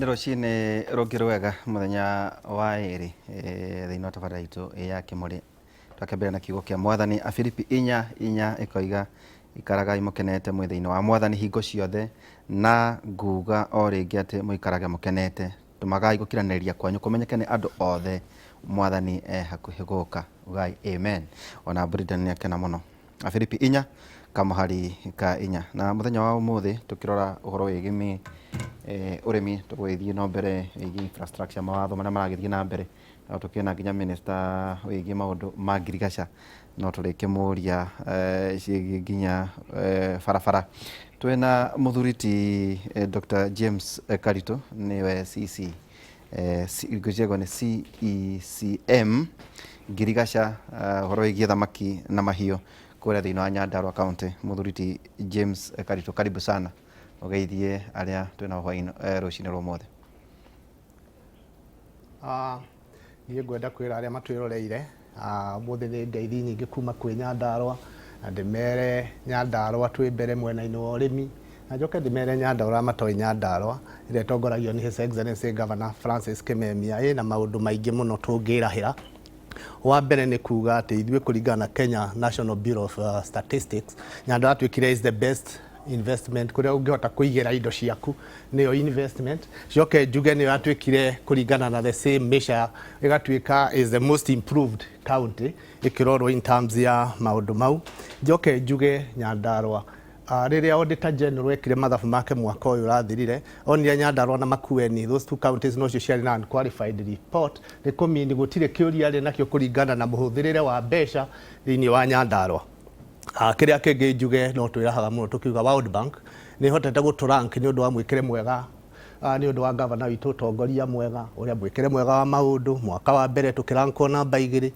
Nĩ rũcinĩ rũngĩ rwega mũthenya wa ĩrĩ thĩinĩ wa tabarĩra itũ ya Kĩmũrĩ. Twakĩambĩrĩria na kiugo kĩa Mwathani Afilipi 4:4 ĩkoiga, ikaragai mũkenete mwĩ thĩinĩ wa Mwathani hingo ciothe, na nguga o rĩngĩ atĩ mũikarage mũkenete. Tũmagai gũkiranĩrĩria kwanyu kũmenyeke nĩ andũ othe, Mwathani e hakuhĩ gũka. Ugai amen. Ona Brendan nĩ akena mũno. Afilipi inya kamũhari ka inya. Na mũthenya wa ũmũthĩ tũkĩrora ũhoro wĩgiĩ ũrĩmi, tũgũgĩthiĩ na mbere wĩgiĩ infrastructure, mawatho marĩa maragĩthiĩ na mbere. No tũkĩona nginya minister wĩgiĩ maũndũ ma ngirigaca, no tũrĩkĩmũria ciĩgiĩ nginya barabara. Twĩna mũthuri ti Dr. James Karitũ, nĩwe CC, ngwĩciria nĩ CECM ngirigaca, ũhoro wĩgiĩ thamaki na mahiũ kũrĩa thĩinĩ wa Nyandarua County. Mũthuri ti James Karitũ, karibu sana, ũgeithie arĩa twĩnao hwaĩ-inĩ, rũcinĩ rwa ũmũthĩ. Niĩ ngwenda kwĩra arĩa matwĩroreire ũmũthĩ nĩ ngeithi nyingĩ kuma kwĩ Nyandarua, na ndĩmere Nyandarua twĩ mbere mwena-inĩ wa ũrĩmi, na njoke ndĩmere Nyandarua matoĩ Nyandarua ĩrĩa ĩtongoragio nĩ His Excellency Governor Francis Kimemia ĩna maũndũ maingĩ mũno tũngĩrahĩra. Wa mbere nĩ kuga atĩ ithuĩ kũringana na Kenya National Bureau of Statistics, Nyandarua yatuĩkire is the best investment kũrĩa ũngĩhota kũigĩra indo ciaku nĩyo investment. Coke njuge nĩyo yatuĩkire kũringana na the same measure ĩgatuĩka is the most improved county ĩkĩrorwo in terms ya maũndũ mau. Njoke njuge Nyandarua, rĩrĩa Auditor General ekire mathabu make mwaka ũyũ ũrathirire, onire Nyandarua na Makueni, those two counties nocio ciarĩ na unqualified report, nĩ kũmini gũtirĩ kĩũria arĩ nakĩo kũringana na mũhũthĩrĩre wa mbeca thĩinĩ wa Nyandarua. Kĩrĩa kĩngĩ njuge, no twĩrahaga mũno tũkiuga World Bank nĩ ĩhotete gũtũ rank nĩ ũndũ wa mwĩkĩre mwega, nĩ ũndũ wa gavana witũ, ũtongoria mwega, ũrĩa mwĩkĩre mwega wa maũndũ. Mwaka wa mbere tũkĩrankwo namba 2,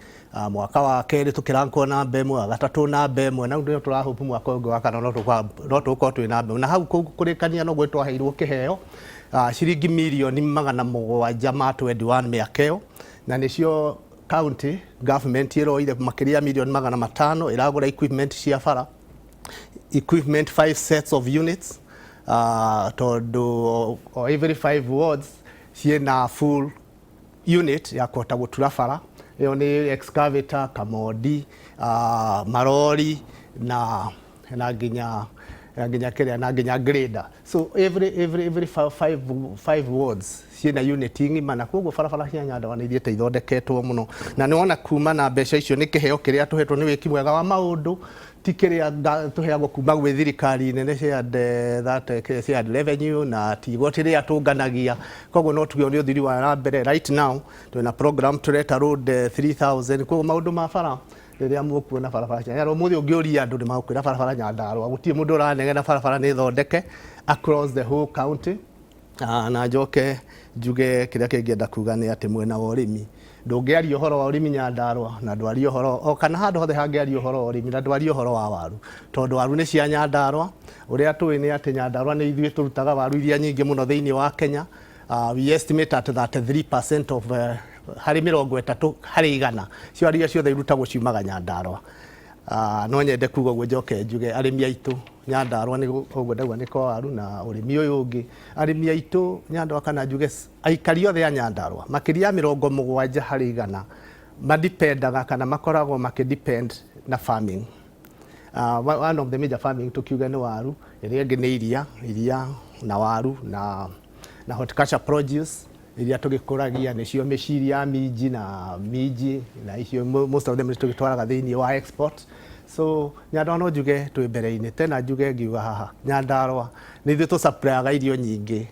mwaka wa kerĩ tũkĩrankwo namba 1, wa gatatũ namba 1, na rĩu tũrahope mwaka ũngĩ wa kana no tũgũkorwo twĩ namba 1. Na hau kũrĩkania noguo twaheirwo kĩheo ciringi mirioni 721 mĩaka ĩyo, na nĩcio county government ĩroire makĩria ya mirioni 500 ĩragũra equipment cia bara, equipment five sets of units, tondũ o every five wards ciĩna full unit ya kũhota gũtura bara. Ĩyo nĩ excavator, kamodi, marori na nginya kĩrĩa na nginya grader. So every five wards ciĩna unit ng'ima, na koguo barabara cia Nyandarua nĩ ithiĩte ithondeketwo mũno. Na nĩ wona kuma na mbeca icio nĩ kĩheo kĩrĩa tũhetwo nĩ wĩki mwega wa maũndũ, ti kĩrĩa tũheagwo kuma gwĩ thirikari nene shared, that shared revenue, na ti igoti rĩrĩa tũnganagia. Koguo no tuge nĩ ũthiri wa na mbere. Right now twĩna program tũreta Road 3000. Koguo maũndũ ma bara, rĩrĩa mũkuona barabara cia Nyandarua ũmũthĩ, ũngĩũria andũ nĩ magũkwĩra barabara Nyandarua gũtirĩ mũndũ ũranegena, barabara nĩ thondeke across the whole county. Na njoke njuge kĩrĩa kĩngĩenda kuga nĩ atĩ mwena wa ũrĩmi, ndũngĩaria ũhoro wa ũrĩmi Nyandarua na ndwarie ũhoro o kana handũ hothe hangĩaria ũhoro wa ũrĩmi na ndwarie ũhoro wa waru, tondũ waru nĩ cia Nyandarua. Ũrĩa tũĩ nĩ atĩ Nyandarua nĩ ithuĩ tũrutaga waru iria nyingĩ mũno thĩinĩ wa Kenya. We estimate at 33% of harĩ 30% cio iria ciothe irutagwo ciumaga Nyandarua. No nyende kuga ũguo. Njoke njuge arĩmi aitũ Nyandarua nĩ ũguo ndauga nĩ kwa waru na ũrĩmi ũyũ ũngĩ. Arĩmi aitũ Nyandarua, kana njuge aikari othe a Nyandarua, makĩria ya 70% madipendaga kana makoragwo makĩdepend na farming. One of the major farming tukiuge nĩ waru, ĩrĩa ĩngĩ nĩ iria na waru na horticulture produce iria tũgĩkũragia, nĩcio mĩciri ya minji na minji na icio most of them nĩ tũgĩtwaraga thĩinĩ wa export. So Nyandarua no njuge twĩ mbere-inĩ. Tena njuge ngiuga haha Nyandarua nĩ ithuĩ tũsupplyaga irio nyingĩ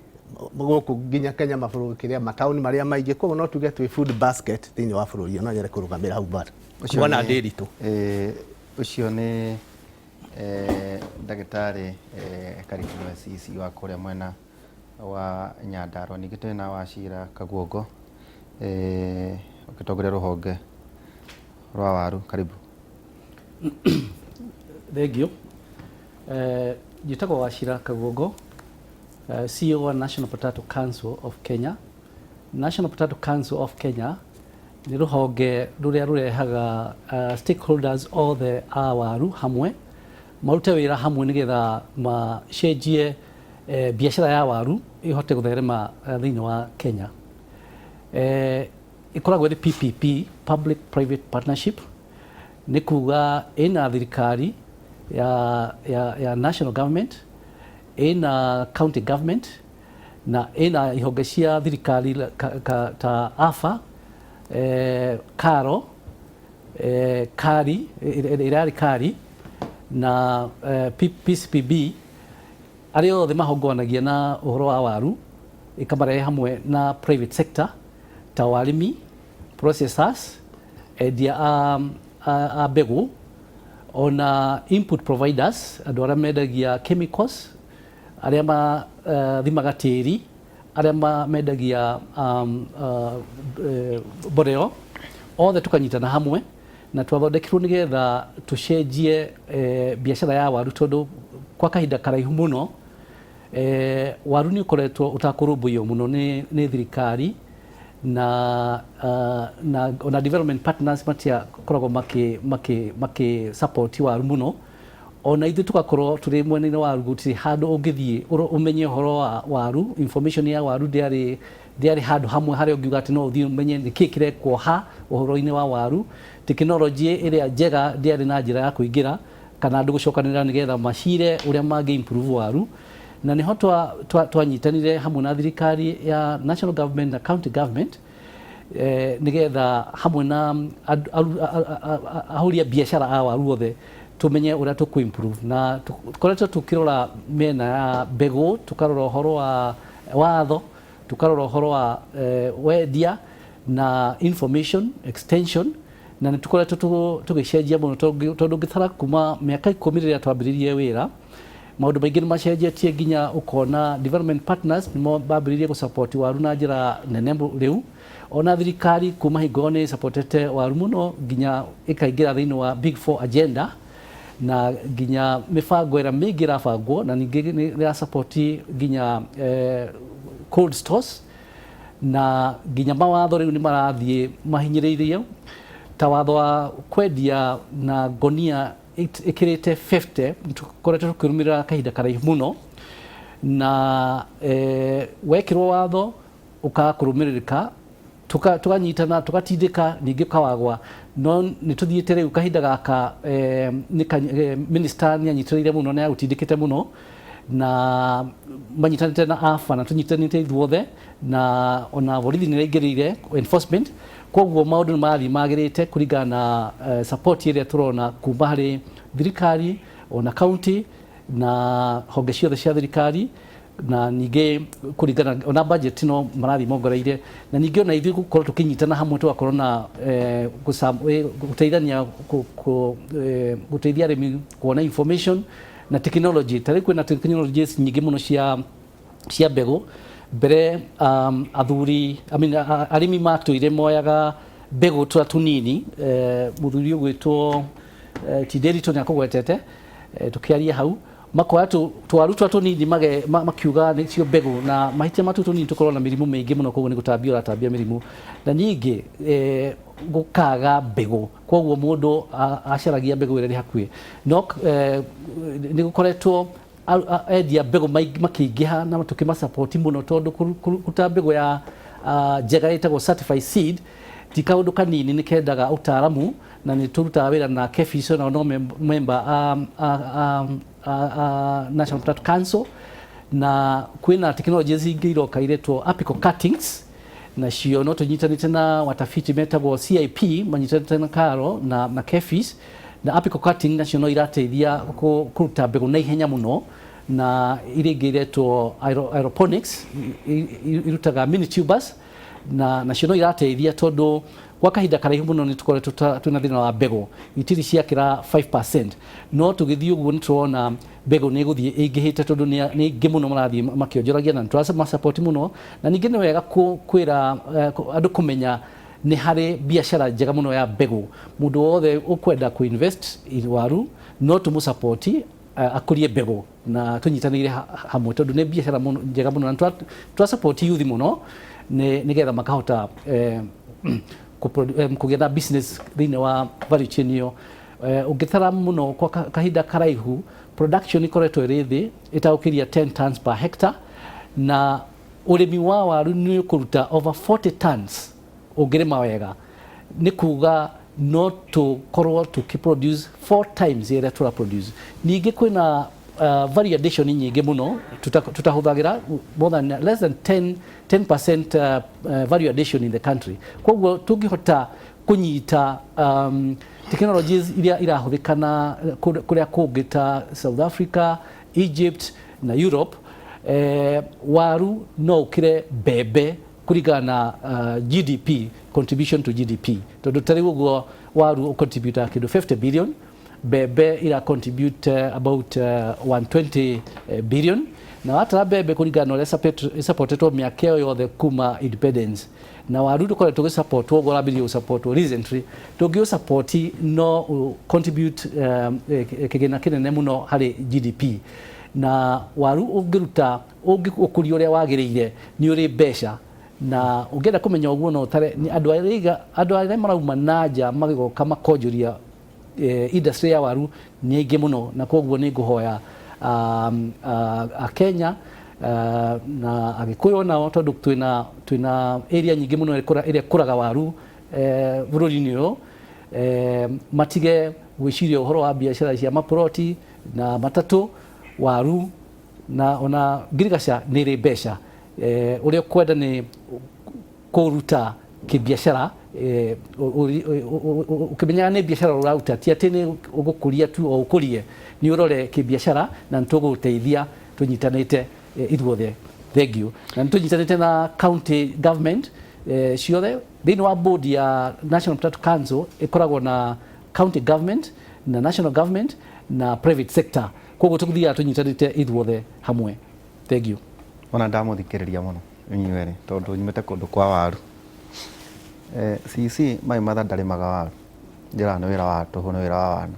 gũkũ nginya Kenya, mabũrũri kĩrĩa mataũni marĩa maingĩ. Koguo no tuge twĩ food basket thĩinĩ wa bũrũri. No nyende kũrũgamĩra hau bado. Ũcio Bwana Ndĩritũ. Ũcio nĩ ndagĩtarĩ Karitũ nĩwe CC wa kũrĩa mwena wa Nyandarua. Ningĩ twĩna Wachira Kaguongo, ũgĩtongoria rũhonge rwa waru. Karibu. Thank you. Njĩtagwo Wachira Kaguongo, CEO wa National Potato Council of Kenya. National Potato Council of Kenya nĩ rũhonge rũrĩa rũrehaga stakeholders othe a waru hamwe marute wĩra hamwe nĩgetha macenjie biacara ya waru. ĩhote gũtherema thĩinĩ wa Kenya. Ĩkoragwo ĩrĩ PPP, Public Private Partnership, nĩ kuga ĩna thirikari ya national government, ĩna county government, na ĩna ihonge cia thirikari ta AFA, KALRO, KARI, ĩrĩa yarĩ KARI, na PCPB, arĩa othe mahonganagia na ũhoro wa waru, ĩkamarehe hamwe na private sector ta warĩmi, processors, endia a mbegũ, ona input providers, andũ arĩa mendagia chemicals, arĩa mathimaga tĩri, arĩa mendagia mboreo, othe tukanyitana hamwe na twathondekirwo nigetha tucenjie biacara ya waru, tondu kwa kahinda karaihu muno waru ni ukoretwo utakũrũmbũiyo mũno nĩ thirikari na ona development partners matiakoragwo maki support waru mũno. Ona ithuĩ tugakorwo tũrĩ mwena-inĩ wa waru, gũtirĩ handũ ũngĩthiĩ ũmenye ũhoro wa waru. Information ya waru ndĩarĩ handũ hamwe harĩa ũngiuga atĩ no ũthiĩ ũmenye nĩkĩĩ kĩrekwo ha ũhoro-inĩ wa waru. Tekinoronjĩ ĩrĩa njega ndĩarĩ na njĩra ya kũingĩra kana andũ gũcokanĩrĩra nĩgetha macire ũrĩa mangĩ improve waru, na nĩho twanyitanire hamwe na thirikari ya national government na county government, nĩgetha hamwe na ahũri a biacara a waru othe tumenye ũrĩa tũkũ improve, na tũkoretwo tũkĩrora mĩena ya mbegũ, tũkarora ũhoro wa watho, tũkarora ũhoro wa wendia na information extension, na nĩ tũkoretwo tũgĩcenjia mũno, tondũ ũngĩtara kuma mĩaka 10 rĩrĩa twambĩrĩirie wĩra, maũndũ maingĩ nĩ macenjetie, nginya ũkona development partners nĩmo bambĩrĩirie gũ support waru na njĩra nene rĩu. Ona thirikari kuma hingo ĩyo nĩ supportete waru mũno, nginya ĩkaingĩra thĩinĩ wa Big Four agenda, na nginya mĩbango ĩrĩa mĩingĩ ĩrabangwo, na ningĩ nĩ ĩra support nginya cold stores, na nginya mawatho rĩu nĩ marathiĩ mahinyĩrĩirio, ta watho wa kwendia na ngonia ĩkĩrĩte 50 tũkoretwo tũkĩrũmĩrĩra kahinda karaihu mũno, na wekĩrwo watho ũkaga kũrũmĩrĩrĩka, tũkanyitana, tũgatindĩka, ningĩ ũkawagwa. No nĩ tũthiĩte rĩu kahinda gaka, minister nĩ anyitĩrĩire mũno, nĩ agũtindĩkĩte mũno, na manyitanĩte na AFA, na tũnyitanĩte ithuothe, na ona borithi nĩ ĩraingĩrĩire enforcement. Koguo maũndũ nĩ marathiĩ magĩrĩte kũringana na support ĩrĩa tũrona kuma harĩ thirikari, ona county na honge ciothe cia thirikari, na ningĩ kũringana ona budget no marathiĩ mongereire, na ningĩ ona ithuĩ gũkorwo tũkĩnyitana hamwe, tũgakorwo na gũteithania, gũteithia arĩmi kuona information na technology. Ta rĩu kwĩna technologies nyingĩ mũno cia mbegũ. Mbere athuri, I mean, arĩmi matũire moyaga mbegũ tũrĩa tũnini. Mũthuri ũgwĩtwo Tinderito nĩ akũgwetete, tũkĩaria hau, makoya twaru tũrĩa tũnini makiuga nĩcio mbegũ, na mahitia matu tũnini tũkorwo na mĩrimũ mĩingĩ mũno, koguo nĩ gũtambia ũratambia mĩrimũ, na ningĩ gũkaga mbegũ, koguo mũndũ acaragia mbegũ ĩrĩa ĩrĩ hakuhĩ. No nĩ gũkoretwo endia mbegũ makĩingĩha na tũkĩmasupport mũno, tondũ kũruta mbegũ ya njega ĩtagwo certified seed ti kaũndũ kanini, nĩ kendaga ũtaaramu, na nĩ tũrutaga wĩra na KEPHIS, nao no member a National Potato Council, na kwĩna technologies ingĩ iroka iretwo apical cuttings, nacio no tũnyitanĩte na watafiti metagwo CIP, manyitanĩte na KALRO na KEPHIS, na apical cutting nacio no irateithia kũruta mbegũ na ihenya mũno, na iria ingĩ iretwo aeroponics irutaga mini tubers, na nacio no irateithia, tondũ kwa kahinda karaihu mũno nĩ tũkoretwo twĩna thĩna wa mbegũ itirĩ ciakĩra 5%. No tũgĩthiĩ ũguo nĩ tũrona mbegũ nĩ ĩgũthiĩ ĩingĩhĩte, tondũ nĩ aingĩ mũno marathiĩ makĩonjoragia, na nĩ tũramasupport mũno. Na ningĩ nĩ wega kwĩra andũ kũmenya nĩ harĩ biacara njega mũno ya mbegũ. Mũndũ wothe ũkwenda kũ invest in waru no tũmũ support akũrie mbegũ na tũnyitanĩire hamwe, tondũ nĩ biacara njega mũno, na twa support youth mũno nĩgetha makahota kũgĩa na business thĩinĩ wa value chain ĩyo. Ũngĩtara mũno kwa kahinda karaihu, production ĩkoretwo ĩrĩ thĩ ĩtagũkĩria 10 tons per hectare, na Ũrĩmi wa waru nĩ ũkũruta over 40 tons ũngĩrĩma wega, nĩ kuga no tũkorwo tũkĩ produce four times ĩrĩa tũra produce. Ningĩ kwĩna value addition nyingĩ mũno tutahũthagĩra more than less than 10% value addition in the country. Koguo tũngĩhota kũnyita technologies iria irahũthĩkana kũrĩa kũngĩ ta South Africa, Egypt na Europe, waru no ũkĩre mbembe kũringana na GDP, contribution to GDP, tondũ ta rĩu ũguo waru ũcontribute kĩndũ 50 billion, mbembe ira contribute about 120 billion. Na watara mbembe kũringana na ũrĩa ĩsupportetwo mĩaka ĩyo yothe kuma independence, na waru ndũkoretwo ũgĩsupportwo ũguo ũrambirie gũsupportwo recently, tũngĩũsupport no contribute kĩgĩna kĩnene mũno harĩ GDP. Na waru ũngĩruta ũngĩũkũria ũrĩa wagĩrĩire nĩ ũrĩ mbeca, na ũngĩenda kũmenya ũguo no ũtare nĩ andũ arĩa marauma na nja magĩgoka makonjũria industry ya waru nĩ aingĩ mũno. Na koguo nĩ ngũhoya Akenya na Agĩkũyũ nao, tondũ twĩna area nyingĩ mũno ĩrĩa ĩkũraga waru bũrũri-inĩ ũyũ, matige gwĩciria ũhoro wa biacara cia maploti na matatũ. Waru na ona ngirigaca nĩ ĩrĩ mbeca. Ũrĩa ũkwenda nĩ kũruta kĩbiacara, ũkĩmenyaga nĩ biacara ũraruta, ti atĩ nĩ ũgũkũria tu o ũkũrie, nĩ ũrore kĩbiacara, na nĩ tũgũgũteithia tũnyitanĩte ithuothe. Thank you. Na nĩ tũnyitanĩte na county government ciothe thĩinĩ wa board ya National Potato Council. Ĩkoragwo na county government na national government na private sector, koguo tũgũthiaga tũnyitanĩte ithuothe hamwe. Thank you. Ona ndamũthikĩrĩria mũno inyuerĩ, tondũ nyumĩte kũndũ kwa waru. CC my mother ndarĩmaga waru, njĩraga nĩ wĩra wa tũhũ, nĩ wĩra wa wana.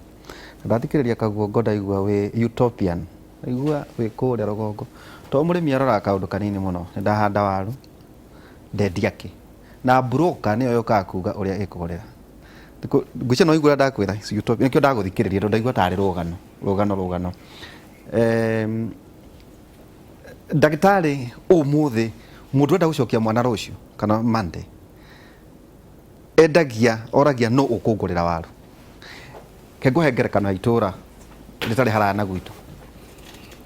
Na ndathikĩrĩria Kaguongo ndaigua wĩ utopian, ndaigua wĩ kũrĩa rũgongo, tondũ mũrĩmi aroraga kaũndũ kanini mũno: nĩ ndahanda waru, ndendia kĩ? Na broker nĩyo yũkaga kuga ũrĩa ĩkũgũrĩra. Ngwĩciria no ũigue ũrĩa ndakwĩra, it's utopian. Nĩkĩo ndagũthikĩrĩria, tondũ ndaigua tarĩ rũgano. Ndagĩtarĩ, ũmũthĩ mũndũ enda gũcokia mwana rũciũ kana Monday, endagia oragia no ũkũngũrĩra waru. Ke ngũhe ngerekano ya itũra rĩtarĩ haraya na gwitũ,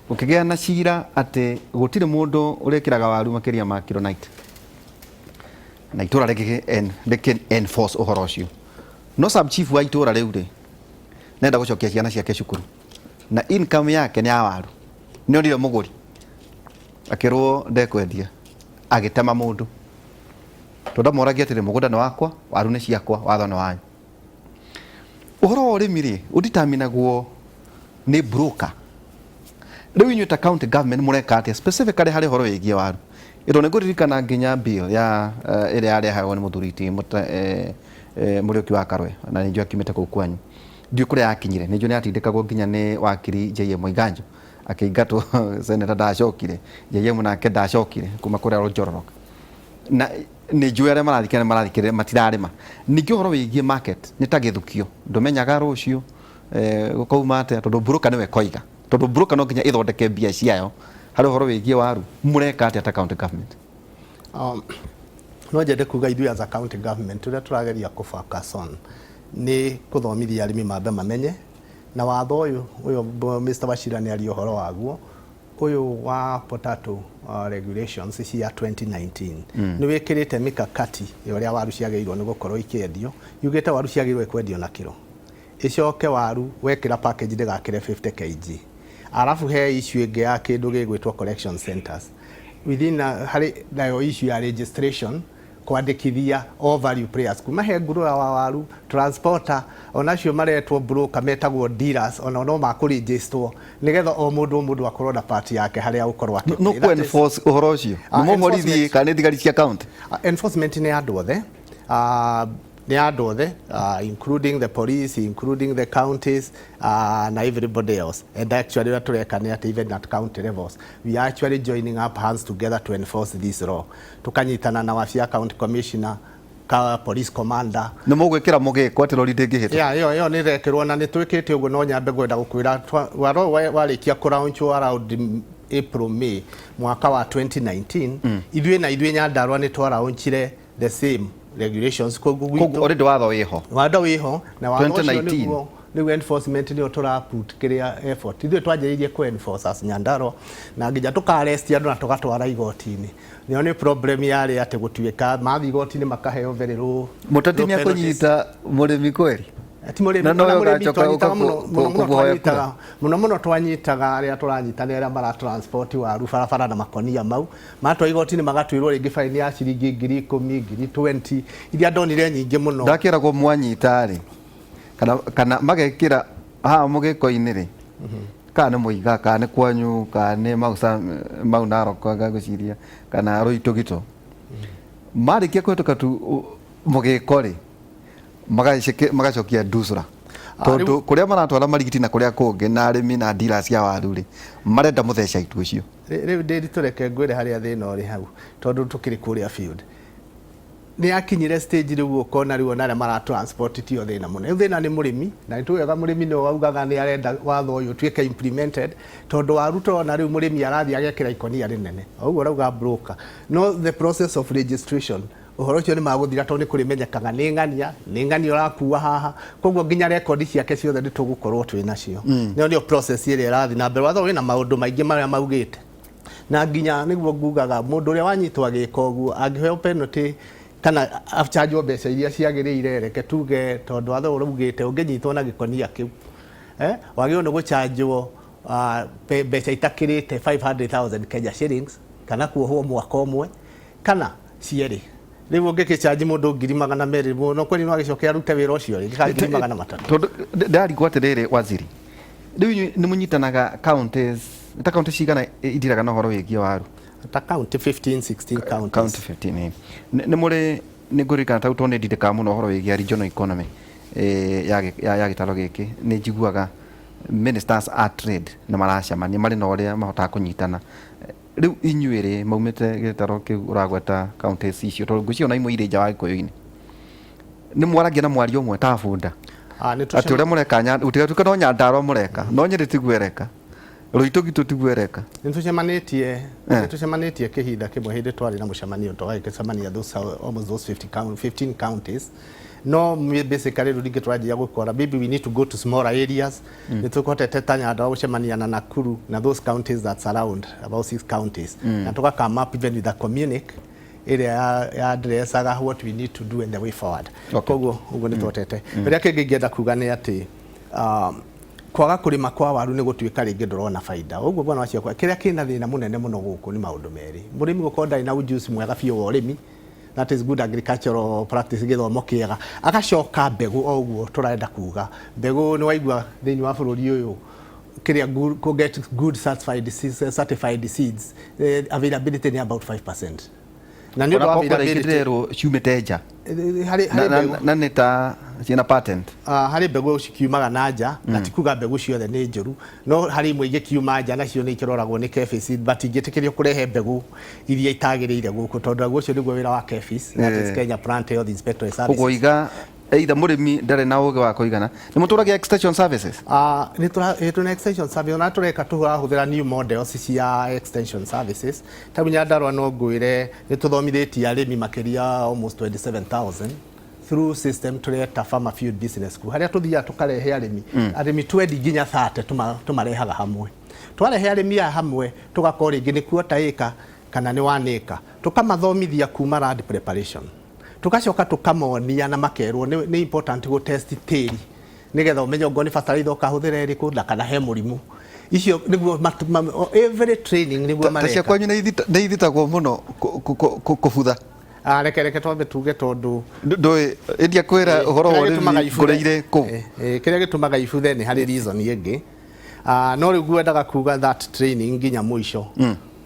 gũkĩgĩa na cira atĩ gũtirĩ mũndũ ũrĩkĩraga waru makĩria ma kiro 90, na itũra rĩkĩ enforce ũhoro ũcio. No sub chief wa itũra rĩu rĩ nenda gũcokia ciana ciake cukuru, na income yake nĩ ya waru. Nĩ onire mũgũri, akĩrwo ndekwendia, agĩtema mũndũ, tondũ amoragia atĩrĩ, mũgũnda nĩ wakwa, waru nĩ ciakwa, watho nĩ wanyu. Ũhoro wa ũrĩmi rĩ ũditaminagwo nĩ broker. Rĩu inyuĩ ta county government mũreka atĩa specifically harĩ ũhoro wĩgiĩ waru? Ĩtondũ nĩ ngũririkana nginya bill ya ĩrĩa yarehagwo nĩ mũthuri ti Mũrĩũki wa Karwe, na nĩ njũĩ akiumĩte kũu kwanyu. Ndiũĩ kũrĩa yakinyire, nĩ njũĩ nĩ yatindĩkagwo nginya nĩ wakiri J.M. Waiganjo, akĩingatwo seneta, ndacokire. J.M. nake ndacokire kuma kũrĩa Njororok, na nĩ njũĩ arĩa marathikĩrĩria marathikĩrĩria matirarĩma. Ningĩ ũhoro wĩgiĩ market nĩ ta gĩthukio, ndũmenyaga rũciũ gũkauma atĩa, tondũ broker nĩwe koiga, tondũ broker no nginya ĩthondeke mbia ciayo. Harĩ ũhoro wĩgiĩ waru mũreka atĩa ta county government? No nyende kuga ithuĩ as a county government, ũrĩa tũrageria kũ focus on nĩ kũthomithia arĩmi mambe mamenye na watho ũyũ Mr. Wachira nĩ aria ũhoro waguo, ũyũ wa potato regulations cia 2019. Nĩ wĩkĩrĩte mikakati ya ũrĩa waru ciagĩrĩirwo nĩ gũkorwo ikĩendio. Yugĩte waru ciagĩrĩirwo kwendio na kĩro, ĩcoke waru wekĩra package ndĩgakĩre 50 kg. Arabu he issue ĩngĩ ya kĩndũ gĩgwĩtwo collection centers within harĩ nayo issue ya registration, kwandĩkithia all value players kuma he ngurũra wa waru, transporter, onacio maretwo broker, metagwo dealers, ona no makũregisterwo nĩgetha o mũndũ akorwo na part yake harĩa gũkorwo akĩ No kũ enforce ũhoro ũcio nĩ mũborithi kana nĩ thigari cia county? Enforcement nĩ andũ othe, including the police, including the counties na everybody else. And actually ũrĩa tũreka nĩ atĩ even at county levels we are actually joining up hands together to enforce this law. Tukanyitana na wabi ya county commissioner, ka police commander. Nĩ mũgwĩkĩra mũgĩko atĩ rori ndĩngĩhĩta? Yeah, ĩyo nĩ ĩrekĩrwo na nĩ twĩkĩte ũguo. No nyambe ngwenda gũkwĩra watho warĩkia kũ launch around April, May mwaka wa 2019, ithuĩ na ithuĩ Nyandarua nĩ twaraunchire the same regulations. Koguo Koguo gwitũ already watho wĩho. Watho wĩho, na watho ũcio 2019. nĩguo enforcement nĩyo tũra put kĩrĩa effort. Ithuĩ twanjĩrĩirie kũ enforce as Nyandarua na nginya tũka arrest andũ na tũgatwara igoti-inĩ. Nĩyo nĩ problem yarĩ atĩ gũtuĩka mathiĩ igoti-inĩ makaheo very low Mũteti low nĩ penalties. akũnyita mũrĩmi kweri? Ti mũrĩmi, Na nowe ona mũrĩmi ũgacoka twanyitaga ũka mũno mũno mũno. kũmũhoya kura. Twanyitaga mũno mũno, twanyitaga arĩa tũranyita nĩ arĩa mara transport waru barabara na makonia mau. Matwa igoti-inĩ magatuĩrwo rĩngĩ baini ya ciringi 10,000, 20,000, iria ndonire nyingĩ mũno. Ndakĩragwo mwanyita rĩ, kana magekĩra haha mũgĩko-inĩ rĩ, kana nĩ mũiga, kana nĩ kwanyu, kana nĩ mau Narok ngagwĩciria, kana Rũitũgito, marĩkia kũhĩtũka tu mũgĩko rĩ, magacokia ndusura, tondũ kũrĩa maratwara marigiti na kũrĩa kũngĩ na arĩmi na dealers cia waru rĩ, marenda mũtheca itu ũcio. Rĩu ndĩri tũreke ngwĩre harĩa thĩna ũrĩ hau, tondũ tũkĩrĩ kũrĩa field nĩ yakinyire stage rĩu ũkona rĩu ona arĩa mara transport tio thĩna mũno. Rĩu thĩna nĩ mũrĩmi, na nĩ tugaga mũrĩmi nĩwe waugaga nĩ arenda watho ũyũ ũtuĩke implemented, tondũ waru tũrona rĩu mũrĩmi arathiĩ agekĩra ikonia rĩnene, o ũguo ũrauga broker. No the process of registration, ũhoro ũcio nĩ magũthira, tondũ nĩ kũrĩmenyekaga nĩ ng'ania nĩ ng'ania ũrakua haha, koguo nginya rekondi ciake ciothe nĩ tũgũkorwo twĩ nacio. Nĩyo nĩyo process ĩrĩa ĩrathiĩ na mbere. Watho wĩna maũndũ maingĩ marĩa maugĩte, na nginya nĩguo ngugaga mũndũ ũrĩa wanyitwo agĩka ũguo angĩheo penalty kana achanjwo mbeca iria ciagĩrĩire. Reke tuge, tondũ watho ũraugĩte ũngĩnyitwo na gĩkonia kĩu, wagĩrĩirwo nĩ gũchanjwo mbeca itakĩrĩte 500,000 Kenya shillings, kana kuohwo mwaka ũmwe kana cierĩ. Rĩu ũngĩgĩchanji mũndũ 200,000 mũno kweli, no agĩcoke arute wĩra ũcio rĩngĩ, kana 300,000. Tondũ ndarigwo atĩrĩrĩ, waziri, rĩu inyuĩ nĩ mũnyitanaga counties, ta county cigana itiraga na ũhoro wĩgiĩ waru? Ta county 15, 16 counties. County 15, ĩ. Nĩ mũrĩ, nĩ ngũririkana tau, tondũ nĩ ndindĩkaga mũno ũhoro wĩgiĩ regional economy ya gĩtaro gĩkĩ, nĩ njiguaga ministers a trade nĩ maracemania marĩ na ũrĩa mahotaga kũnyitana. Rĩu inyuĩ rĩ, maumĩte gĩtaro kĩu ũragweta counties icio, tondũ ngwĩciria ona imwe irĩ nja wa gĩkũyũ-inĩ, nĩ mwaragia na mwario ũmwe ta bunda? Nĩ atĩ ũrĩa mũreka gũtigatuĩke no Nyandarua mũreka, no Nyĩrĩ tiguo ĩreka, Rũitũgitũ tiguo ĩreka. Nĩ tũcemanĩtie, nĩ tũcemanĩtie kĩhinda kĩmwe hĩndĩ twarĩ na mũcemanio, tũgagĩcemania those almost those 50 count, 15 counties. No basically rĩu rĩngĩ tũranjia gũkora maybe we need to go to smaller areas. Nĩ tũhotete ta Nyandarua gũcemania na Nakuru na those counties that surround, about six counties, na tũga come up even with a communique ĩrĩa ya addressaga what we need to do and the way forward. Koguo ũguo nĩ tũhotete. Kĩrĩa kĩngĩ ingĩenda kuga nĩ atĩ kwaga kũrĩma kwa waru nĩ gũtuĩka rĩngĩ ndũrona baida. Ũguo bwana wacio, kĩrĩa kĩna thĩna mũnene mũno gũkũ nĩ maũndũ merĩ: mũrĩmi gũkorwo ndarĩ na ujuzi mwega biũ wa ũrĩmi, that is good agricultural practice, gĩthomo kĩega, agacoka mbegũ. O ũguo tũrenda kuga mbegũ, nĩ waigua thĩinĩ wa bũrũri ũyũ kĩrĩa good, get good certified seeds, certified seeds, availability nĩ about 5%, na nĩ ũndũ wa Ona okorwo availability ndĩrerwo ciumĩte nja. Harĩ mbegũ na nĩ ta ciĩna patent. Harĩ mbegũ cikiumaga na nja, na ti kuga mbegũ ciothe nĩ njũru, no harĩ imwe ingĩkiuma nja nacio nĩ ikĩroragwo nĩ KEPHIS, but ingĩtĩkĩrio kũrehe mbegũ iria itagĩrĩire gũkũ, tondũ naguo ũcio nĩguo wĩra wa KEPHIS, that is Kenya Plant Health Inspectorate Services. Ũguo iga either mũrĩmi ndarĩ na ũgĩ wa kũigana, nĩ mũtũragia extension services? Nĩ tũna extension service, ona tũreka tũrahũthĩra new models cia extension services. Ta rĩu Nyandarua no ngwĩre nĩ tũthomithĩtie arĩmi makĩria almost 27,000 through system tũreta Farmer Field Business School, harĩa tũthiaga tũkarehe arĩmi 20 nginya 30, tũmarehaga hamwe. Twarehe arĩmi aya hamwe, tũgakorwo rĩngĩ nĩ quarter acre kana nĩ one acre, tũkamathomithia kuma land preparation, tugacoka tukamonia na makerwo nĩ important gũ test tĩri nigetha ũmenye ongorwo nĩ bataraitha ũkahũthĩra ĩrĩkũ na kana he mũrimũ icio nĩguo every training nĩguo Ta cia mareka. Kwanyu nĩ ithitagwo mũno kũbutha? Ah, reke twambe tuge tondũ Ndũĩ ĩndia kwĩra ũhoro wa kĩrĩa gĩtũmaga ũrĩmi ibuthe- ngũrĩire kũ? Kĩrĩa gĩtũmaga ibuthe nĩ harĩ reason ĩngĩ. No rĩu ngwendaga kuga that training nginya mũico,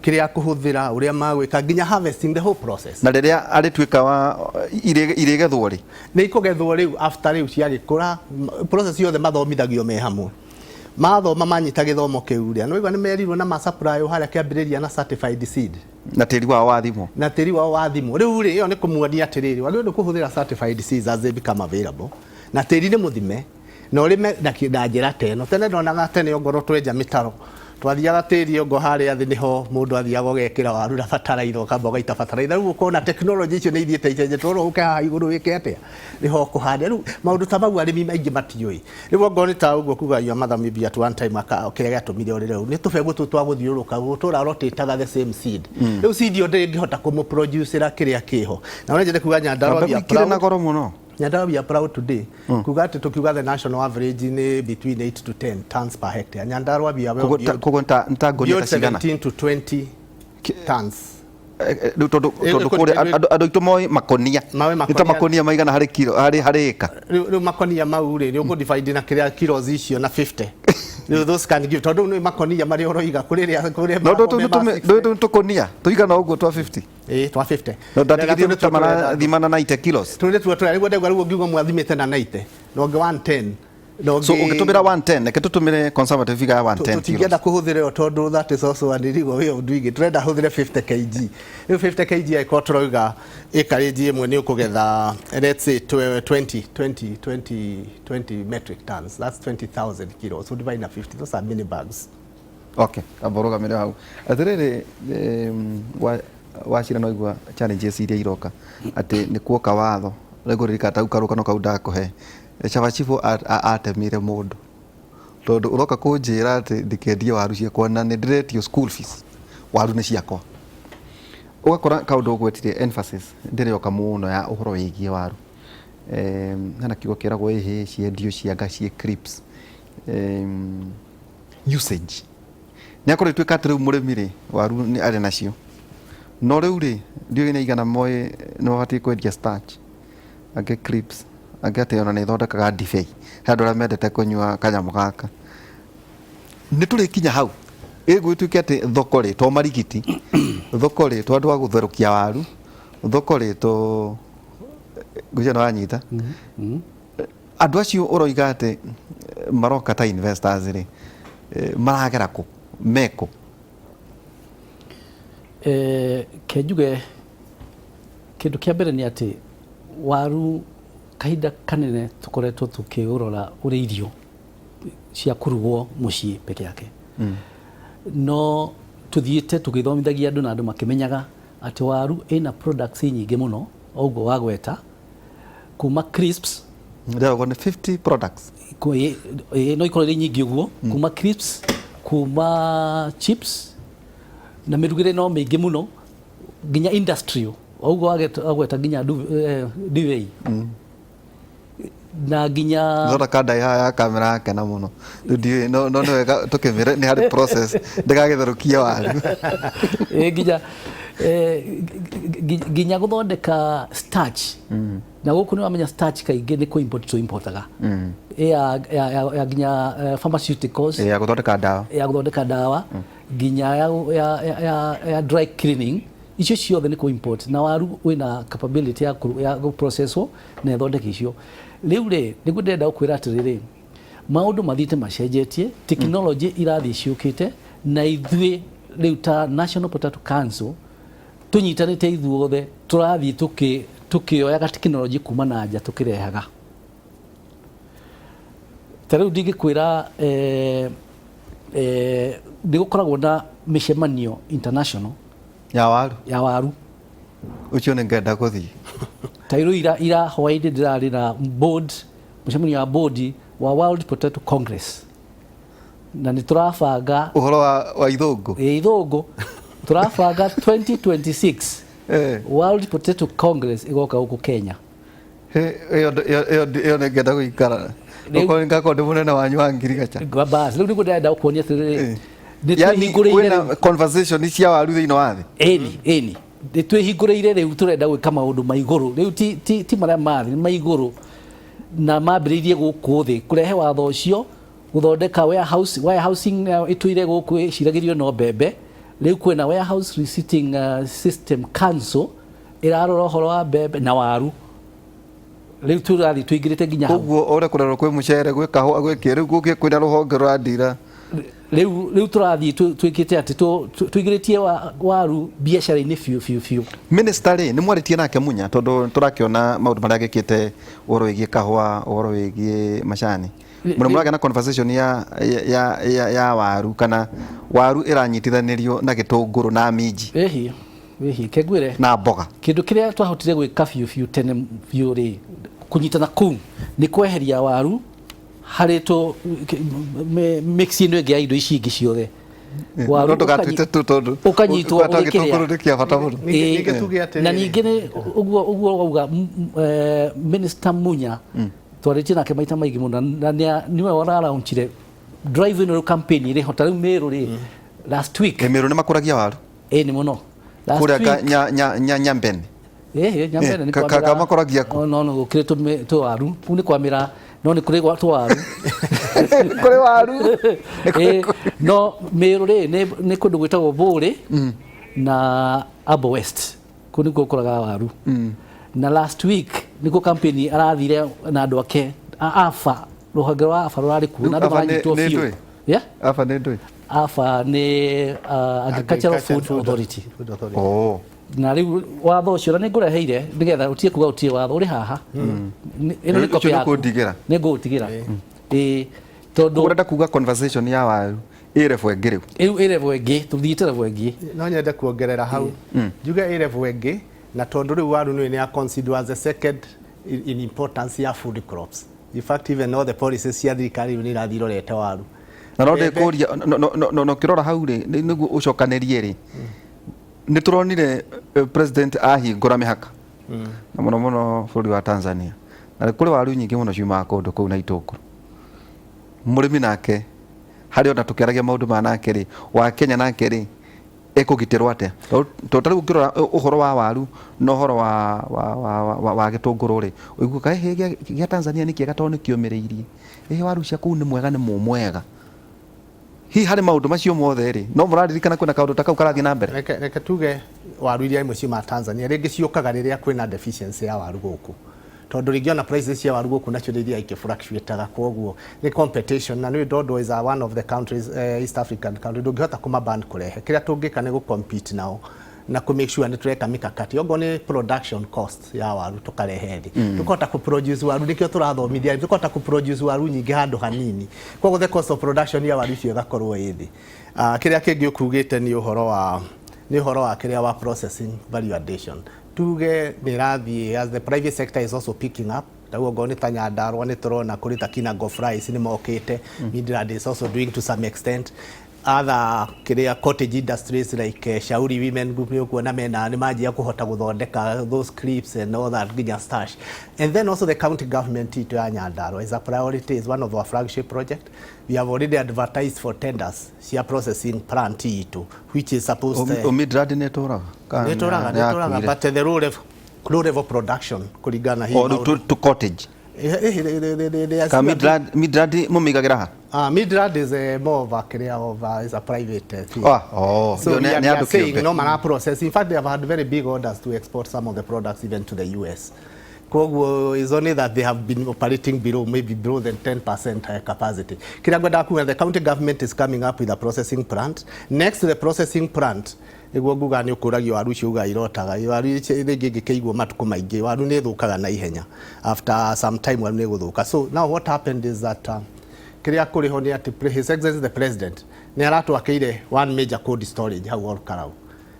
kĩrĩa kũhũthĩra, ũrĩa magwĩka, nginya harvesting, the whole process. Na rĩrĩa arĩtuĩka wa irĩgethwo rĩ? Nĩ ikũgethwo rĩu after rĩu ciagĩkũra, process yothe mathomithagio me hamwe. Mathoma, manyita gĩthomo kĩu rĩa nĩwaigua nĩ merirwo na ma supply harĩa kĩambĩrĩria na certified seed. Na tĩri wao wathimwo. Na tĩri wao wathimwo. Rĩu rĩ, ĩyo nĩ kũmuonia atĩrĩrĩ, wagĩrĩirwo nĩ kũhũthĩra certified seeds as they become available, na tĩri nĩ mũthime, na ũrĩme na njĩra ta ĩno. Tene ndonaga tene ongorwo twenja mĩtaro Twathiaga tĩri ongo harĩa thĩ nĩho mũndũ athiaga ũgekĩra waru na bataraitha, ũkamba ũgaita bataraitha. Rĩu ũkona tekinoronjĩ icio nĩ ithiĩte icenjetie, ũrona ũke haha igũrũ wĩke atĩa, nĩho ũkũhanda. Rĩu maũndũ ta mau arĩmi maingĩ matiũĩ. Rĩu ongorwo nĩ ta ũguo kuga your mother maybe at one time aka kĩrĩa gĩatũmire ũrĩre ũũ nĩ tũbegũ tũu twa gũthiũrũrũka gũtũra rotĩtaga the same seed. Rĩu seed ĩyo ndĩngĩhota kũmũproducĩra kĩrĩa kĩho. Na ũrĩa njende kuga Nyandarua we mbegũ are ikĩrĩ na proud. Goro mũno. Nyandarua we are proud today kuga atĩ tũkiuga the national average nĩ between 8 to 10 tons per hectare. Nyandarua we are well Koguo beyond, koguo nĩ ta ngũnia beyond ta cigana? 17 to 20 tons. Rĩu tondũ tondũ kũrĩa andũ aitũ moĩ makonia. Maũĩ Nĩ ta makonia. Makonia maigana harĩ kilo, harĩ ĩka? Rĩu makonia mau rĩ, nĩ ũkũ divide na kĩrĩa kilos icio na 50. Rĩu those can give, tondũ rĩu nĩ makonia marĩa ũroiga kũrĩ rĩa kũrĩ No makombe ma 60. Ndũ tũkonia tũigana ũguo twa 50? Ĩĩ, twa 50. No ndatigithie Tũrĩa ta marathimana na 90 kilos. Tũrĩa tuo tũrĩa nĩguo ndauga, rĩu ũngiuga mwathimĩte na 90 na ũngĩ 110 na So ũngĩtũmĩra 110, reke tũtũmĩre conservative figure ya 110 kilos. Tũtingĩenda kũhũthĩra ĩyo tondũ that is also an illegal way of doing it. Tũrenda hũthĩre 50 kg. Rĩu 50 kg angĩkorwo tũrauga acreage ĩmwe nĩ ũkũgetha, let's say 20 20 20 20 metric tons, that's 20,000 kilos, so divide na 50, those are many bags. Okay, amba ũrũgamĩre hau. Atĩrĩrĩ, wacira no igua challenges iria iroka atĩ nĩ kuoka watho. Rĩu ngũririkana tau karũgano kau ndakũhe Chaba Chifu atemire mũndũ tondũ ũroka kũnjĩra atĩ ndikendie waru ciakwa na nĩ ndĩretio school fees, waru nĩ ciakwa. Ũgakora kaũndũ ũgwetire, emphasis ndĩrĩoka mũno ya ũhoro wĩgiĩ waru. Hena kiugo kĩragwo ĩhĩ ciendio cianga ciĩ crisps. Usage nĩ akorwo ĩtuĩka atĩ rĩu mũrĩmi rĩ, waru nĩ arĩ nacio, no rĩu rĩ, ndiũĩ nĩ aigana moĩ nĩ mabatiĩ kwendia starch, angĩ crisps, angĩ atĩ ona nĩ ĩthondekaga ndibei. He andũ arĩa mendete kũnyua kanyamũ gaka. Nĩ tũrĩkinya hau ĩguo ĩtuĩke atĩ thoko rĩ to marigiti, thoko rĩ to andũ a gũtherũkia waru, thoko rĩ to ngwĩciria nĩ wanyita. Andũ acio ũroiga atĩ maroka ta investors rĩ, maragera kũ meko? Ke njuge kĩndũ kĩa mbere nĩ atĩ waru kahinda kanene tũkoretwo tũkĩũrora ũrĩ irio cia kũrugwo mũciĩ peke yake. No tũthiĩte tũgĩthomithagia andũ na andũ makĩmenyaga atĩ waru ĩna products nyingĩ mũno, o ũguo wagweta kuma crisps. Ndĩrauga nĩ 50 products. No ikorwo irĩ nyingĩ ũguo, kuma crisps, kuma chips, na mĩrugĩre no mĩingĩ mũno, nginya industrial, o ũguo wagweta nginya ndibei na nginya Ndona kanda haha ya kamera yakena mũno. Rĩu ndiũĩ, no nĩ wega tũkĩmĩre nĩ harĩ process ndĩgagĩtherũkie waru. Nginya gũthondeka starch. Na gũkũ nĩ wamenya starch kaingĩ nĩ kũ import tũ importaga ya nginya pharmaceuticals. Ya gũthondeka ndawa. Ya gũthondeka ndawa, nginya ya dry cleaning, icio ciothe nĩ kũ import, na waru wĩna capability ya gũ processwo na ĩthondeke icio. Rĩu rĩ, nĩguo ndĩrenda gũkwĩra atĩrĩrĩ, maũndũ mathiĩte macenjetie, technology irathiĩ ciũkĩte, na ithuĩ rĩu ta National Potato Council tũnyitanĩte ithuothe tũrathiĩ tũkĩoyaga technology kuma na nja tũkĩrehaga. Ta rĩu ndingĩkwĩra, nĩ gũkoragwo na mĩcemanio international ya waru. Ya waru. Ũcio nĩ ngenda gũthiĩ. Ta rĩu ira hwaĩ-inĩ ndĩrarĩ na board, mũcemanio wa board wa World Potato Congress, na nĩ tũrabanga ũhoro wa ithũngũ. Ĩ, ithũngũ tũrabanga 2026 World Potato Congress ĩgoka gũkũ Kenya. Ĩyo nĩ ngenda gũikara. Okorwo ngakorwo ndĩ mũnene wanyu wa ngirigaca. Bas, rĩu nĩguo ndĩrenda gũkuonia atĩrĩrĩ, nĩ Yani twĩhingũrĩire kwĩna rĩu. Conversation cia waru thĩinĩ wa thĩ. Ĩni nĩ twĩhingũrĩire rĩu, tũrenda gwĩka maũndũ ma igũrũ rĩu, ti marĩa ma thĩ, nĩ ma igũrũ, na mambĩrĩirie gũkũ thĩ kũrehe watho ũcio, gũthondeka warehouse, warehousing ĩtũire gũkũ ĩciragĩrio no mbembe. Rĩu kwĩna warehouse receipting system council ĩrarora ũhoro wa mbembe na waru. Rĩu tũrathiĩ tũingĩrĩte nginya hau. Koguo ũrĩa kũrerwo kwĩ mũcere, gwĩ kahũa, gwĩ kĩ, rĩu gũkĩ kwĩna rũhonge rũrandira. Rĩu tũrathiĩ twĩkĩte atĩ tũingĩrĩtie waru biacara-inĩ biũ biũ biũ. Minister rĩ, nĩ mwarĩtie nake Munya, tondũ tũrakĩona maũndũ marĩa agĩkĩte ũhoro wĩgiĩ kahũa, ũhoro wĩgiĩ macani? Mũno mũragĩa na conversation ya waru, kana waru ĩranyitithanĩrio na gĩtũngũrũ na minji. Ĩhi ĩhi, kengwĩre na mboga. Kĩndũ kĩrĩa twahotire gwĩka biũ biũ tene biũ rĩ, kũnyitana kũu nĩ kweheria waru harĩ tũ mix ĩno ĩngĩ ya indo ici ingĩ ciothe. Waru no ndũgatuĩte tu tondũ ũkanyitwo ũgwata ũgĩkĩrĩa. Gĩtũngũrũ nĩ kĩa bata mũno. Ningĩ tuge atĩrĩrĩ. Na ningĩ nĩ ũguo wauga, Minister Munya twarĩtie nake maita maingĩ mũno na nĩwe waralaunchire drive ĩno, rĩu campaign ĩrĩ ho ta rĩu Meru rĩ, last week. Mĩrũ nĩ makũragia waru. Ĩ, nĩ mũno. Last kũrĩa week Nyambene. Ĩ, Nyambene nĩ kwamĩra. Kamakũragia kũ? No, no, gũkĩrĩ tũwaru kũu, nĩ kwamĩra, no nĩ kũrĩ tũwaru. Kũrĩ waru. Ĩ, no Meru rĩ, nĩ kũndũ gwĩtagwo Bũrĩ na Abo West, kũu nĩkuo gũkũraga waru. Na last week nĩkuo campaign arathire na andũ ake AFA, rũhonge rwa AFA rũrarĩ kuo na Rĩu andũ AFA maranyitwo nĩ biũ. ndũĩ? Yeah? AFA nĩ ndũĩ? AFA nĩ Agricultural Food Authority. Food Authority. Oh. Na rĩu watho ũcio na nĩ ngũreheire nĩgetha ũtige kuga ũtirĩ watho ũrĩ haha. Ĩno nĩ Ũcio copy nĩ yaku. kũndigĩra. Nĩ ngũgũtigĩra, ĩĩ, tondũ ũrenda kuga conversation ya waru ĩ level ĩngĩ rĩu. Rĩu ĩ level ĩngĩ, tũthiĩte level ĩngĩ. No nyende kuongerera hau, njuge ĩ level ĩngĩ, na tondũ rĩu waru nĩ ya considered as the second in importance ya food crops. In fact, even all the policies cia thirikari rĩu nĩ irathiĩ irorete waru. Na no Mbembe. ndĩkũria, no ũkĩrora hau rĩ, nĩguo ũcokanĩrie rĩ, nĩ tũronire president ahingũra mĩhaka na mũno mũno bũrũri wa Tanzania, na kũrĩ waru nyingĩ mũno ciumaga kũndũ kũu na itũngũrũ. Mũrĩmi nake harĩ ona tũkĩaragia maũndũ ma nake rĩ, wa Kenya nake rĩ, ekũgitĩrwo atĩa? Tondũ ta rĩu ũngĩrora ũhoro wa waru na ũhoro wa gĩtũngũrũ rĩ, ũiguaga ĩhĩ gĩa Tanzania nĩ kĩega tondũ nĩ kĩũmĩrĩirie, ĩhĩ waru cia kũu nĩ mwega, nĩ mwega. Hihi harĩ maũndũ macio mothe rĩ, no mũraririkana kwĩna kaũndũ ta kau karathiĩ na mbere? Reke tuge waru iria imwe ciumaga Tanzania rĩngĩ ciũkaga rĩrĩa kwĩna deficiency ya waru gũkũ, tondũ rĩngĩ ona prices cia waru gũkũ nacio nĩ ithiaga ikĩfluctuataga, koguo nĩ competition. Na nĩ tondũ is one of the countries, East African country, ndũngĩhota kũmaban kũrehe. Kĩrĩa tũngĩka nĩ gũcompete nao na kũ make sure nĩ tũreka mikakati, okorwo nĩ production cost ya waru tũkarehe thĩ, tũkahota kũ produce waru. Nĩkĩo tũrathomithia, tũkahota kũ produce waru nyingĩ handũ hanini, koguo the cost of production ya waru icio ĩgakorwo ĩ thĩ. Kĩrĩa kĩngĩ ũkugĩte nĩ ũhoro wa kĩrĩa wa processing, value addition. Tuge nĩ ĩrathiĩ as the private sector is also picking up. Taguo ngorwo nĩ ta Nyandarua, nĩ tũrona kũrĩ ta Kinango Fries nĩ mokĩte. Midrand is also doing to some extent. Other kĩrĩa cottage industries like Shauri Women Group, nĩ ũkuona mena nĩ manjia kũhota gũthondeka those clips and all that, nginya starch. And then also the county government itũ ya Nyandarua is a priority, is one of our flagship project. We have already advertised for tenders cia processing plant itũ, which is supposed O Midrand nĩ ĩtũraga? Kana Nĩ nĩ tũraga yakuire? But the low level production kũringana na hihi O rĩu tu cottage. Ka Midrand mũmĩigagĩra ha? Midrand is more of a kĩrĩa of a, is a private thing. Ah, oh, So nĩ we are, nĩ we are andũ saying kĩũmbe. no mara process. In fact, they have had very big orders to export some of the products even to the US. Koguo is only that they have been operating below, maybe below than 10% capacity. Kĩrĩa ngwendaga kuga, the county government is coming up with a processing plant. Next to the processing plant, nĩguo nguga nĩ ũkũragio waru icio uga irotaga waru ici rĩngĩ ĩngĩkĩigwo matukũ maingĩ, waru nĩ ĩthũkaga na ihenya. After some time waru nĩ ĩgũthũka. So now what happened is that kĩrĩa kũrĩ ho nĩ atĩ His Excellency the President nĩ aratwakĩire one major cold storage hau Olkarau,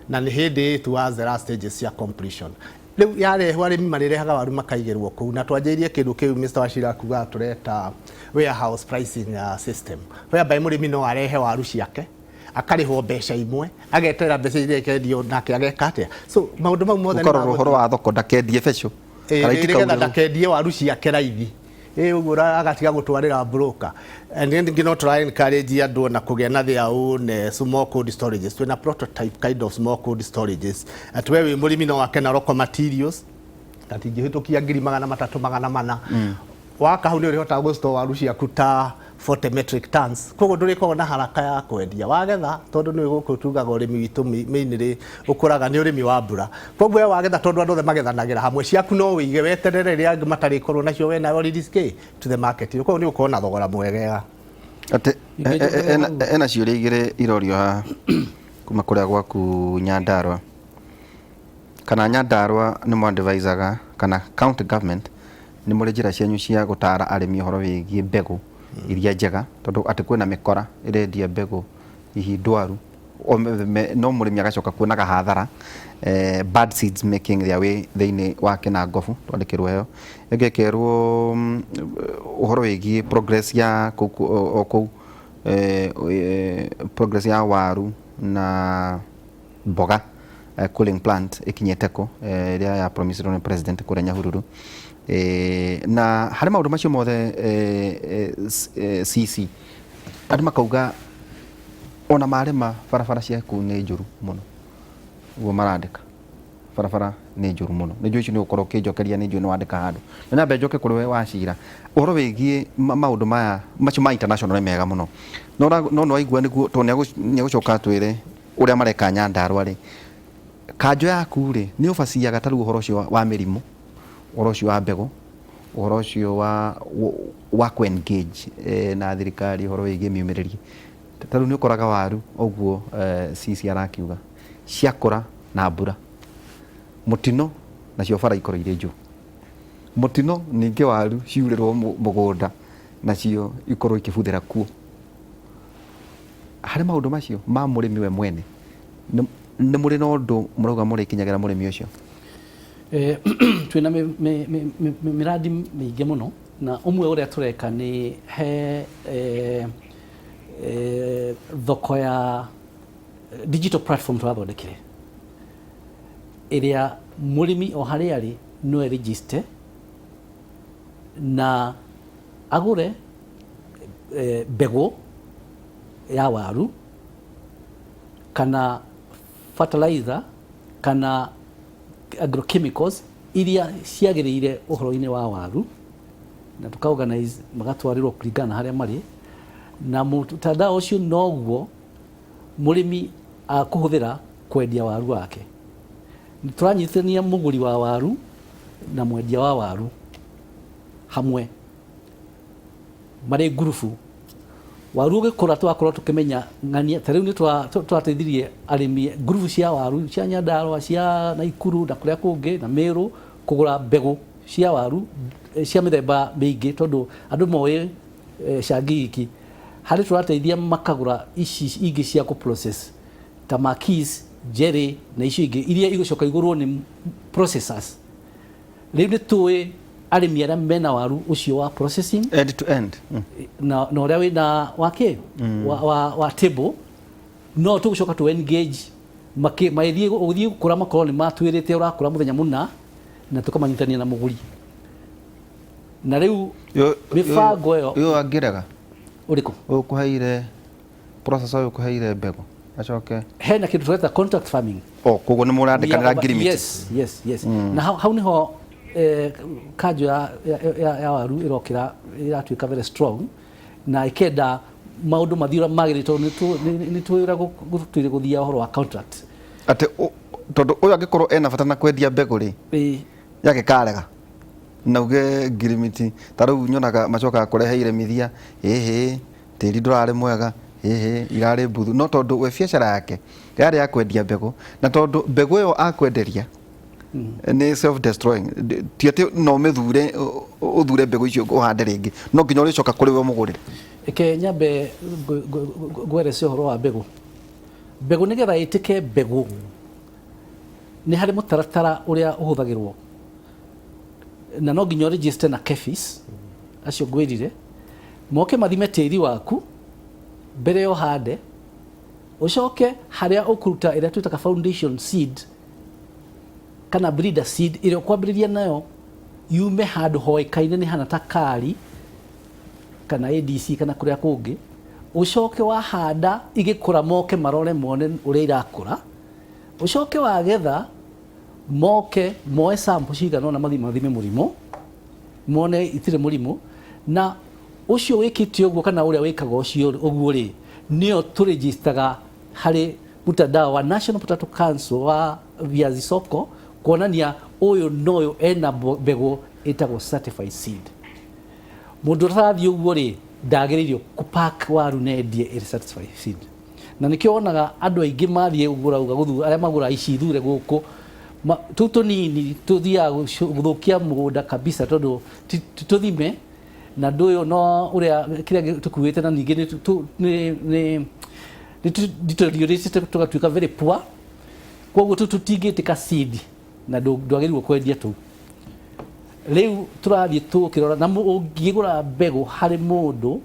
na nĩ hĩndĩ towards the last stages cia completion. Rĩu yarehwo, arĩmi marĩrehaga waru makaigĩrwo kũu, na twanjĩirie kĩndũ kĩu Mr. Wachira kuga tũreta warehouse pricing system, whereby mũrĩmi no arehe waru ciake, akarĩhwo mbeca imwe, ageterera mbeca iria ikendio nake ageka atĩa. So maũndũ mau mothe nĩ Ũkarora ũhoro wa thoko ndakendie becũ. Kana nĩgetha itikaurĩrwo. Ndakendie waru ciake raithi, ĩ ũguo agatiga gũtwarĩra broker. And then ningĩ no tũra encourage andũ ona kũgĩa na their own small cold storages. Twĩna prototype kind of small cold storages atĩ we wĩ mũrĩmi no wake na local materials gatingĩhĩtũkia 300,000, 400. Waka hau nĩ ũrĩhotaga gũstore waru ciaku ta 40 metric tons, koguo ndũrĩkoragwo na haraka ya kwendia wagetha, tondũ nĩ gũkũ tugaga ũrĩmi witũ mainly ũkũraga nĩ ũrĩmi wa mbura. Koguo we wagetha, tondũ andũ othe magethanagĩra hamwe, ciaku no wĩige weterere rĩrĩa angĩ matarĩkorwo nacio, we nawe release kĩ to the market, koguo nĩ ũgũkorwo na thogora mwegega. Atĩ Ingĩnjokerera hau. Ena ciũria igĩrĩ irorio haha kuma kũrĩa gwaku Nyandarua. Kana Nyandarua nĩ mwadvisaga, kana county government nĩ mũrĩ njĩra cianyu cia gũtara arĩmi ũhoro wĩgiĩ mbegũ? Iria njega, tondũ atĩ kwĩna mĩkora ĩrendia mbegũ hihi ndwaru, no mũrĩmi agacoka kuonaga hathara. Bad seeds making their way thĩinĩ wa Kinangofu, twandĩkĩrwo ĩyo ĩngĩ, ĩkerwo ũhoro wĩgiĩ progress ya kũu o kũu, progress ya waru na mboga, cooling plant ĩkinyĩte kũ, ĩrĩa ya promised nĩ president kũrĩa Nyahururu. Na harĩ maũndũ macio mothe, CC andũ makauga ona marĩma barabara cia kũu nĩ njũru mũno. Ũguo marandĩka barabara nĩ njũru mũno. Nĩ njũĩ icio nĩ ũgũkorwo ũkĩnjokeria, nĩ njũĩ nĩ wandĩka handũ. Na nyambe njoke kũrĩ we Wacira, ũhoro wĩgiĩ maũndũ maya macio ma international nĩ mega mũno, no nĩ waigua nĩguo, tondũ nĩ egũcoka atwĩre ũrĩa mareka Nyandarua rĩ, kanjũ yaku rĩ nĩ ũbaciaga ta rĩu ũhoro ũcio wa mĩrimũ, ũhoro ũcio wa mbegũ, ũhoro ũcio wa kũ engage na thirikari, ũhoro wĩgiĩ miumĩrĩrie. Ta rĩu nĩ ũkoraga waru ũguo, CC arakiuga ciakũra na mbura mũtino, nacio bara ikorwo irĩ njũru mũtino, ningĩ waru ciurĩrwo mũgũnda nacio ikorwo ikĩbuthĩra kuo. Harĩ maũndũ macio ma mũrĩmi we mwene, nĩ mũrĩ na ũndũ mũrauga mũrĩkinyagĩra mũrĩmi ũcio? Twĩna mĩradi mĩingĩ mũno, na ũmwe ũrĩa tũreka nĩ he thoko ya digital platform tũrathondekire, ĩrĩa mũrĩmi o harĩa arĩ no e-register na agũre mbegũ ya waru kana fertilizer kana agrochemicals iria ciagĩrĩire ũhoro-inĩ wa waru, na tũka organize magatwarĩrwo kũringana na harĩa marĩ. Na mũtandao ũcio noguo mũrĩmi akũhũthĩra kwendia waru wake. Tũranyitithania mũgũri wa waru na mwendia wa waru hamwe marĩ ngurubu. Waru ũgĩkũra, tũgakorwo tũkĩmenya ng'ania. Ta rĩu nĩ tũrateithirie arĩmi ngurubu cia waru cia Nyandarua, cia Naikuru na kũrĩa kũngĩ na Meru kũgũra mbegũ cia waru cia mĩthemba mĩingĩ, tondũ andũ moĩ cangigiki harĩ tũrateithia makagũra ici ingĩ cia kũ process ta makis, Jerry na icio ingĩ iria igũcoka igũrwo nĩ processors. Rĩu nĩ tũĩ arĩmi arĩa mena waru ũcio wa processing end to end. Na ũrĩa wĩna wa kĩ wa table, no tũgũcoka tũ engage magĩthiĩ ũgĩthiĩ gũkũra, makorwo nĩ matwĩrĩte ũrakũra mũthenya mũna, na tũkamanyitania na mũgũri. Na rĩu mĩbango ĩyo Ũyũ angĩrega ũrĩkũ? Ũyũ ũkũheire processor, ũyũ ũkũheire mbegũ, acoke Hena kĩndũ tũreta contract farming. O koguo nĩ mũrandĩkanĩra ngirimiti? Yes. Na hau niho kanjũ ya waru ĩrokĩra, ĩratuĩka very strong na ĩkenda maũndũ mathiĩ ũrĩa magĩrĩire, tondũ nĩ tũĩ ũrĩa gũtũire gũthiaga ũhoro wa contract. Atĩ tondũ ũyũ angĩkorwo ena bata na kwendia mbegũ rĩ, yake karega na uge ngirimiti. Ta rĩu nyonaga macokaga kũrehe iremithia, ĩhĩ tĩri ndũrarĩ mwega, ĩhĩ irarĩ mbuthu, no tondũ we biacara yake yarĩ ya kwendia mbegũ, na tondũ mbegũ ĩyo akwenderia nĩ self destroying, ti atĩ no ũmĩthure, ũthure mbegũ icio ũhande rĩngĩ, no nginya ũrĩcoka kũrĩ we ũmũgũrĩre. Reke nyambe ngwerece ũhoro wa mbegũ. Mbegũ, nĩgetha ĩtĩke mbegũ, nĩ harĩ mũtaratara ũrĩa ũhũthagĩrwo, na no nginya ũregister na KEPHIS acio ngwĩrire moke mathime tĩri waku mbere ya ũhande, ũcoke harĩa ũkũruta ĩrĩa twĩtaga foundation seed kana breeder seed, ĩrĩa ũkwambĩrĩria nayo, yume handũ hoĩkaine nĩ hana ta KARI kana ADC kana kũrĩa kũngĩ. Ũcoke wahanda, igĩkũra moke marore mone ũrĩa irakũra. Ũcoke wagetha, moke moe sample cigana ũna, mathiĩ mathime mũrimũ, mone itirĩ mũrimũ. Na ũcio wĩkĩte ũguo kana ũrĩa wĩkaga ũcio ũguo rĩ, nĩyo tũregistaga harĩ mtandao wa National Potato Council wa Viazi Soko, kuonania ũyũ noyũ ena mbegũ ĩtagwo certified seed. Mũndũ ũtarathiĩ ũguo rĩ, ndagĩrĩirio kũpack waru na endie ĩrĩ certified seed. Na nĩkĩo wonaga andũ aingĩ mathiĩ gũgũra uga gũthura, arĩa magũra ici thure gũkũ tũu tũnini tũthiaga gũthũkia mũgũnda kabisa, tondũ ti tũthime. Na ũndũ ũyũ no ũrĩa kĩrĩa tũkuĩte, na ningĩ nĩ nĩ nĩ deteriorate tũgatuĩka very poor. Koguo tũtingĩtĩka seed na ndwagĩrĩirwo kwendia tũu. Rĩu tũrathiĩ tũkĩrora na ũngĩgũra mbegũ harĩ mũndũ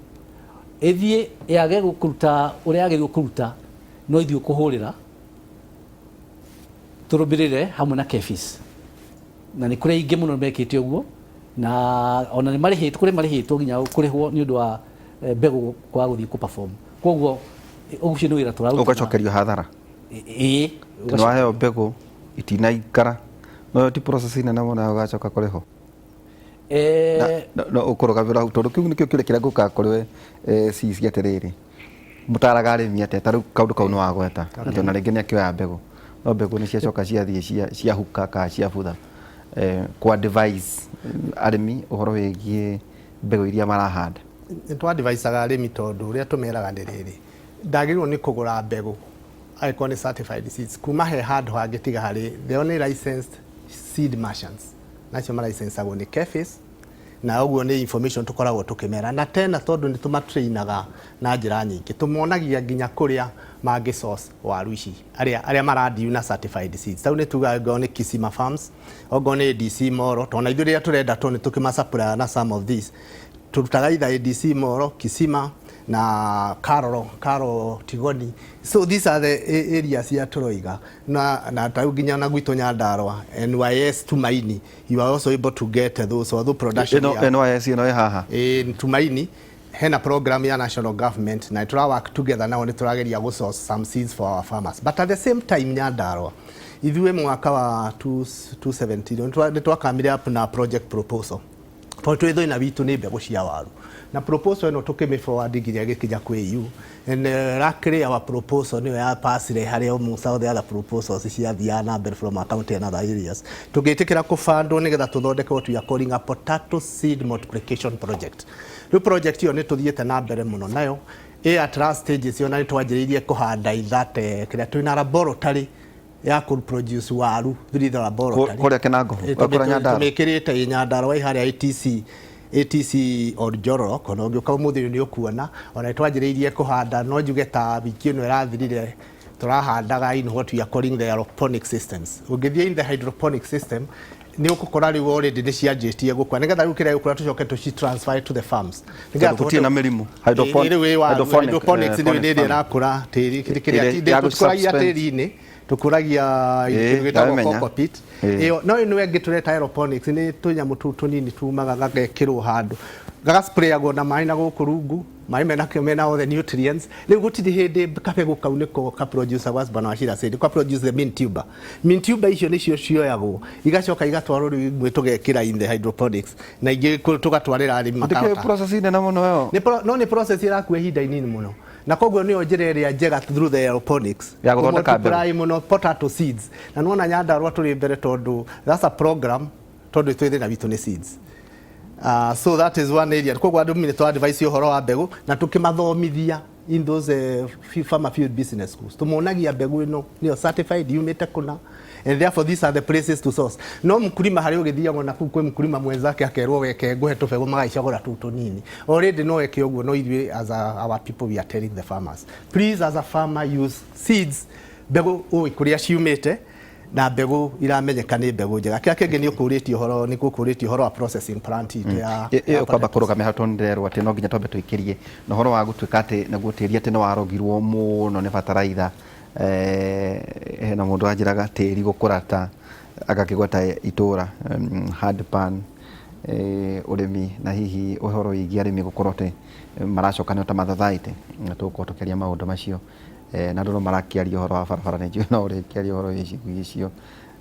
ĩthiĩ yage kũruta ũrĩa yagĩrĩirwo kũruta, no ithuĩ kũhũrĩra tũrũmĩrĩre hamwe na KEPHIS, na nĩ kũrĩ aingĩ mũno mekĩte ũguo, na ona nĩ marĩhĩtwo, kũrĩ marĩhĩtwo nginya kũrĩhwo nĩ ũndũ wa mbegũ kwaga gũthiĩ kũ perform. Koguo ũcio nĩ wĩra tũraruta. Ũgacokerio hathara? Ĩĩ. Nĩ waheo mbegũ itinaikara, no ti process nene mũno ya ũgacoka kũrĩhwo? No ũkũrũgamĩra hau, tondũ kĩu nĩkĩo kĩũria kĩrĩa ngũkaga kũrĩ we. Cici atĩrĩrĩ, mũtaraga arĩmi atĩa? Ta rĩu kaũndũ kau nĩ wagweta atĩ ona rĩngĩ nĩ akĩoya mbegũ, no mbegũ nĩ ciacoka ciathiĩ ciahuka kana ciabutha. Kwa advise arĩmi ũhoro wĩgiĩ mbegũ iria marahanda. Nĩ twadvisaga arĩmi, tondũ ũrĩa tũmeraga nĩ rĩrĩ, ndagĩrĩirwo nĩ kũgũra mbegũ angĩkorwo nĩ certified seeds kuma he handũ hangĩ tiga harĩ the only licensed seed merchants, nacio maraicencagwo nĩ KEPHIS. Na ũguo nĩ information tũkoragwo tũkĩmera. Na tena tondũ nĩ tũmatrainaga na njĩra nyingĩ, tũmonagia nginya kũrĩa mangĩ source waru ici, arĩa maradeal na certified seeds. Tau nĩ tugaga angĩkorwo nĩ Kisima Farms, ongorwo nĩ ADC Moro, tondũ na ithuĩ rĩrĩa tũrenda tũ nĩ tũkĩmasupply na some of these. Tũrutaga either ADC Moro, Kisima na Karoro, Karo Tigoni. So these are the areas iria tũroiga. Na tarĩu nginya na gwitũ Nyandarua, NYS Tumaini, you are also able to get those, although production ĩno NYS ĩno ĩ haha? Ĩ Tumaini hena program ya national government na tũra work together nao, nĩ tũrageria gũ source some seeds for our farmers. But at the same time, Nyandarua ithuĩ mwaka wa 2017 nĩ twakamire up na project proposal, tondũ twĩ thĩna witũ nĩ mbegũ cia waru, na proposal ĩno tũkĩmĩ forward nginya ĩgĩkinya kwĩ EU, and luckily our proposal nĩyo ya passire harĩa almost all the other proposals ciathiaga na mbere from our county and other areas. Tũgĩtĩkĩra kũbandwo nĩgetha tũthondeke what we are calling a potato seed multiplication project. Rĩu project ĩyo nĩ tũthiĩte na mbere mũno nayo, ĩ at last stages, ona nĩ twanjĩrĩirie kũhanda ithate kĩrĩa twĩna laboratory ya kũ produce waru through the laboratory. Kũrĩa Kĩnango? Kũrĩa Nyandarua? Tũmĩkĩrĩte ĩ Nyandarua, ĩ harĩa ATC Oljororok. Ona ũngĩũka ũmũthĩ nĩ ũkuona ona nĩ twanjĩrĩirie kũhanda. No njuge ta wiki ĩno ĩrathirire tũrahandaga in what we are calling the aeroponic systems. Ũngĩthiĩ in the hydroponic system, nĩ ũgũkora rĩu already nĩ cianjĩtie gũkũra, nĩgetha rĩu kĩrĩa gĩkũra tũcoke tũci transfer to the farms. Nĩgetha Tondũ gũtirĩ na mĩrimũ. Rĩu ĩ waru, hydroponics nĩ ĩrĩa ĩrakũra tĩri kĩrĩa Ĩrĩa ya tũkũragia gũ-suspend. Tĩri-inĩ tũkũragia kĩndũ gĩtagwo ndamenya. cocopeat. Ĩyo no ĩno ĩngĩ tũreta aeroponics nĩ tũnyamũ tũu tũnini tumaga gagekĩrwo handũ, gagasprayagwo na maĩ na gũkũ rungu, maĩ mena all the nutrients. Rĩu gũtirĩ hĩndĩ kabegũ kau nĩko ka produce, as Bwana Wachira said, ka produce the main tuber. Main tuber icio nĩcio cioyagwo igacoka igatwarwo rĩu imwe tũgekĩra in the hydroponics na ingĩ tũgatwarĩra arĩmi Ndĩkĩrĩ makahota. Process nene mũno ĩyo. No nĩ process ĩrakua ihinda inini mũno, na koguo nĩyo njĩra ĩrĩa njega through the aeroponics Ya gũthondeka mbegũ. Kũmultiply mũno potato seeds. Na nĩwona Nyandarua tũrĩ mbere, tondũ that's a program, tondũ twĩ thĩna witũ nĩ seeds. So that is one area. Koguo andũ nĩ twa advise ũhoro wa mbegũ na tũkĩmathomithia in those farmer field business schools. Tũmonagia mbegũ ĩno nĩyo certified, yumĩte kũna, and therefore these are the places to source. No mkulima harĩa ũgĩthiaga na kũu kwĩ mkulima mwenzake akerwo weke ngũhe tũbegũ, magagĩcagũra tũu tũnini. Already no eke ũguo, no ithuĩ as our people, we are telling the farmers, please, as a farmer, use seeds, mbegũ ũĩ kũrĩa ciumĩte na mbegũ iramenyeka nĩ mbegũ njega. Kĩrĩa kĩngĩ nĩ ũkũrĩtie ũhoro, nĩ gũkũrĩtie ũhoro wa processing plant itũ ya ĩyo ya kwamba potatoes. Kũrũgamia hau, tondũ nĩndĩrerwo atĩ no nginya twambe tũikĩrie na ũhoro wa gũtuĩka atĩ naguo tĩri atĩ nĩ warogirwo mũno nĩ bataraitha. Hena mũndũ wanjĩraga tĩri gũkũra ta agakĩgweta itũra hardpan, ũrĩmi na hihi ũhoro wĩgiĩ arĩmi gũkorwo atĩ maracokanio ta mathathaitĩ, na tũgũkorwo tũkĩaria maũndũ macio. Na andũ no marakĩaria ũhoro wa barabara, nĩ njũĩ no ũrĩkĩaria ũhoro wĩgiĩ icio.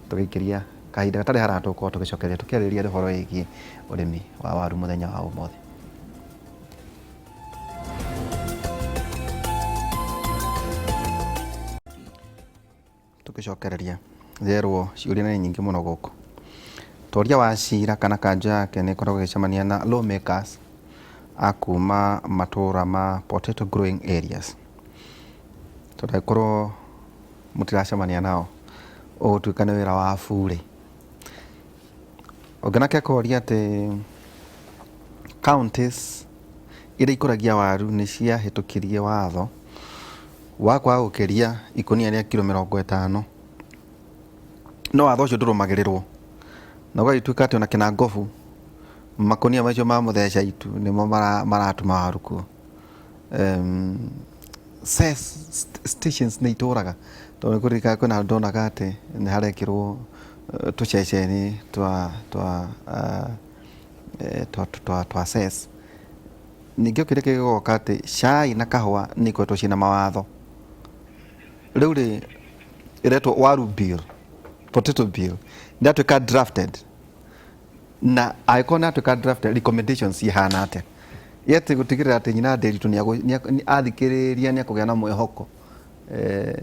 Tũgĩikĩria kahinda gatarĩ haraya, tũgũkorwo tũgĩcokereria tũkĩarĩrĩria ũhoro wĩgiĩ ũrĩmi wa waru mũthenya wa ũmũthĩ. Tũgĩcokereria therwo, ciũria nĩ nyingĩ mũno gũkũ. Twaria wa cira kana kanjũ yake nĩ ĩkoragwo ĩgĩcemania na lawmakers a kuma matũra ma potato growing areas, tondũ angĩkorwo mũtiracemania nao ũgũtuĩka nĩ wĩra wa burĩ. Ũngĩ nake akoria atĩ Counties iria ikũragia waru nĩ ciahĩtũkirie watho wa kwaga gũkĩria ikũnia rĩa kiro 50, no watho ũcio ndũrũmagĩrĩrwo na ũgagĩtuĩka atĩ ona Kĩnangobu makũnia macio ma mũtheca itu nĩmo maratũma waru kuo. Cess stations nĩ itũraga tondũ nĩ kũririkana kwĩna handũ ndonaga atĩ nĩ harekĩrwo tũceceni twa cess. Ningĩ kĩrĩa kĩgoka atĩ cai na kahũa nĩ ikoretwo ciĩna mawatho. Rĩu rĩ ĩretwo waru bill, potato bill, nĩ yatuĩka drafted, na angĩkorwo nĩ yatuĩka drafted, recommendations cihana atĩa yet gũtigĩrĩra atĩ nyina Nderitu nĩ athikĩrĩria nĩ akũgĩa na mwĩhoko,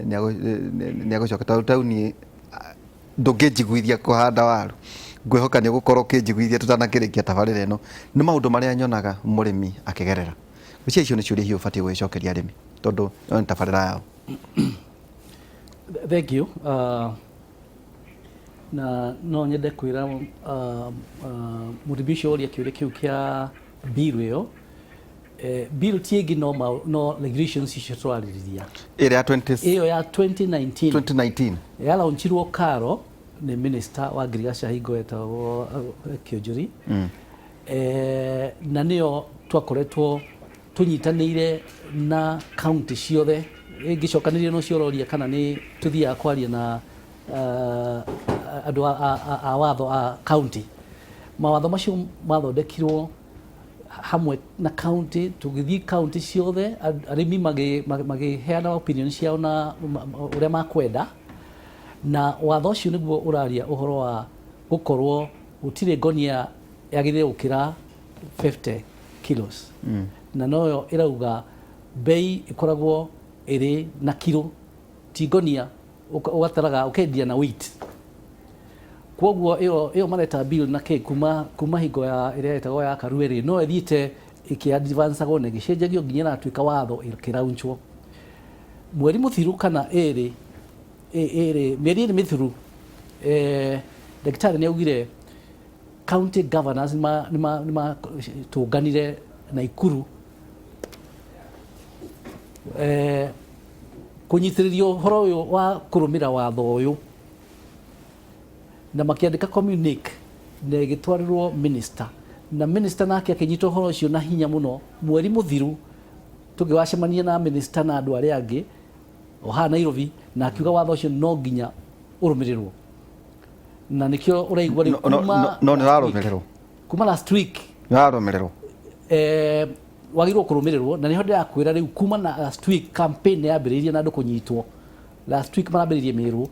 nĩ agũcoka, tondũ taũni ndũngĩnjiguithia kũhanda waru. Ngwĩhoka nĩ ũgũkorwo ũkĩnjiguithia tũtanakĩrĩkia tabarĩra ĩno. Nĩ maũndũ marĩa nyonaga mũrĩmi akĩgerera. Ngwĩciria icio nĩ ciũria hihi ũbatiĩ gũgĩcokeria arĩmi tondũ ĩyo nĩ tabarĩra yao. Thank you. Na no nyende kwĩra mũrĩmi ũcio ũria kĩũria kĩu kĩa bill ĩyo, bill ti ĩngĩ no regulations icio tũrarĩrĩria. Ĩrĩa ya 20 Ĩyo ya 2019. 2019. Yalaunchirwo Karo nĩ minister wa ngirigaca hingo etagwo Kĩonjũri. Na nĩyo twakoretwo tũnyitanĩire na county ciothe. Ĩngĩcokanĩria no ciororia kana nĩ tũthiaga kwaria na andũ a watho a county. Mawatho macio mathondekirwo hamwe na county, tũgĩthiĩ county ciothe, arĩmi magĩheana opinion ciao na ũrĩa makwenda, na watho ũcio nĩguo ũraria ũhoro wa gũkorwo gũtirĩ ngonia yagĩrĩire gũkĩra 50 kilos. Na noyo ĩrauga bei ĩkoragwo ĩrĩ na kiro, ti ngonia, ũgataraga ũkendia na weight. Koguo ĩyo mareta bill na kĩ kuma hingo ya ĩrĩa ĩtagwo ya Karue rĩ, no ĩthiĩte ĩkĩ-advancagwo na ĩgĩcenjagio nginya ĩratuĩka watho ĩkĩraunchwo mweri mũthiru kana ĩrĩ mĩeri 2 mĩthiru. Ndagĩtarĩ nĩ augire county governors nĩ matũnganire Naikuru kũnyitĩrĩria ũhoro ũyũ wa kũrũmĩra watho ũyũ, na makĩandĩka communique na ĩgĩtwarĩrwo minister, na minister nake akĩnyita ũhoro ũcio na hinya mũno. Mweri mũthiru tũgĩwacemania na minister na andũ arĩa angĩ o haha Nairobi, na akiuga watho ũcio no nginya ũrũmĩrĩrwo, na nĩkĩo ũraigua rĩu kuma No nĩ ũrarũmĩrĩrwo kuma last week. Nĩ ũrarũmĩrĩrwo. Wagĩrĩirwo kũrũmĩrĩrwo, na nĩho ndĩrakwĩra rĩu kuma na last week campaign nĩ yambĩrĩirie na andũ kũnyitwo. Last week marambĩrĩirie Meru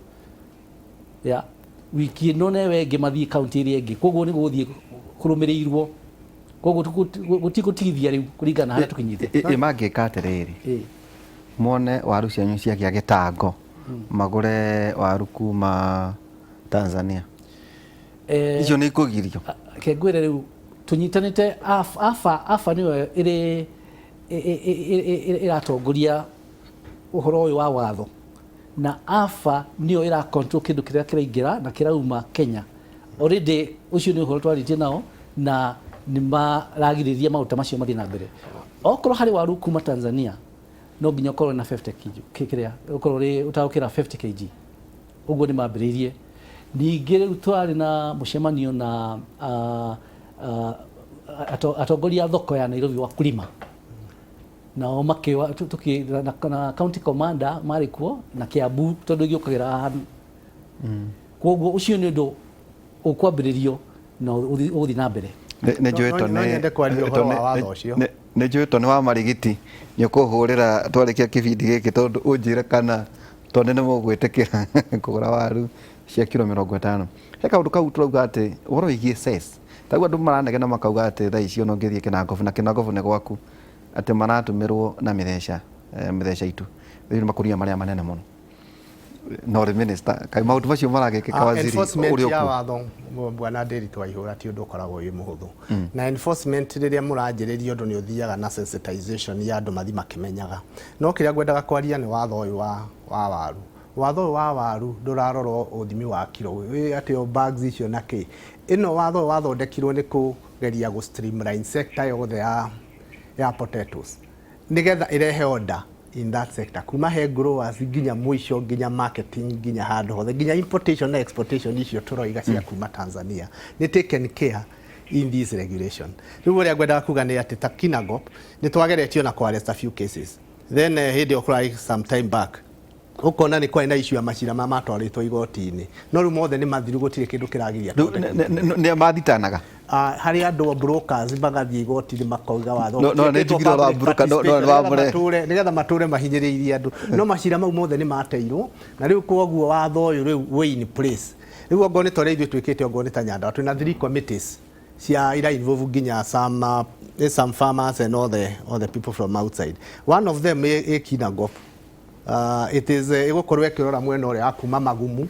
ya wiki ĩno newe ĩngĩ mathiĩ county ĩrĩa ĩngĩ, koguo nĩ gũthiĩ kũrũmĩrĩirwo, koguo gũtigũtigithia rĩu kũringana na harĩa tũkinyĩte. Ĩ mangĩka atĩrĩrĩ, mone waru cianyu ciagĩa gĩtango, magũre waru kuma Tanzania, icio nĩ ikũgirio? Ke ngwĩre rĩu tũnyitanĩte AFA nĩyo ĩrĩ ĩratongoria ũhoro ũyũ wa watho, na AFA nĩyo ĩra control kĩndũ kĩrĩa kĩraingĩra na kĩrauma Kenya. Already ũcio nĩ ũhoro twarĩtie nao na nĩ maragirĩrĩria maũndũ ta macio mathiĩ na mbere. Okorwo harĩ waru kuma Tanzania, no nginya ũkorwo na 50 kg, kĩrĩa ũkorwo ũrĩ ũtagũkĩra 50 kg. Ũguo nĩ mambĩrĩirie. Ningĩ rĩu twarĩ na mũcemanio na atongoria a thoko ya Nairobi wakulima, nao makĩwa na county commander marĩ kuo na Kiambu tondũ gĩũkagĩra haha. Koguo ũcio nĩ ũndũ ũkwambĩrĩrio na ũgũthiĩ na mbere. Nĩ njũĩ No nyende kwaria ũhoro wa watho ũcio. Nĩ njũĩ to nĩ wa marigiti, nĩ ũkũhũrĩra twarĩkia kĩbindi gĩkĩ tondũ ũnjĩre kana tondũ nĩ mũgwĩtĩkĩra kũgũra waru cia kiro 50. He kaũndũ kau tũrauga atĩ ũhoro wĩgiĩ cess, taguo andũ maranegena makauga atĩ thaa ici ona ũngĩthiĩ Kĩnangobu na Kĩnangobu nĩ gwaku, atĩ maratũmĩrwo na mĩtheca, mĩtheca itu rĩu nĩ makũnia marĩa manene mũno. No rĩ minister, kaĩ maũndũ macio maragĩkĩka waziri Enforcement ũrĩa ya ũkuo? watho bwana Nderitu Waihũra ti ũndũ ũkoragwo wĩ mũhũthũ. Na enforcement rĩrĩa mũranjĩrĩria ũndũ nĩ ũthiaga na sensitization ya andũ mathi makĩmenyaga. No kĩrĩa ngwendaga kwaria nĩ watho ũyũ wa waru. Watho ũyũ wa waru ndũrarora ũthimi wa kiro wĩ atĩ o bags icio na kĩ. Ĩno watho ũyũ wathondekirwo nĩ kũgeria gũ streamline sector yothe ya potatoes nĩgetha ĩrehe order in that sector, kuma he growers nginya mũico, nginya marketing, nginya handũ hothe, nginya importation na exportation icio tũroiga cia kuma Tanzania nĩ taken care in this regulation. Rĩu ũrĩa ngwendaga kuga nĩ atĩ ta Kinangop nĩ twageretio na kũ arrest a few cases, then hĩndĩ ĩyo kũrarĩ some time back, ũkona nĩ kwarĩ na issue ya macira ma matwarĩtwo igoti-inĩ, no rĩu mothe nĩ mathiru, gũtirĩ kĩndũ kĩragiria. Nĩ mathitanaga? Harĩ andũ brokers magathiĩ igoti-inĩ makoiga watho No, no, nĩ njugire wa broker, no, no, wa nĩgetha matũre mahinyĩrĩirie andũ, no macira mau mothe nĩ mateirwo, na rĩu koguo watho ũyũ rĩu wĩ in place. Rĩu ongorwo nĩ ta ũrĩa ithuĩ twĩkĩte, ongorwo nĩ ta Nyandarua, twĩna three committees cia ira involve nginya some farmers and all the people from outside. One of them ĩ Kinangop, it is ĩgũkorwo ĩkĩrora mwena ũrĩa wa kuma Magumu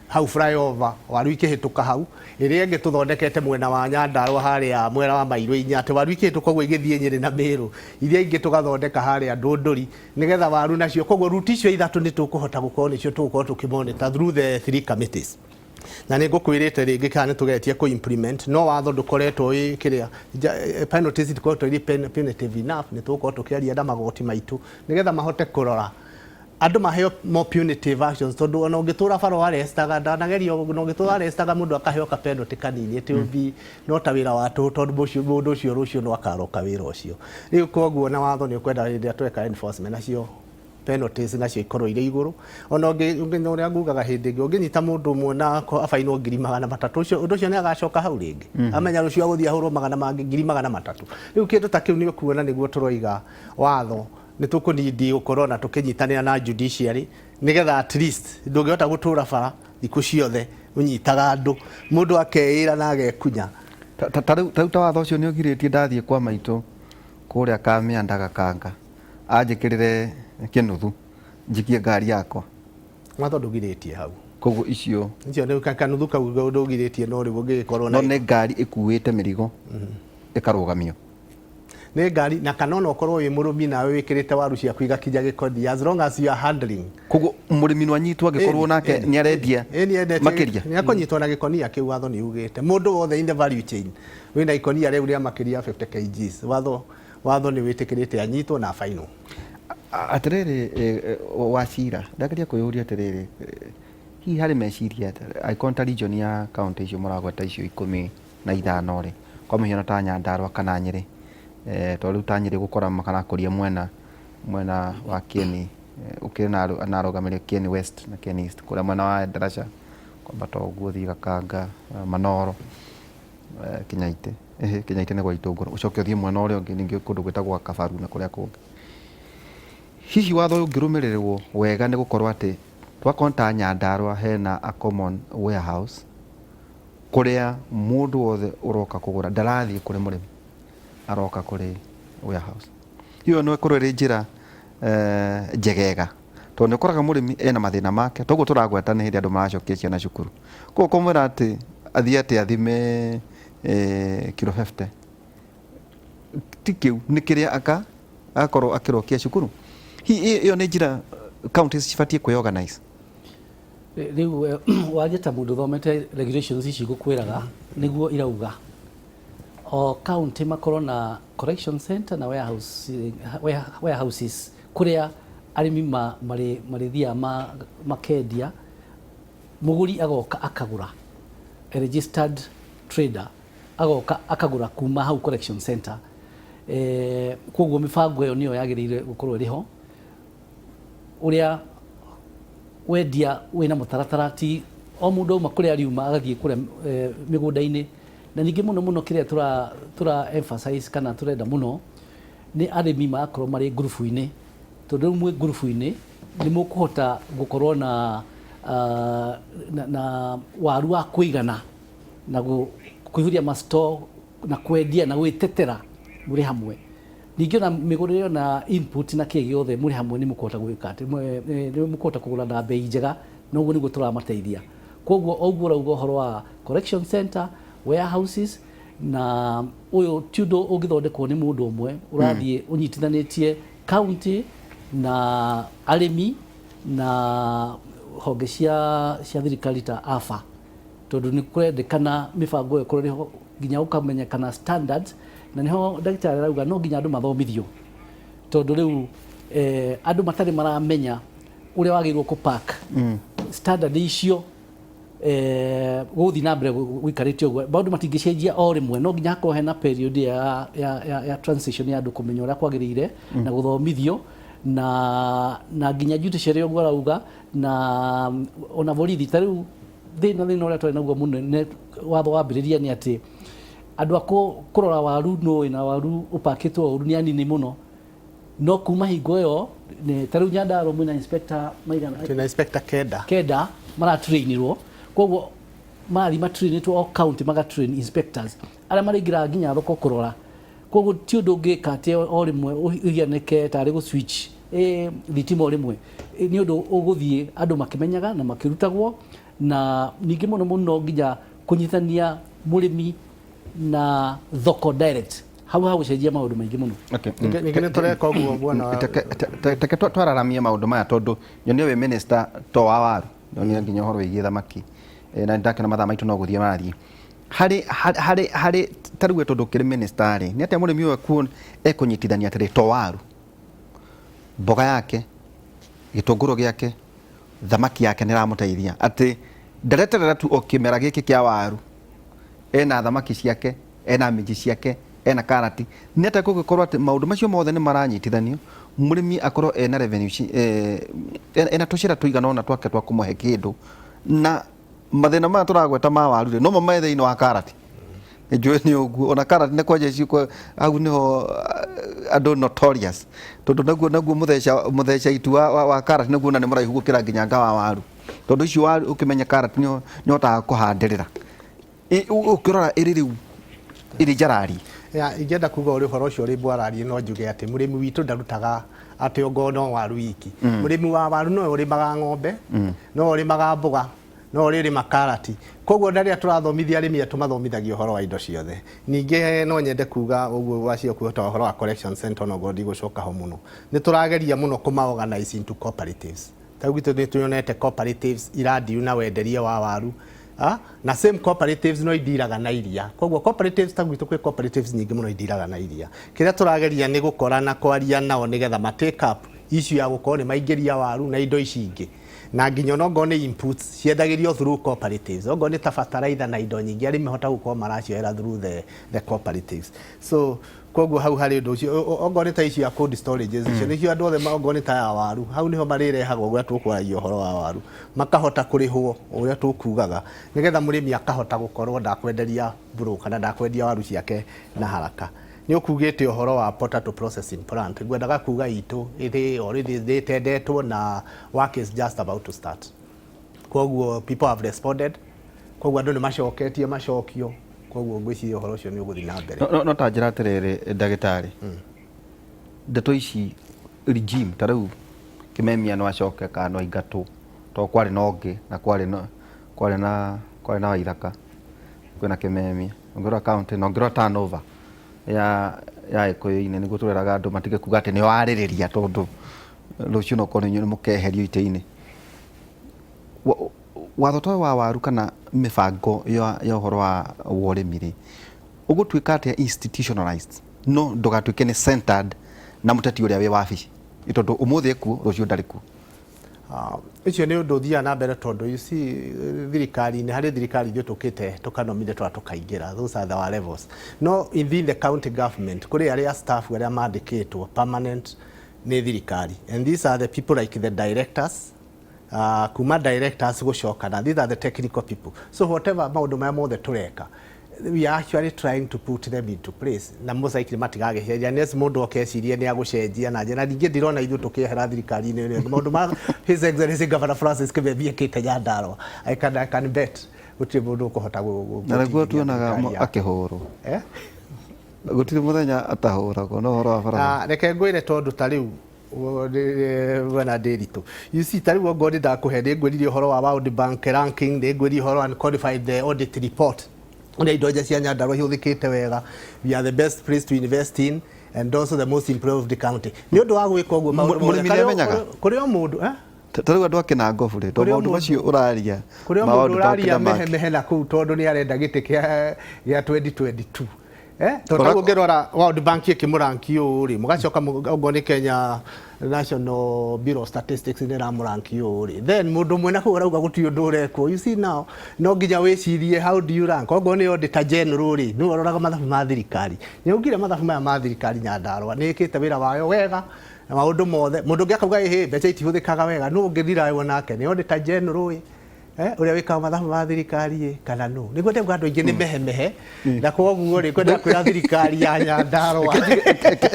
hau flyover, waru ikĩhĩtũka hau. Ĩrĩa ĩngĩ tũthondekete mwena wa Nyandarua harĩa mwena wa mairo 4, atĩ waru ikĩhĩtũka ũguo igĩthiĩ Nyĩrĩ na Mĩrũ. Iria ingĩ tũgathondeka harĩa Ndũndũri nĩgetha waru nacio. Koguo route icio ithatũ nĩ tũkũhota gũkorwo nĩcio tũgũkorwo tũkĩmonitor through the three committees. Na nĩ ngũkwĩrĩte rĩngĩ kana nĩ tũgeretie kũ implement, no watho ndũkoretwo wĩ kĩrĩa, penalties itikoretwo irĩ punitive enough. Nĩ tũgũkorwo tũkĩaria na magoti maitũ nĩgetha mahote kũrora andũ maheo more punitive actions, tondũ ona ũngĩtũra bara warestaga ndanagerio, ona ũngĩtũra arestaga mũndũ akaheo ka penalty kanini, it will be no ta wĩra wa tũhũ, tondũ mũndũ ũcio rũciũ no akaroka wĩra ũcio. Rĩu koguo na watho nĩ ũkwenda hĩndĩ ĩrĩa tweka enforcement, nacio penalties nacio ikorwo irĩ igũrũ. Ona ũngĩ ũrĩa ngugaga hĩndĩ ĩngĩ, ũngĩnyita mũndũ ũmwe na abainwo 300,000, ũcio ũndũ ũcio nĩ agacoka hau rĩngĩ, amenya rũciũ agũthiĩ ahũrwo magana mangĩ 300,000. Rĩu kĩndũ ta kĩu nĩ ũkuona nĩguo tũroiga watho nĩ tũkũnindi gũkorwo na tũkĩnyitanĩra na judiciary, nĩgetha at least ndũngĩhota gũtũra bara thikũ ciothe ũnyitaga andũ, mũndũ akeĩra na agekunya. Ta rĩu ta watho ũcio nĩ ũgirĩtie ndathiĩ kwa maitũ kũrĩa Kamĩanda Gakanga anjĩkĩrĩre kĩnuthu njikie ngari yakwa? Watho ndũgirĩtie hau. Koguo icio icio nĩ kanuthu kau ndũgirĩtie, no rĩu ũngĩgĩkorwo no nĩ ngari ĩkuĩte mĩrigo ĩkarũgamio. Nĩ ngari na kana ona ũkorwo wĩ mũrũmi nawe wĩkĩrĩte waru ciaku igakinya gĩkondi, as long as you are handling. Koguo mũrĩmi no anyitwo angĩkorwo nake nĩ arendia Ĩni endetie makĩria. Nĩ akũnyitwo na gĩkonia kĩu. Watho nĩ ugĩte mũndũ wothe in the value chain wĩna ikonia rĩu rĩa makĩria ya 50 kgs, watho nĩ wĩtĩkĩrĩte anyitwo na bainwo. Atĩrĩrĩ, Wacira, ndageria kwĩyũria atĩrĩrĩ, hihi harĩ meciria angĩkorwo ta region ya county icio mũragweta icio 15 rĩ, kwa mũhiano ta Nyandarua kana Nyĩrĩ, tondũ rĩu ta Nyĩrĩ gũkora makarakũria mwena wa Kieni, ũkĩrĩ na arũgamĩrĩri Kieni West na Kieni East, kũrĩa mwena wa Endarasha kwambata ũguo ũthiĩ Gakanga, Manoro, Kinyaitĩ, Kinyaitĩ nĩ gwa Itũngũrũ, ũcoke ũthiĩ mwena ũrĩa ũngĩ ningĩ kũndũ gwĩtagwo Kabaru na kũrĩa kũngĩ. Hihi watho ũyũ ũngĩrũmĩrĩrwo wega nĩ gũkorwo atĩ twakorwo ta Nyandarua hena a common warehouse kũrĩa mũndũ wothe ũroka kũgũra ndarathiĩ kũrĩ mũrĩmi, aroka kũrĩ warehouse ĩyo, no ĩkorwo ĩrĩ njĩra njegega, tondũ nĩ ũkoraga mũrĩmi ena mathĩna make, toguo tũragweta nĩ hĩndĩ andũ maracokia ciana cukuru, koguo kũmwĩra atĩ athiĩ atĩ athime kiro 50 ti kĩu nĩ kĩrĩa aka agakorwo akĩrokia cukuru. Hihi ĩyo nĩ njĩra counties cibatiĩ kwĩ organize? Rĩu warie ta mũndũ ũthomete regulations ici, ngũkwĩraga nĩguo irauga o county makorwo na collection center na warehouses kũrĩa arĩmi marĩthiaga makendia, mũgũri agoka akagũra, a registered trader agoka akagũra kuma hau collection center. Koguo mĩbango ĩyo nĩyo yagĩrĩire gũkorwo ĩrĩ ho, ũrĩa wendia wĩna mũtaratara, ti o mũndũ auma kũrĩa ariuma agathiĩ kũrĩa mĩgũnda-inĩ. Na ningĩ mũno mũno kĩrĩa tũra emphasize kana tũrenda mũno nĩ arĩmi magakorwo marĩ ngurubu-inĩ, tondũ rĩu mwĩ ngurubu-inĩ nĩ mũkũhota gũkorwo na waru wa kũigana na kũihũria ma store na kwendia na gwĩtetera mũrĩ hamwe. Ningĩ ona mĩgũrĩre na input na kĩ gĩothe mũrĩ hamwe nĩ mũkũhota gwĩka atĩ nĩ mũkũhota kũgũra na bei njega, na ũguo nĩguo tũramateithia. Koguo o ũguo ũrauga ũhoro wa collection center, warehouses, na ũyũ ti ũndũ ũngĩthondekwo nĩ mũndũ ũmwe, ũrathiĩ ũnyitithanĩtie county na arĩmi na Honge cia thirikari ta AFA, tondũ nĩ kũrendekana mĩbango ĩyo ĩkorwo ĩrĩ nginya gũkamenyekana standards, na nĩho ndagĩtarĩ arauga no nginya andũ mathomithio, tondũ rĩu andũ matarĩ maramenya ũrĩa wagĩrĩirwo kũ pack standard icio. Gũgũthiĩ na mbere gũikarĩte ũguo, maũndũ matingĩcenjia o rĩmwe. No nginya hakorwo hena period ya transition ya andũ kũmenya ũrĩa kwagĩrĩire na gũthomithio na nginya judiciary ũguo arauga, na ona borithi. Ta rĩu thĩna ũrĩa twarĩ naguo mũnene watho wambĩrĩria nĩ atĩ andũ a kũrora waru nũ wĩna waru ũpakĩtwo ũru nĩ anini mũno. No kuma hingo ĩyo ta rĩu Nyandarua mwĩna inspector maigana? Twĩna inspector 9. 9 maratrainirwo. Koguo marathiĩ matrainĩtwo o county, magatrain inspectors arĩa marĩingĩraga nginya thoko kũrora. Koguo ti ũndũ ũngĩka atĩ o rĩmwe ũhianĩke tarĩ gũ switch thitima o rĩmwe. Nĩ ũndũ ũgũthiĩ andũ makĩmenyaga na makĩrutagwo, na ningĩ mũno mũno nginya kũnyitithania mũrĩmi na thoko direct, hau hagũcenjia maũndũ maingĩ mũno. Ningĩ nĩ tũreka ũguo, bwana. Teke twararamie maũndũ maya, tondũ nyonie wĩ minister to wa waru, nyonie nginya ũhoro wĩgiĩ thamaki. Na nĩndakĩona mathaa maitũ no gũthiĩ marathiĩ. Harĩ ta rĩu we tondũ ũkĩrĩ minister rĩ, nĩ atĩa mũrĩmi ũyũ ekũnyitithania atĩrĩ, to waru, mboga yake, gĩtũngũrũ gĩake, thamaki yake nĩ ĩramũteithia, atĩ ndareterera tu o kĩmera gĩkĩ kĩa waru, ena thamaki ciake, ena minji ciake, ena karati? Nĩ atĩa kũngĩkorwo atĩ maũndũ macio mothe nĩ maranyitithanio, mũrĩmi akorwo ena revenue, ena tũcĩra tũigana ũna twake twa kũmũhe kĩndũ, na mathĩna maya tũragweta ma waru rĩ, nomo me thĩinĩ wa karati? Njũĩ nĩ ũguo, ona karati nĩ kwanja ici hau nĩho andũ notorious, tondũ naguo mũtheca itu wa karati naguo na nĩ mũraihu gũkĩra nginya nga wa waru, tondũ icio waru ũkĩmenya karati nĩ ũhotaga kũhandĩrĩra. Ũkĩrora ĩrĩ rĩu ĩrĩ njarari. Ya, ingĩenda kuga ũrĩ ũhoro ũcio ũrĩ mbwarari, no njuge atĩ mũrĩmi witũ ndarutaga atĩ ongo no waru wiki. Mũrĩmi wa waru no ũrĩmaga ng'ombe, no ũrĩmaga mboga, no ũrĩrĩma karati. Koguo na rĩrĩa tũrathomithia arĩmi etũ, mathomithagia ũhoro wa indo ciothe. Ningĩ no nyende kuga ũguo wacio kuhota ũhoro wa collection center, onoguo ndigũcoka ho mũno. Nĩ tũrageria mũno kũma organize into cooperatives. Ta rĩu gwitũ nĩ tuyonete cooperatives iradeal na wenderia wa waru. Na same cooperatives no idiraga na iria. Koguo cooperatives, ta gwitũ kwĩ cooperatives nyingĩ mũno idiraga na iria. Kĩrĩa tũrageria nĩ gũkora na kwaria nao nĩgetha ma take up issue ya gũkorwo nĩ maingĩria waru na indo ici ingĩ, na nginya ona ongorwo nĩ inputs ciendagĩrio through cooperatives, ongorwo nĩ ta fertilizer na indo nyingĩ, arĩmi mahota gũkorwo maracioera through the cooperatives. So koguo hau harĩ ũndũ ũcio. Ongorwo nĩ ta issue ya cold storages, icio nĩcio andũ othe ongorwo nĩ ta ya waru, hau nĩho marĩrehagwo ũrĩa tũkwaragia ũhoro wa waru, makahota kũrĩhwo ũrĩa tũkugaga, nĩgetha mũrĩmi akahota gũkorwo ndakwenderia mbũrũ kana ndakwendia waru ciake na haraka. Nĩ ũkugĩte ũhoro wa potato processing plant, ngwendaga kuga itũ ĩrĩ already nĩ ĩtendetwo na work is just about to start. Koguo people have responded, koguo andũ nĩ macoketie macokio, koguo ngwĩciria ũhoro ũcio nĩ ũgũthiĩ na mbere. No ta njĩra atĩrĩrĩ, ndagĩtarĩ, ndeto ici regime, ta rĩu Kĩmemia no acoke kana no aingatwo, tondũ kwarĩ na ũngĩ na kwarĩ na Waithaka, kwĩna Kĩmemia, ũngĩrora county na ũngĩrora turnover ya Gĩkũyũ-inĩ, nĩguo tũreraga andũ matige kuga atĩ nĩo arĩrĩria, tondũ rũciũ no korwo inyuĩ nĩ mũkeherio itĩ-inĩ. Watho ta ũyũ wa waru kana mĩbango ya ũhoro wa ũrĩmi rĩ, ũgũtuĩka atĩa institutionalized, no ndũgatuĩke nĩ centered na mũteti ũrĩa wĩ wabici, tondũ ũmũthĩ ekuo, rũciũ ndarĩ kuo? Ũcio nĩ ũndũ ũthiaga na mbere, tondũ you see, thirikari-inĩ, harĩ thirikari ithuĩ tũkĩte tũkanominatwo tũkaingĩra, those are our levels. No within the county government kũrĩ arĩa staff arĩa mandĩkĩtwo permanent nĩ thirikari, and these are the people like the directors, kuma directors gũcoka, na these are the technical people. So whatever maũndũ maya mothe tũreka, we are actually trying to put them into place, na most likely matigagĩcenjia unless mũndũ oke ecirie nĩ agũcenjia na njĩra ningĩ. Ndirona ithuĩ tũkĩehera thirikari-inĩ ĩno ĩngĩ. Maũndũ ma His Excellency Governor Francis Kimemia ekĩte Nyandarua, I can bet gũtirĩ mũndũ ũkũhota na nĩguo gũtigithia tuonaga thirikari yake. Akĩhũrwo. Eh? Gũtirĩ mũthenya atahũragwo no ũhoro wa barabara. Reke ngwĩre, tondũ ta rĩu bwana Ndiritu, you see, ta rĩu ongorwo nĩ ndakũhe, nĩ ngwĩrire ũhoro wa World Bank ranking, nĩ ngwĩrire ũhoro wa unqualified the audit report, ũrĩa indo nja cia Nyandarua ihũthĩkĩte wega. We are the best place to invest in and also the most improved county nĩ ũndũ wa gwĩka ũguo maũndũ mothe. Mũrĩmi nĩamenyaga? Kũrĩ o mũndũ, eh? Ta rĩu andũ a Kĩnangobu rĩ, tondũ Kũrĩ o maũndũ mũndũ- macio ũraria kũrĩ o ma mũndũ World Bank ũraria na mehe make. mehe na kũu tondũ nĩ arenda gĩtĩ kĩa 2022. Tondũ Ora- tarĩu ũngĩrora World Bank ĩkĩmũranki ũũ rĩ, mũgacoka okorwo nĩ Kenya National Bureau of Statistics nĩ ĩramũranki ũũ rĩ, then mũndũ ũmwe na kũu arauga gũtirĩ ũndũ ũrekwo. You see now, no nginya wĩcirie how do you rank. Okorwo nĩ Auditor General rĩ, nĩwe ũroraga mathabu ma thirikari. Nĩ augire mathabu maya ma thirikari Nyandarua nĩ ĩkĩte wĩra wayo wega na maũndũ mothe. Mũndũ ũngĩ akauga ĩhĩ mbeca itihũthĩkaga wega, nũ ũngĩthiraywo nake? Nĩ Auditor General ĩ, ũrĩa wĩkaga mathabu ma thirikari ĩ, kana nũ? Nĩguo ndauga andũ aingĩ nĩ mehemehe, na koguo rĩ kwenda kwĩra thirikari ya Nyandarua.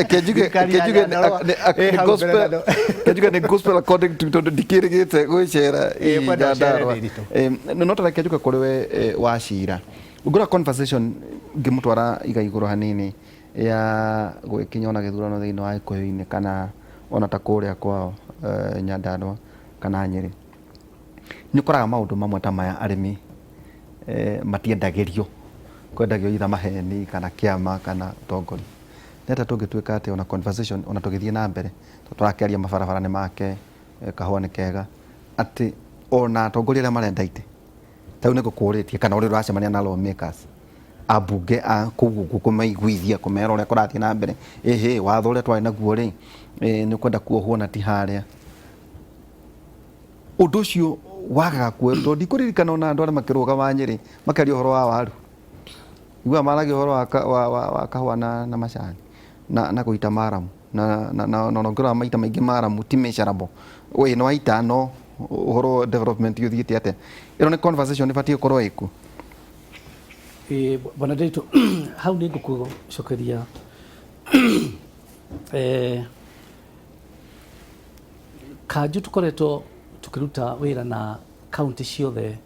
Thirikari ya Nyandarua ĩ hau mbere na andũ. Kenjuge nĩ gospel according to tondũ ndikĩrĩgĩte gwĩcera Ĩ, kwenda ũcere Nyandarua. nĩ iritũ. No tareke njuke kũrĩ we Wachira, ũngĩrora conversation ngĩmũtwara iga igũrũ hanini ya gwĩkinya ona gĩthurano thĩinĩ wa Gĩkũyũ-inĩ kana ona ta kũrĩa kwao Nyandarua kana Nyĩrĩ, nĩ ũkoraga maũndũ mamwe ta maya arĩmi matiendagĩrio, kwendagio either maheni kana kĩama kana ũtongoria. Nĩ atĩa tũngĩtuĩka atĩ ona conversation ona tũgĩthiĩ na mbere, tondũ tũrakĩaria mabarabara nĩ make, kahũa nĩ kega, atĩ ona atongoria arĩa marenda itĩ, ta rĩu nĩ ngũkũrĩtie kana ũrĩa ũracemania na lawmakers, ambunge a kũu ũguo kũmaiguithia kũmera ũrĩa kũrathiĩ na mbere, ĩhĩ watho ũrĩa twarĩ naguo rĩ, nĩ ũkwenda kuohwo na ti harĩa. Ũndũ ũcio wagaga kuoywo tondũ ndikũririkana ona andũ arĩa makĩrũgama Nyĩrĩ makĩaria ũhoro wa waru, iguaga maragia ũhoro wa kahũa na macani na gũita maramu na ona ũngĩrora maita maingĩ maramu ti measurable, ĩ nĩ waita no ũhoro wa development ũthiĩte atĩa? Ĩno nĩ conversation ĩbatiĩ gũkorwo ĩkuo. Bwana Ndiritu, hau nĩ ngũkũcokeria kanjũ tũkoretwo tũkĩruta wĩra na kaunti ciothe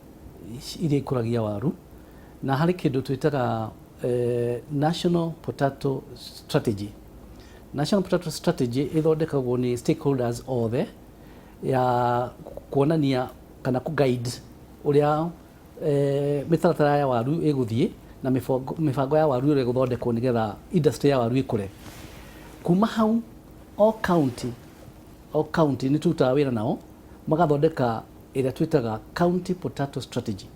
iria ikũragia waru, na harĩ kĩndũ twĩtaga National Potato Strategy. National Potato Strategy ĩthondekagwo nĩ stakeholders othe ya kuonania kana kũ guide ũrĩa mĩtaratara ya waru ĩgũthiĩ na mĩbango ya waru ĩrĩa ĩgũthondekwo nĩgetha industry ya waru ĩkũre. Kuma hau o county nĩ tũrutaga wĩra nao magathondeka ĩrĩa twĩtaga County Potato Strategy.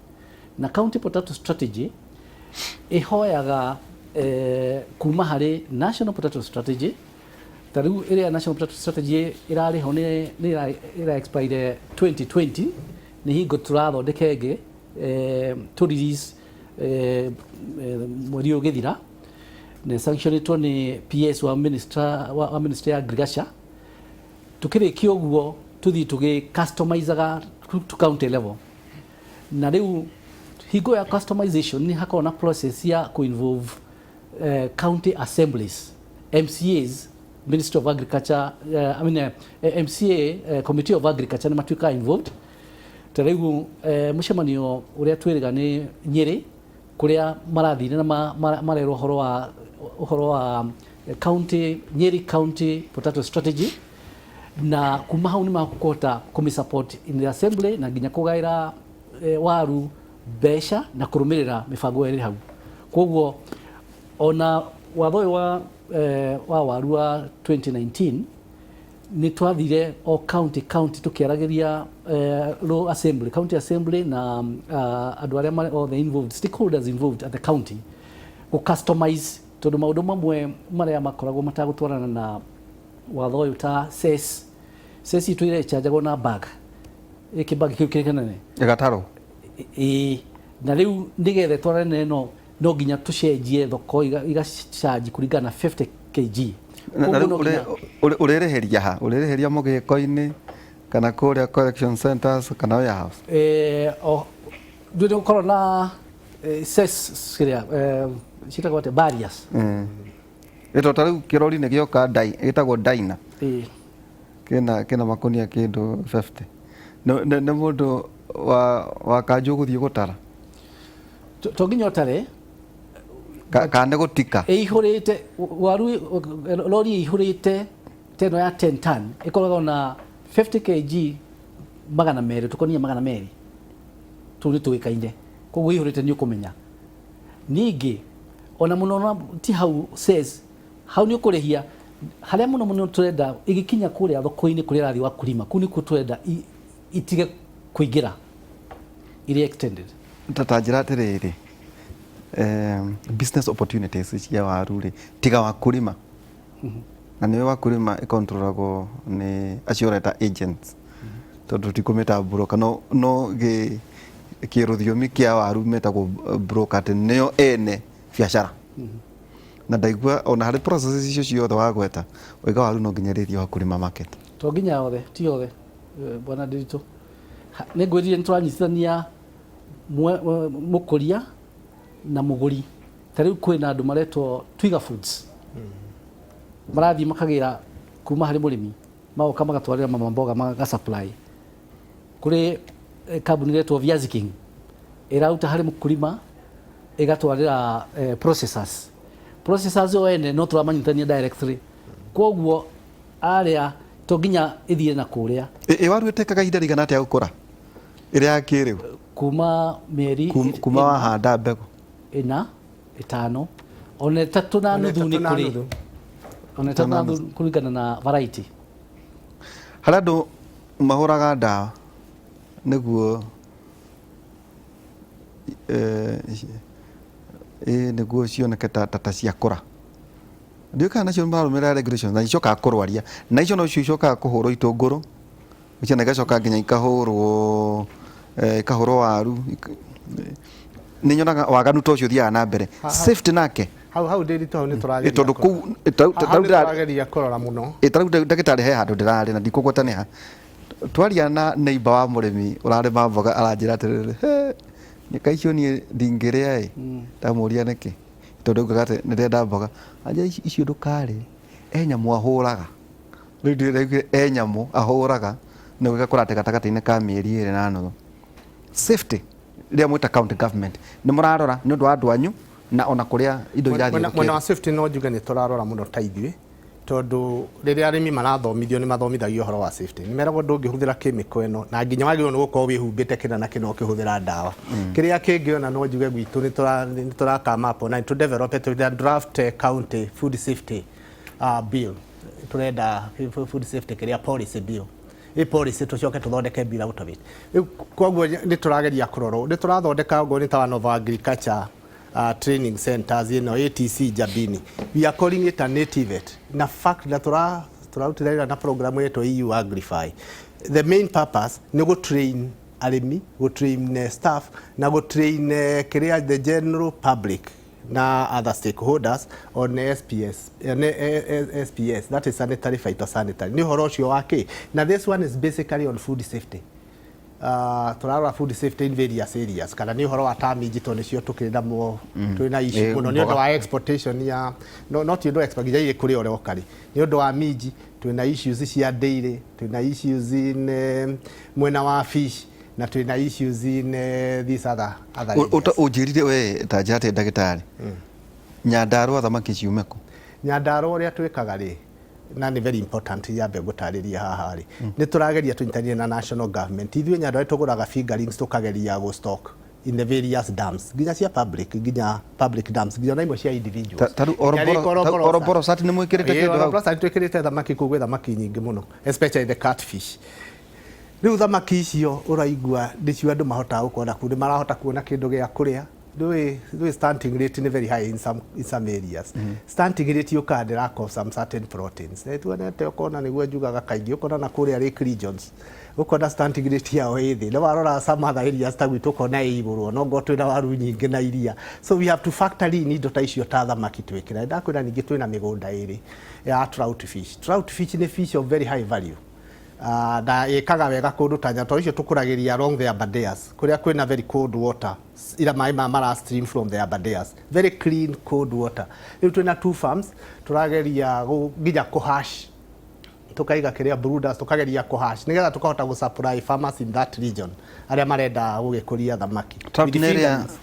Na County Potato Strategy ĩhoyaga kuma harĩ National Potato Strategy. Ta rĩu ĩrĩa National Potato Strategy ĩrarĩ ho nĩ ĩra expire 2020, nĩ hingo tũrathondeka ĩngĩ tũ release mweri ũyũ ũgĩthira, nĩ sanctionĩtwo nĩ PS wa minister wa Ministry ya Agriculture. Tukĩrĩkia ũguo tũthiĩ tũgĩ customizaga to county level, na rĩu hingo ya customization nĩ hakoragwo na process ya kũ involve county assemblies, MCAs, Ministry of Agriculture, I mean, MCA, Committee of Agriculture nĩ matuĩkaga involved. Ta rĩu mũcemanio ũrĩa twĩrĩga nĩ Nyĩrĩ kũrĩa marathire na marerwo ũhoro wa county Nyeri County Potato Strategy, na kuma hau nĩ makũhota kũmĩ support in the assembly na nginya kũgaĩra waru mbeca na kũrũmĩrĩra mĩbango ĩrĩ hau. Koguo ona watho ũyũ wa waru wa 2019 nĩ twathire o county county tũkĩaragĩria law assembly, county assembly na andũ arĩa marĩ othe involved, stakeholders involved at the county, gũ customize, tondũ maũndũ mamwe marĩa makoragwo matagũtwarana na watho ũyũ ta cess itũ ĩrĩa ĩchanjagwo na bag, gĩkĩ bag kĩu kĩrĩ kĩnene. Ĩgatarwo. Ĩĩ, na rĩu nĩgetha ĩtwarane na ĩno no nginya tũcenjie thoko igacanji kũringana na 50 kg. Na Koguo rĩu no nginya ũrĩrĩhĩria ha? Ũrĩrĩhĩria mũgĩko-inĩ kana kũrĩa collection centers kana warehouse? O ndũrĩ gũkorwo na cess kĩrĩa ciĩtagwo atĩa, barriers. Ĩto ta rĩu kĩrori nĩ gĩoka ndai gĩtagwo Dyna kĩna makonia kĩndũ 50, nĩ mũndũ wa kanjũ ũgũthiĩ gũtara? To nginya ũtare. Kana nĩ gũtika? Ĩihũrĩte waru, rori ĩihũrĩte ta ĩno ya 10 ton ĩkoragwo na 50 kg 200, tũkonia 200, tũu nĩ tũĩkaine, koguo ĩihũrĩte nĩ ũkũmenya. Ningĩ ona mũno na ti hau says hau nĩ ũkũrĩhia harĩa mũno mũno tũrenda ĩgĩkinya kũrĩa thoko-inĩ kũrĩa ĩrathiĩ wakulima, kũu nĩkuo tũrenda. Itige kũingĩra iria extended. Ta njĩra atĩrĩrĩ, business opportunities cia waru rĩ, tiga wa kũrĩma, na nĩwe wa kũrĩma ĩkontrolagwo nĩ acio ũreta agents, tondũ tikũmĩta broker, no gĩ kĩrũthiomi kĩa waru metagwo broker, atĩ nĩo ene biacara. Na ndaigua ona harĩ process icio ciothe wagweta, waiga waru no nginya ĩrĩthiĩ wa kũrĩma market. To nginya othe, ti othe, bwana Ndiritu. Nĩ ngwĩrire nĩ tũranyitithania mũkũria na mũgũri. Ta rĩu kwĩna andũ maretwo Twiga Foods, marathiĩ makagĩra kuma harĩ mũrĩmi, magoka magatwarĩra mama mboga, maga supply kũrĩ kambuni ĩretwo Viazi King, ĩraruta harĩ mũkulima ĩgatwarĩra processors. Processors o ene no tũramanyitithania directly, koguo arĩa to nginya ĩthiĩ na kũrĩa. Ĩ waru ĩtekaga ihinda rĩigana atĩa gũkũra ĩrĩa ya kĩrĩu? Kuma mĩeri Kuma wahanda mbegũ. 4, 5, ona 3.5 Ona nĩ 3 na kũrĩ nuthu. Ona 3.5 kũringana na variety. Harĩ andũ mahũraga ndawa nĩguo nĩguo cioneke ta ciakũra. Ndiũĩ kana nacio mararũmĩrĩra regulations, na icokaga kũrwaria, na icio nocio icokaga kũhũrwo itũngũrũ icio, na igacoka nginya ikahũrwo waru. Nĩ nyonaga waganu ta ũcio ũthiaga na mbere. Safety nake? Hau Ndiritu, hau nĩ tũrageria Tondũ kũu hau ta rĩu nĩ tũrageria kũrora mũno. Ta rĩu ndagĩtarĩ, he handũ ndĩrarĩ na ndikũgweta nĩ ha, twaria na neighbor wa mũrĩmi ũrarĩma mboga, aranjĩra atĩrĩrĩ, "He, nyeka icio niĩ ndingĩrĩa." Ĩ ndamũria nĩkĩ, tondũ augaga atĩ nĩndĩrenda mboga. Anjĩra, "Icio ndũkarĩe, e nyamũ ahũraga." Rĩu ndĩraiguire e nyamũ ahũraga nĩguo ĩgakũra atĩ gatagatĩ-inĩ ka mĩeri 2.5. Safety, rĩrĩa mwĩta county government, nĩ mũrarora nĩ ũndũ wa andũ anyu na ona kũrĩa indo Mwena irathiũrũrũkĩria? Wa safety, no njuge nĩ tũrarora mũno ta ithuĩ, tondũ rĩrĩa arĩmi marathomithio nĩ mathomithagio ũhoro wa safety. Nĩ meragwo ndũngĩhũthĩra chemical ĩno, na nginya wagĩrĩirwo nĩ gũkorwo wĩhumbĩte kĩna na kĩna ũkĩhũthĩra ndawa. Kĩrĩa kĩngĩ ona no njuge gwitũ nĩ tũra come up na tũ develop tũ draft county food safety bill. Tũrenda food safety kĩrĩa policy bill, ĩ policy tũcoke tũthondeke bill out of it. Rĩu koguo nĩ tũrageria kũrora, nĩ tũrathondeka okorwo nĩ ta one of our agriculture training centers ĩno ATC Njabini. We are calling it a native na fact na tũrarutĩra wĩra na program ĩtwo EU Agrify. The main purpose nĩ gũ train arĩmi, gũ train staff na gũ train kĩrĩa the general public na other stakeholders on SPS, SPS, that is sanitary, phytosanitary, nĩ ũhoro ũcio wa kĩ. Na this one is basically on food safety. Tũrarora food safety in various areas, kana nĩ ũhoro wa ta minji, tondũ nĩcio tũkĩrĩ namo twĩ na issue mũno nĩ ũndũ mboga. Wa exportation ya no, not ũndũ export nginya irĩ kũrĩa ũroka rĩ, nĩ ũndũ wa minji twĩna issues cia dairy, twĩna issues in mwena wa fish, na twĩna issues in these other areas. Ũnjĩrire we ta njĩra atĩ ndagĩtarĩ, Nyandarũa thamaki ciume kũ? Nyandarũa ũrĩa twĩkaga rĩ, na nĩ very important yambe ngũtarĩria haha rĩ, nĩ tũrageria tũnyitanĩre na national government. Ithuĩ Nyandarũa tũgũraga fingerlings, tũkageria gũ stock in the various dams, nginya cia public, nginya public dams, nginya na imwe cia individuals. Ta rĩu Nginya rĩngĩ Oroborosat nĩ mwĩkĩrĩte kĩndũ hau? Oroborosat twĩkĩrĩte thamaki kũu, gwĩ thamaki nyingĩ mũno, especially the catfish. Rĩu thamaki icio ũraigua nĩcio andũ mahotaga gũkorwo kũu, nĩ marahota kuona kĩndũ gĩa kũrĩa. Ndũĩ stunting rate nĩ very high in some areas. Stunting rate yũkaga nĩ lack of some certain proteins. Na tuonete ũkona nĩguo njugaga kaingĩ, ũkona na kũrĩa lake regions ũkona stunting rate yao ĩ thĩ, no warora some other areas ta gwitũ ũkona ĩ igũrũ, no ngorwo twĩna waru nyingĩ na iria. So we have to factor in indo ta icio ta thamaki twĩkĩra. Ndakwĩra ningĩ twĩna mĩgũnda ĩrĩ ya trout fish. Trout fish nĩ fish of very high value, na ĩkaga wega kũndũ ta tondũ icio tũkũragĩria along the Aberdares, kũrĩa kwĩna very cold water, ira maĩ ma mara stream from the Aberdares, very clean cold water. Rĩu twĩna two farms tũrageria nginya kũhash, tukaiga kĩrĩa brooders, tukageria kũhash nĩgetha tukahota gũ supply farmers in that region arĩa marenda gũgĩkũria thamaki. Trout With nĩ ĩrĩa- fingerlings.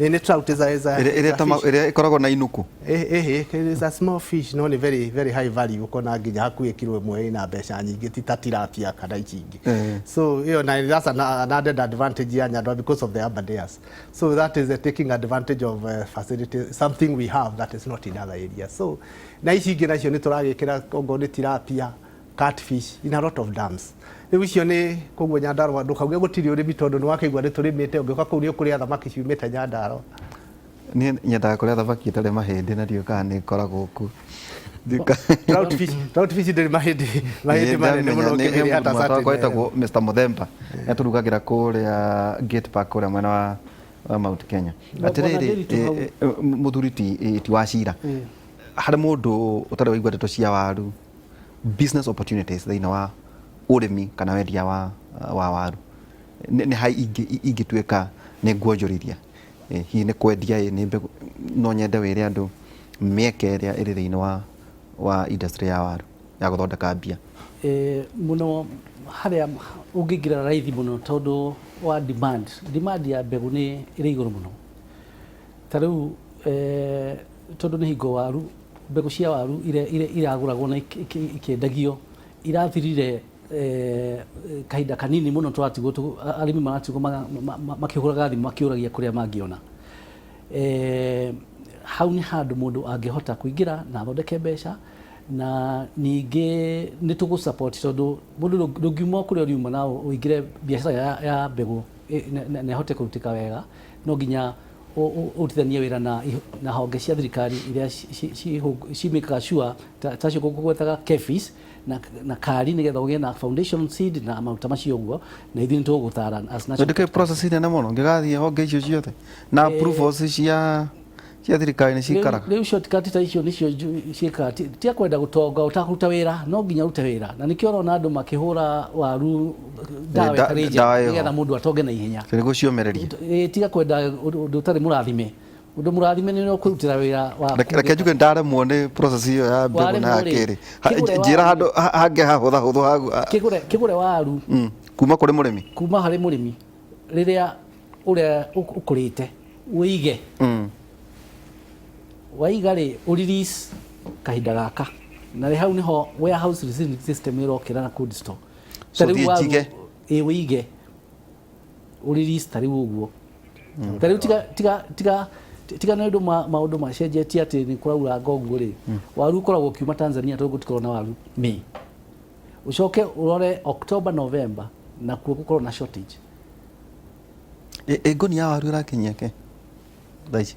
Ĩ, nĩ trout is a Ĩrĩa is a fish. Ĩrĩa ĩkoragwo na inuku? It is a small fish, no nĩ very very high value. Ũkona nginya hakuhĩ kiro 1 ĩna mbeca nyingĩ, ti ta tilapia kana ici ingĩ. So ĩyo na that's an added advantage ya Nyandarua because of the Aberdares. So that is taking advantage of facility, something we have that is not in other areas. So na ici ingĩ nacio nĩ tũragĩkĩra okorwo nĩ tilapia. Catfish in a lot of dams. Rĩu icio nĩ koguo Nyandarua ndũkauge gũtirĩ ũrĩmi tondũ nĩ wakĩigua nĩ tũrĩmĩte, ũngĩũka kũu nĩ ũkũrĩa thamaki ciumĩte Nyandarua. Niĩ nyendaga kũrĩa thamaki ĩtarĩ mahĩndĩ na ndiũĩ kana nĩ ĩkoragwo kuo. Trout fish, trout fish ndĩrĩ mahĩndĩ, mahĩndĩ manene mũno ũngĩmĩrĩa ta Mũrata wakwa sardine. wĩtagwo Mr. Mũthemba atũrugagĩra kũrĩa Gate Park kũrĩa mwena wa Mount Kenya. Bwana Atĩrĩrĩ, Ndiritu hau. Mũthuri ti wa cira, harĩ mũndũ ũtarĩ waigua ndeto cia waru, business opportunities thĩinĩ wa ũrĩmi kana wendia wa waru, nĩ ha ingĩtuĩka nĩ nguonjorithia? Hihi nĩ kwendia, nĩ mbegũ? No nyende wĩre andũ mĩeke ĩrĩa ĩrĩ thĩinĩ wa industry ya waru ya gũthondeka mbia. Mũno harĩa ũngĩingĩra raithi mũno tondũ wa demand ya mbegũ nĩ ĩrĩ igũrũ mũno. Ta rĩu tondũ nĩ hingo waru, mbegũ cia waru iragũragwo na ikĩendagio irathirire kahinda kanini mũno, tũratigwo arĩmi maratigwo makĩhũraga thimũ makĩũragia kũrĩa mangĩona. Hau nĩ handũ mũndũ angĩhota kũingĩra na athondeke mbeca, na ningĩ nĩ tũgũ support tondũ mũndũ ndũngiuma o kũrĩa ũriuma na ũingĩre biacara ya mbegũ na ĩhote kũrutĩka wega, no nginya ũrutithanie wĩra na honge cia thirikari iria cimĩkaga sure ta cio ngũgwetaga KEPHIS na KARI, nĩgetha ũgĩe na foundation seed na maruta macio ũguo, na ithuĩ nĩ tũgũgũtara as national. Ndĩkĩ process nene mũno ngĩgathiĩ honge icio ciothe na approvals cia thirikari nĩ cikaraga? Rĩu shortcut ta icio nĩcio ciĩkaga tia kwenda gũtonga ũtakũruta wĩra, no nginya ũrute wĩra, na nĩkĩo ũrona andũ makĩhũra waru ndawa ĩtarĩ njega Ndawa ĩyo. nĩgetha mũndũ atonge na ihenya. Nĩguo ciomererie. Tiga kwenda ũndũ ũtarĩ mũrathime. Ũndũ mũrathime nĩ ũkũrutĩra wĩra wa Reke njuge ndaremwo nĩ process ĩyo ya mbegũ na ya Waremwo rĩ, kĩrĩ. Kĩgũre Njĩra waru. handũ hangĩ hahũthahũthũ Kĩgũre waru kuma kũrĩ mũrĩmi. Kuma harĩ mũrĩmi rĩrĩa ũrĩa ũkũrĩte, ũige. Waiga rĩ, ũ release kahinda gaka, na rĩ hau nĩho warehouse receiving system ĩrokĩra na cold store. So Ta rĩu thiĩ waru- njige. Ĩ, ũige, ũ release ta rĩu ũguo, ta rĩu tiga nĩ ũndũ maũndũ macenjetie atĩ nĩ kũraura ũguo rĩ, waru ũkoragwo ũkiuma Tanzania tondũ gũtikoragwo na waru May, ũcoke ũrore October, November, nakuo gũkorwo na shortage. Ĩ ngũnia ya waru ĩrakinyia kĩ thaa ici?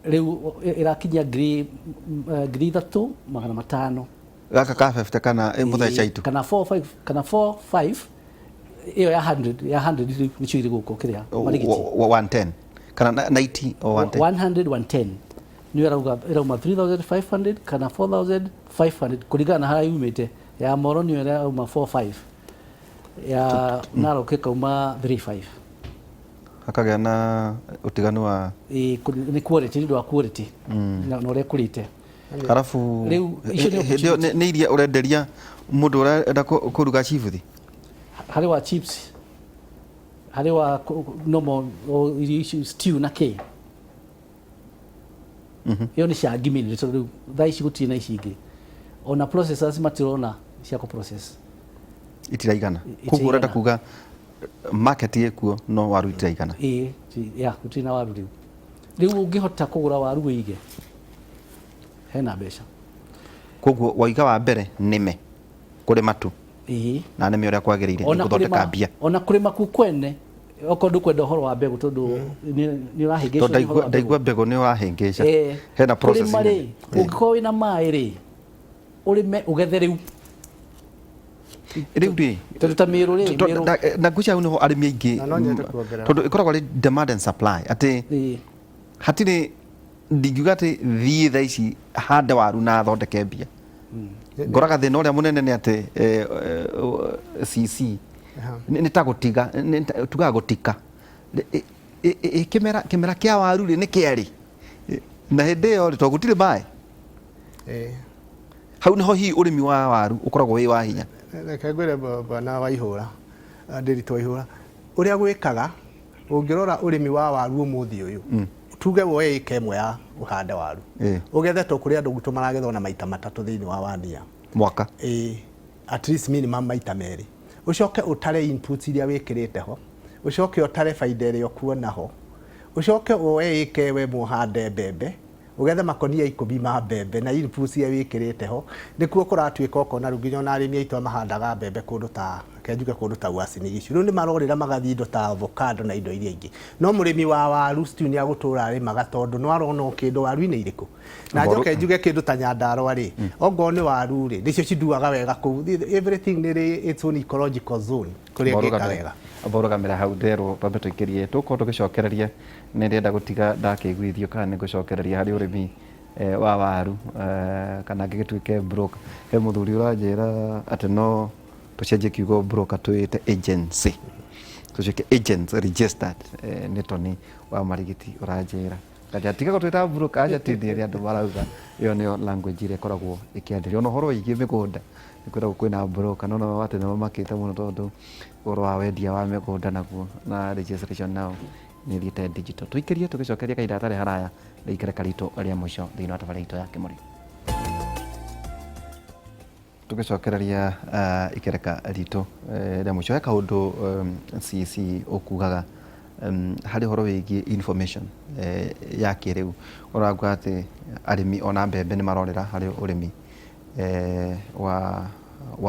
Rĩu ĩrakinyia 3500. Gaka ka 50 kana mũtheca itu? Kana 4 5, kana 4 5 ĩyo ya 100, ya 100 rĩu nĩcio irĩ gũkũ kĩrĩa Marigiti. 110 kana 90 o 110? 100, 110 nĩyo ĩrauga ĩrauma 3500 kana 4500 kũringana na harĩa yumĩte. Ya Moro nĩyo ĩrauma 4 5, ya Narok ĩkauma 3 5. Hakagĩa na ũtiganu wa Ĩ, nĩ quality, nĩ ũndũ wa quality na ũrĩa ĩkũrĩte. Arabu Rĩu, icio nĩ hĩndĩ ĩyo nĩ iria ũrenderia mũndũ ũrenda kũruga chibuthi? Harĩ wa chips, harĩ wa normal o irio ici stew na kĩ. Ĩyo nĩ cangi mainly, tondũ rĩu thaa ici gũtirĩ na ici ingĩ, ona processors matirona cia kũ process. Itiraigana. Koguo ũrenda kuga market ĩkuo no waru itiraigana? Ĩĩ, ya gũtirĩ na waru rĩu. Rĩu ũngĩhota kũgũra waru wĩige, hena mbeca. Koguo waiga wa mbere nĩme kũrĩma tu na nĩme ũrĩa kwagĩrĩire Ona gũthondeka kũrĩma mbia. Ona kũrĩma ku kwene, okorwo ndũkwenda ũhoro wa mbegũ tondũ nĩ ũrahĩngĩcwo Tondũ nĩ ũhoro wa mbegũ. Ndaigua mbegũ nĩ ũrahĩngĩca, hena process Kũrĩma rĩ, nene. Ũngĩkorwo wĩna maĩ rĩ, ũrĩme ũgethe rĩu. Rĩu rĩ, Tondũ ta Mĩrũ rĩ, Mĩrũ na ngwĩciria hau nĩho arĩmi aingĩ Na no nyende kuongerera. Tondũ ĩkoragwo arĩ demand and supply, atĩ hatirĩ, ndingiuga atĩ thiĩ thaa ici hande waru na thondeke mbia. Ngoraga thĩna ũrĩa mũnene nĩ atĩ CC nĩ ta gũtiga, tugaga gũtika. Kĩmera kĩa waru rĩ, nĩ kĩarĩ na hĩndĩ ĩyo rĩ, tondũ gũtirĩ maĩ, hau nĩho hihi ũrĩmi wa waru ũkoragwo wĩ wa hinya. Reke ngwĩre, bwana Waihũra, Ndiritu Waihũra, ũrĩa gwĩkaga ũngĩrora ũrĩmi wa waru ũmũthĩ ũyũ, tuge woe ĩka ĩmwe ya ũhande waru, ũgethe, to kũrĩ andũ gwitũ maragetha ona maita matatũ thĩinĩ wa wania. Mwaka? Ĩĩ, at least minimum maita merĩ. Ũcoke ũtare inputs iria wĩkĩrĩte ho, ũcoke ũtare baida ĩrĩa ũkuona ho, ũcoke woe ĩka ĩyo ĩmwe ũhande mbembe. Ũgethe makonia 10 ma mbembe na inputs iria wĩkĩrĩte ho, nĩkuo kũratuĩka ũkona rĩu nginya ona arĩmi aitũ mahandaga mbembe kũndũ ta, reke njuge kũndũ ta Uasin Gishu, rĩu nĩ marorĩra magathiĩ indo ta avocado na indo iria ingĩ. No mũrĩmi wa waru still nĩ agũtũra arĩmaga tondũ no arona o kĩndũ waru-inĩ irĩkũ. Na njoke njuge kĩndũ ta Nyandarua rĩ, ongorwo nĩ waru rĩ, nĩcio cinduaga wega kũu. Everything nĩ ĩrĩ its own ecological zone kũrĩa ĩngĩka wega. Amba ũrũgamĩre hau nderwo twambe tũikĩrie, tũgũkorwo tũgĩcokereria. Nĩ ndĩrenda gũtiga ndakĩiguithio kana nĩ ngũcokereria harĩ ũrĩmi wa waru kana ngĩgĩtuĩke broker. He mũthuri ũranjĩra atĩ no tũcenjie kiugo broker twĩte agency, tũtuĩke agents registered. Nĩ Tony wa Marigiti ũranjĩra. Kanjĩra tiga gũtwĩta broker, aca ti niĩ, nĩ andũ marauga ĩyo nĩyo language ĩrĩa ĩkoragwo ĩkĩarĩrio. Ona ũhoro wĩgiĩ mĩgũnda nĩ kwĩragwo kwĩna broker, no nao atĩ nĩ mamakĩte mũno tondũ ũhoro wa wendia wa mĩgũnda naguo na registration nao nĩ ĩthiĩte digital. Tũikĩrie tũgĩcokeria kahinda gatarĩ haraya nĩ ikereka ritũ rĩa mũico thĩinĩ wa tabarĩra itũ ya Kĩmũrĩ. Tũgĩcokereria ikereka ritũ rĩa mũico, he kaũndũ CC ũkugaga harĩ ũhoro wĩgiĩ information ya kĩrĩu. Ũrauga atĩ arĩmi ona mbembe nĩ marorĩra harĩ ũrĩmi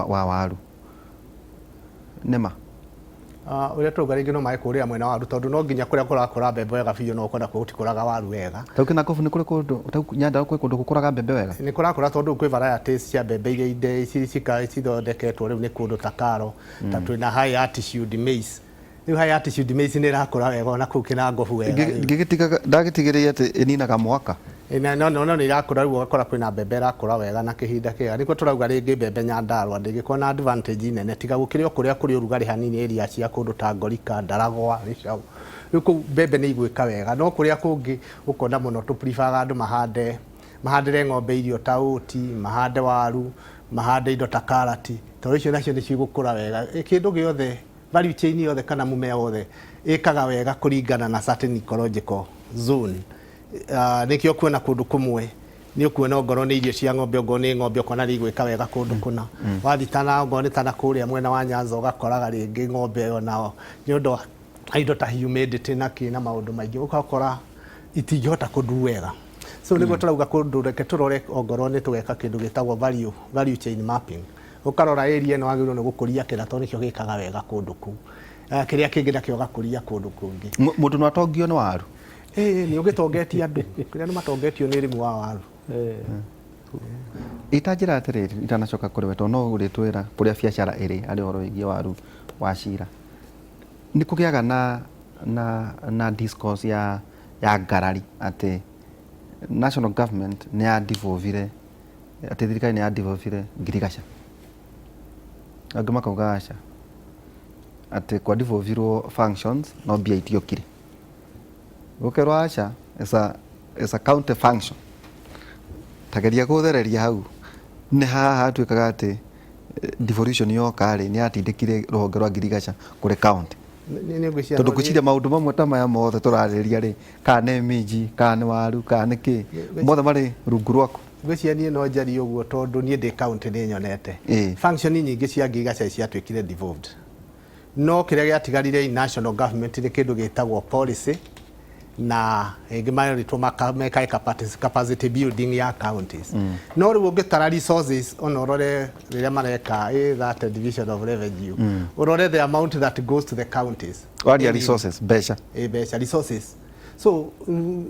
wa waru. Nĩma? Ũrĩa tũrauga rĩngĩ no mage kũrĩra mwena wa waru tondũ no nginya kũrĩa kũrakũra mbembe wega biũ no ũkona gũtikũraga waru wega. Tau Kĩnakobu nĩ kũrĩ kũndũ, tau Nyandarua kwĩ kũndũ gũkũraga mbembe wega? Nĩ kũrakũra tondũ kwĩ varieties cia mbembe iria cithondeketwo rĩu nĩ kũndũ ta Karo, ta twĩna high altitude maize. Rĩu high altitude maize nĩ ĩrakũra wega ona kũu Kĩnangobu wega rĩu. Ngĩgĩtigaga, ndagĩtigĩrĩire atĩ ĩninaga mwaka. Na no no nĩ irakũra rĩu ũgakora kwĩna mbembe ĩrakũra wega na kĩhinda kĩega. Nĩkĩo tũrauga rĩngĩ mbembe Nyandarua ndĩngĩkorwo na advantage nene tiga gũkĩrĩ o kũrĩa kũrĩ ũrugarĩ hanini area cia kũndũ ta Ngorika, Ndaragwa, Gĩcau. Rĩu kũu mbembe nĩ igwĩka wega no kũrĩa kũngĩ ũkona mũno tũ prefer ga andũ mahande mahandĩre ng'ombe irio ta ũti, mahande waru, mahande indo ta karati tondũ icio nacio nĩcio igũkũra wega. Kĩndũ gĩothe value chain yothe kana mũmera wothe ĩkaga wega kũringana na certain ecological zone. Nĩkĩo ũkuona kũndũ kũmwe nĩ ũkuona ongorwo nĩ irio cia ng'ombe, ongorwo nĩ ng'ombe ũkona nĩ igwĩka wega kũndũ kũna. Wathiĩ tana ongorwo nĩ tana kũrĩa mwena wa Nyanza ũgakoraga rĩngĩ ng'ombe onao nĩ ũndũ wa indo ta humidity na kĩ na maũndũ maingĩ ũgakora itingĩhota kũ do wega. So nĩguo tũrauga kũndũ reke tũrore ongorwo nĩ tũgeka kĩndũ gĩtagwo value chain mapping. Ũkarora area ĩno wagĩrĩirwo nĩ gũkũria kĩna tondũ nĩkĩo gĩkaga wega kũndũ kũu. Kĩrĩa kĩngĩ nakĩo ũgakũria kũndũ kũngĩ. Mũndũ no atongio nĩ waru? Ĩĩ nĩ ũgĩtongetie andũ. Kũrĩ andũ matongetio nĩ ũrĩmi wa waru. Ĩtanjĩra atĩrĩrĩ, itanacoka kũrĩ we tondũ no ũrĩtwĩra kũrĩa biacara ĩrĩ harĩ ũhoro wĩgiĩ waru wa cira. Nĩ kũgĩaga na discourse ya ngarari atĩ national government nĩ ya devolve atĩ thirikari nĩ ya devolve ngirigaca. Angĩ makauga aca, atĩ kwa devolvirwo functions no mbia itiokire. Gũkerwo aca, it's a county function. Tageria gũthereria hau nĩ haha hatuĩkaga atĩ devolution yoka rĩ nĩ yatindĩkire rũhonge rwa ngirigaca kũrĩ county. Tondũ ngwĩciria maũndũ mamwe ta maya mothe tũrarĩrĩria rĩ, kana nĩ minji, kana nĩ waru, kana nĩ kĩ, mothe marĩ rungu rwaku. Ngwĩciria niĩ no njarie ũguo tondũ niĩ ndĩ county nĩ nyonete. Function nyingĩ cia ngirigaca ciatuĩkire devolved. No kĩrĩa gĩatigarire in national government nĩ kĩndũ gĩtagwo policy na rĩngĩ marĩtwo mekage capacity building ya counties. No rĩu ũngĩtara resources ona ũrore rĩrĩa mareka that division of revenue, ũrore the amount that goes to the counties. Waria resources, mbeca. Mbeca, resources. So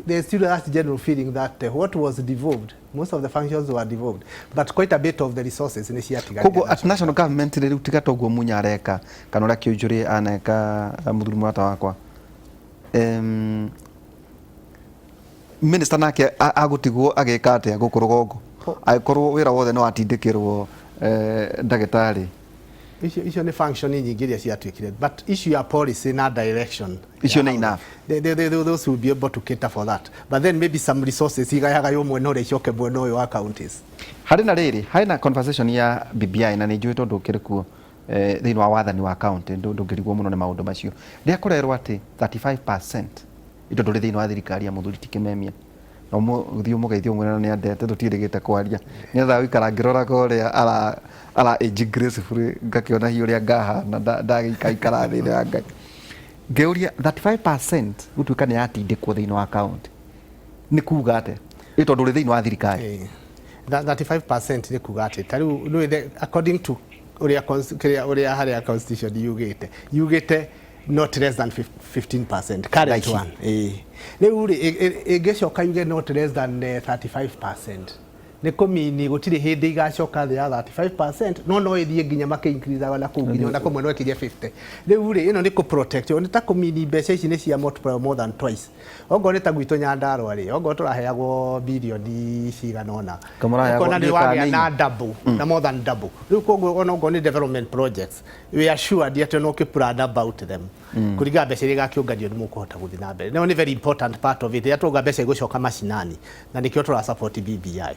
there's still that general feeling that what was devolved, most of the functions were devolved, but quite a bit of the resources nĩ ciatigarire. Koguo at national government rĩu tiga toguo Munya areka kana ũrĩa Kĩũnjũrĩ aneka mũthuri mũrata wakwa. Minister nake agũtigwo agĩka atĩa gũkũ rũgongo angĩkorwo wĩra wothe nĩ watindĩkĩrwo ndagĩtarĩ? Icio nĩ function nyingĩ iria ciatuĩkire, but issue ya policy na direction icio nĩ enough. Those will be able to cater for that, but then maybe some resources igayagaywo mwena ũrĩa icoke mwena ũyũ wa counties. Harĩ na rĩrĩ, harĩ na conversation ya BBI na nĩ njũĩ tondũ ũkĩrĩ kuo thĩinĩ wa wathani wa county ndũngĩrigwo mũno nĩ maũndũ macio. Rĩrĩa kũrerwo atĩ 35% indo ndũrĩ thĩinĩ wa thirikari ya mũthuri ti Kĩmemia, na ũthiĩ ũmũgeithie ũmwĩre na nĩ andete tũtiĩrĩgĩte kwaria, nĩgetha gũikara ngĩroraga ũrĩa ara age gracefully ngakĩona hihi ũrĩa ngahana ndagĩikaikara thĩ ĩno ya Ngai. Ngĩũria 35% gũtuĩka nĩ yatindĩkwo thĩinĩ wa county nĩ kuga atĩa? Ĩ tondũ ũrĩ thĩinĩ wa thirikari. 35% nĩ kuga atĩ ta rĩu nĩ according to ũrĩa kĩrĩa ũrĩa harĩa constitution yugĩte not less than 15% current Thaa ici. one. Ĩĩ, rĩu rĩ ĩngĩcoka yuge not less than 35%, nĩ kũmini gũtirĩ hĩndĩ igacoka thĩ ya 35%, no ĩthiĩ nginya makĩ increase na kũu nginya ona kũmwe no ĩkinye 50. Rĩu rĩ, ĩno nĩ kũ protect, nĩ ta kũmini mbeca ici nĩ cia multiply more than twice. Ongorwo nĩ ta gwitũ Nyandarua rĩ, ongorwo tũraheagwo birioni cigana ũna, Kamũraheagwo ũkona nĩ ndiũĩ kana wagĩa nĩ na double na more than double. Rĩu koguo ona okorwo nĩ development projects, we are assured atĩ no plan about them kũringana mbeca iria igakĩũnganio nĩ mũkũhota gũthiĩ na mbere. No nĩ very important part of it, rĩrĩa twauga mbeca igũcoka macinani, na nĩkĩo tũra support BBI,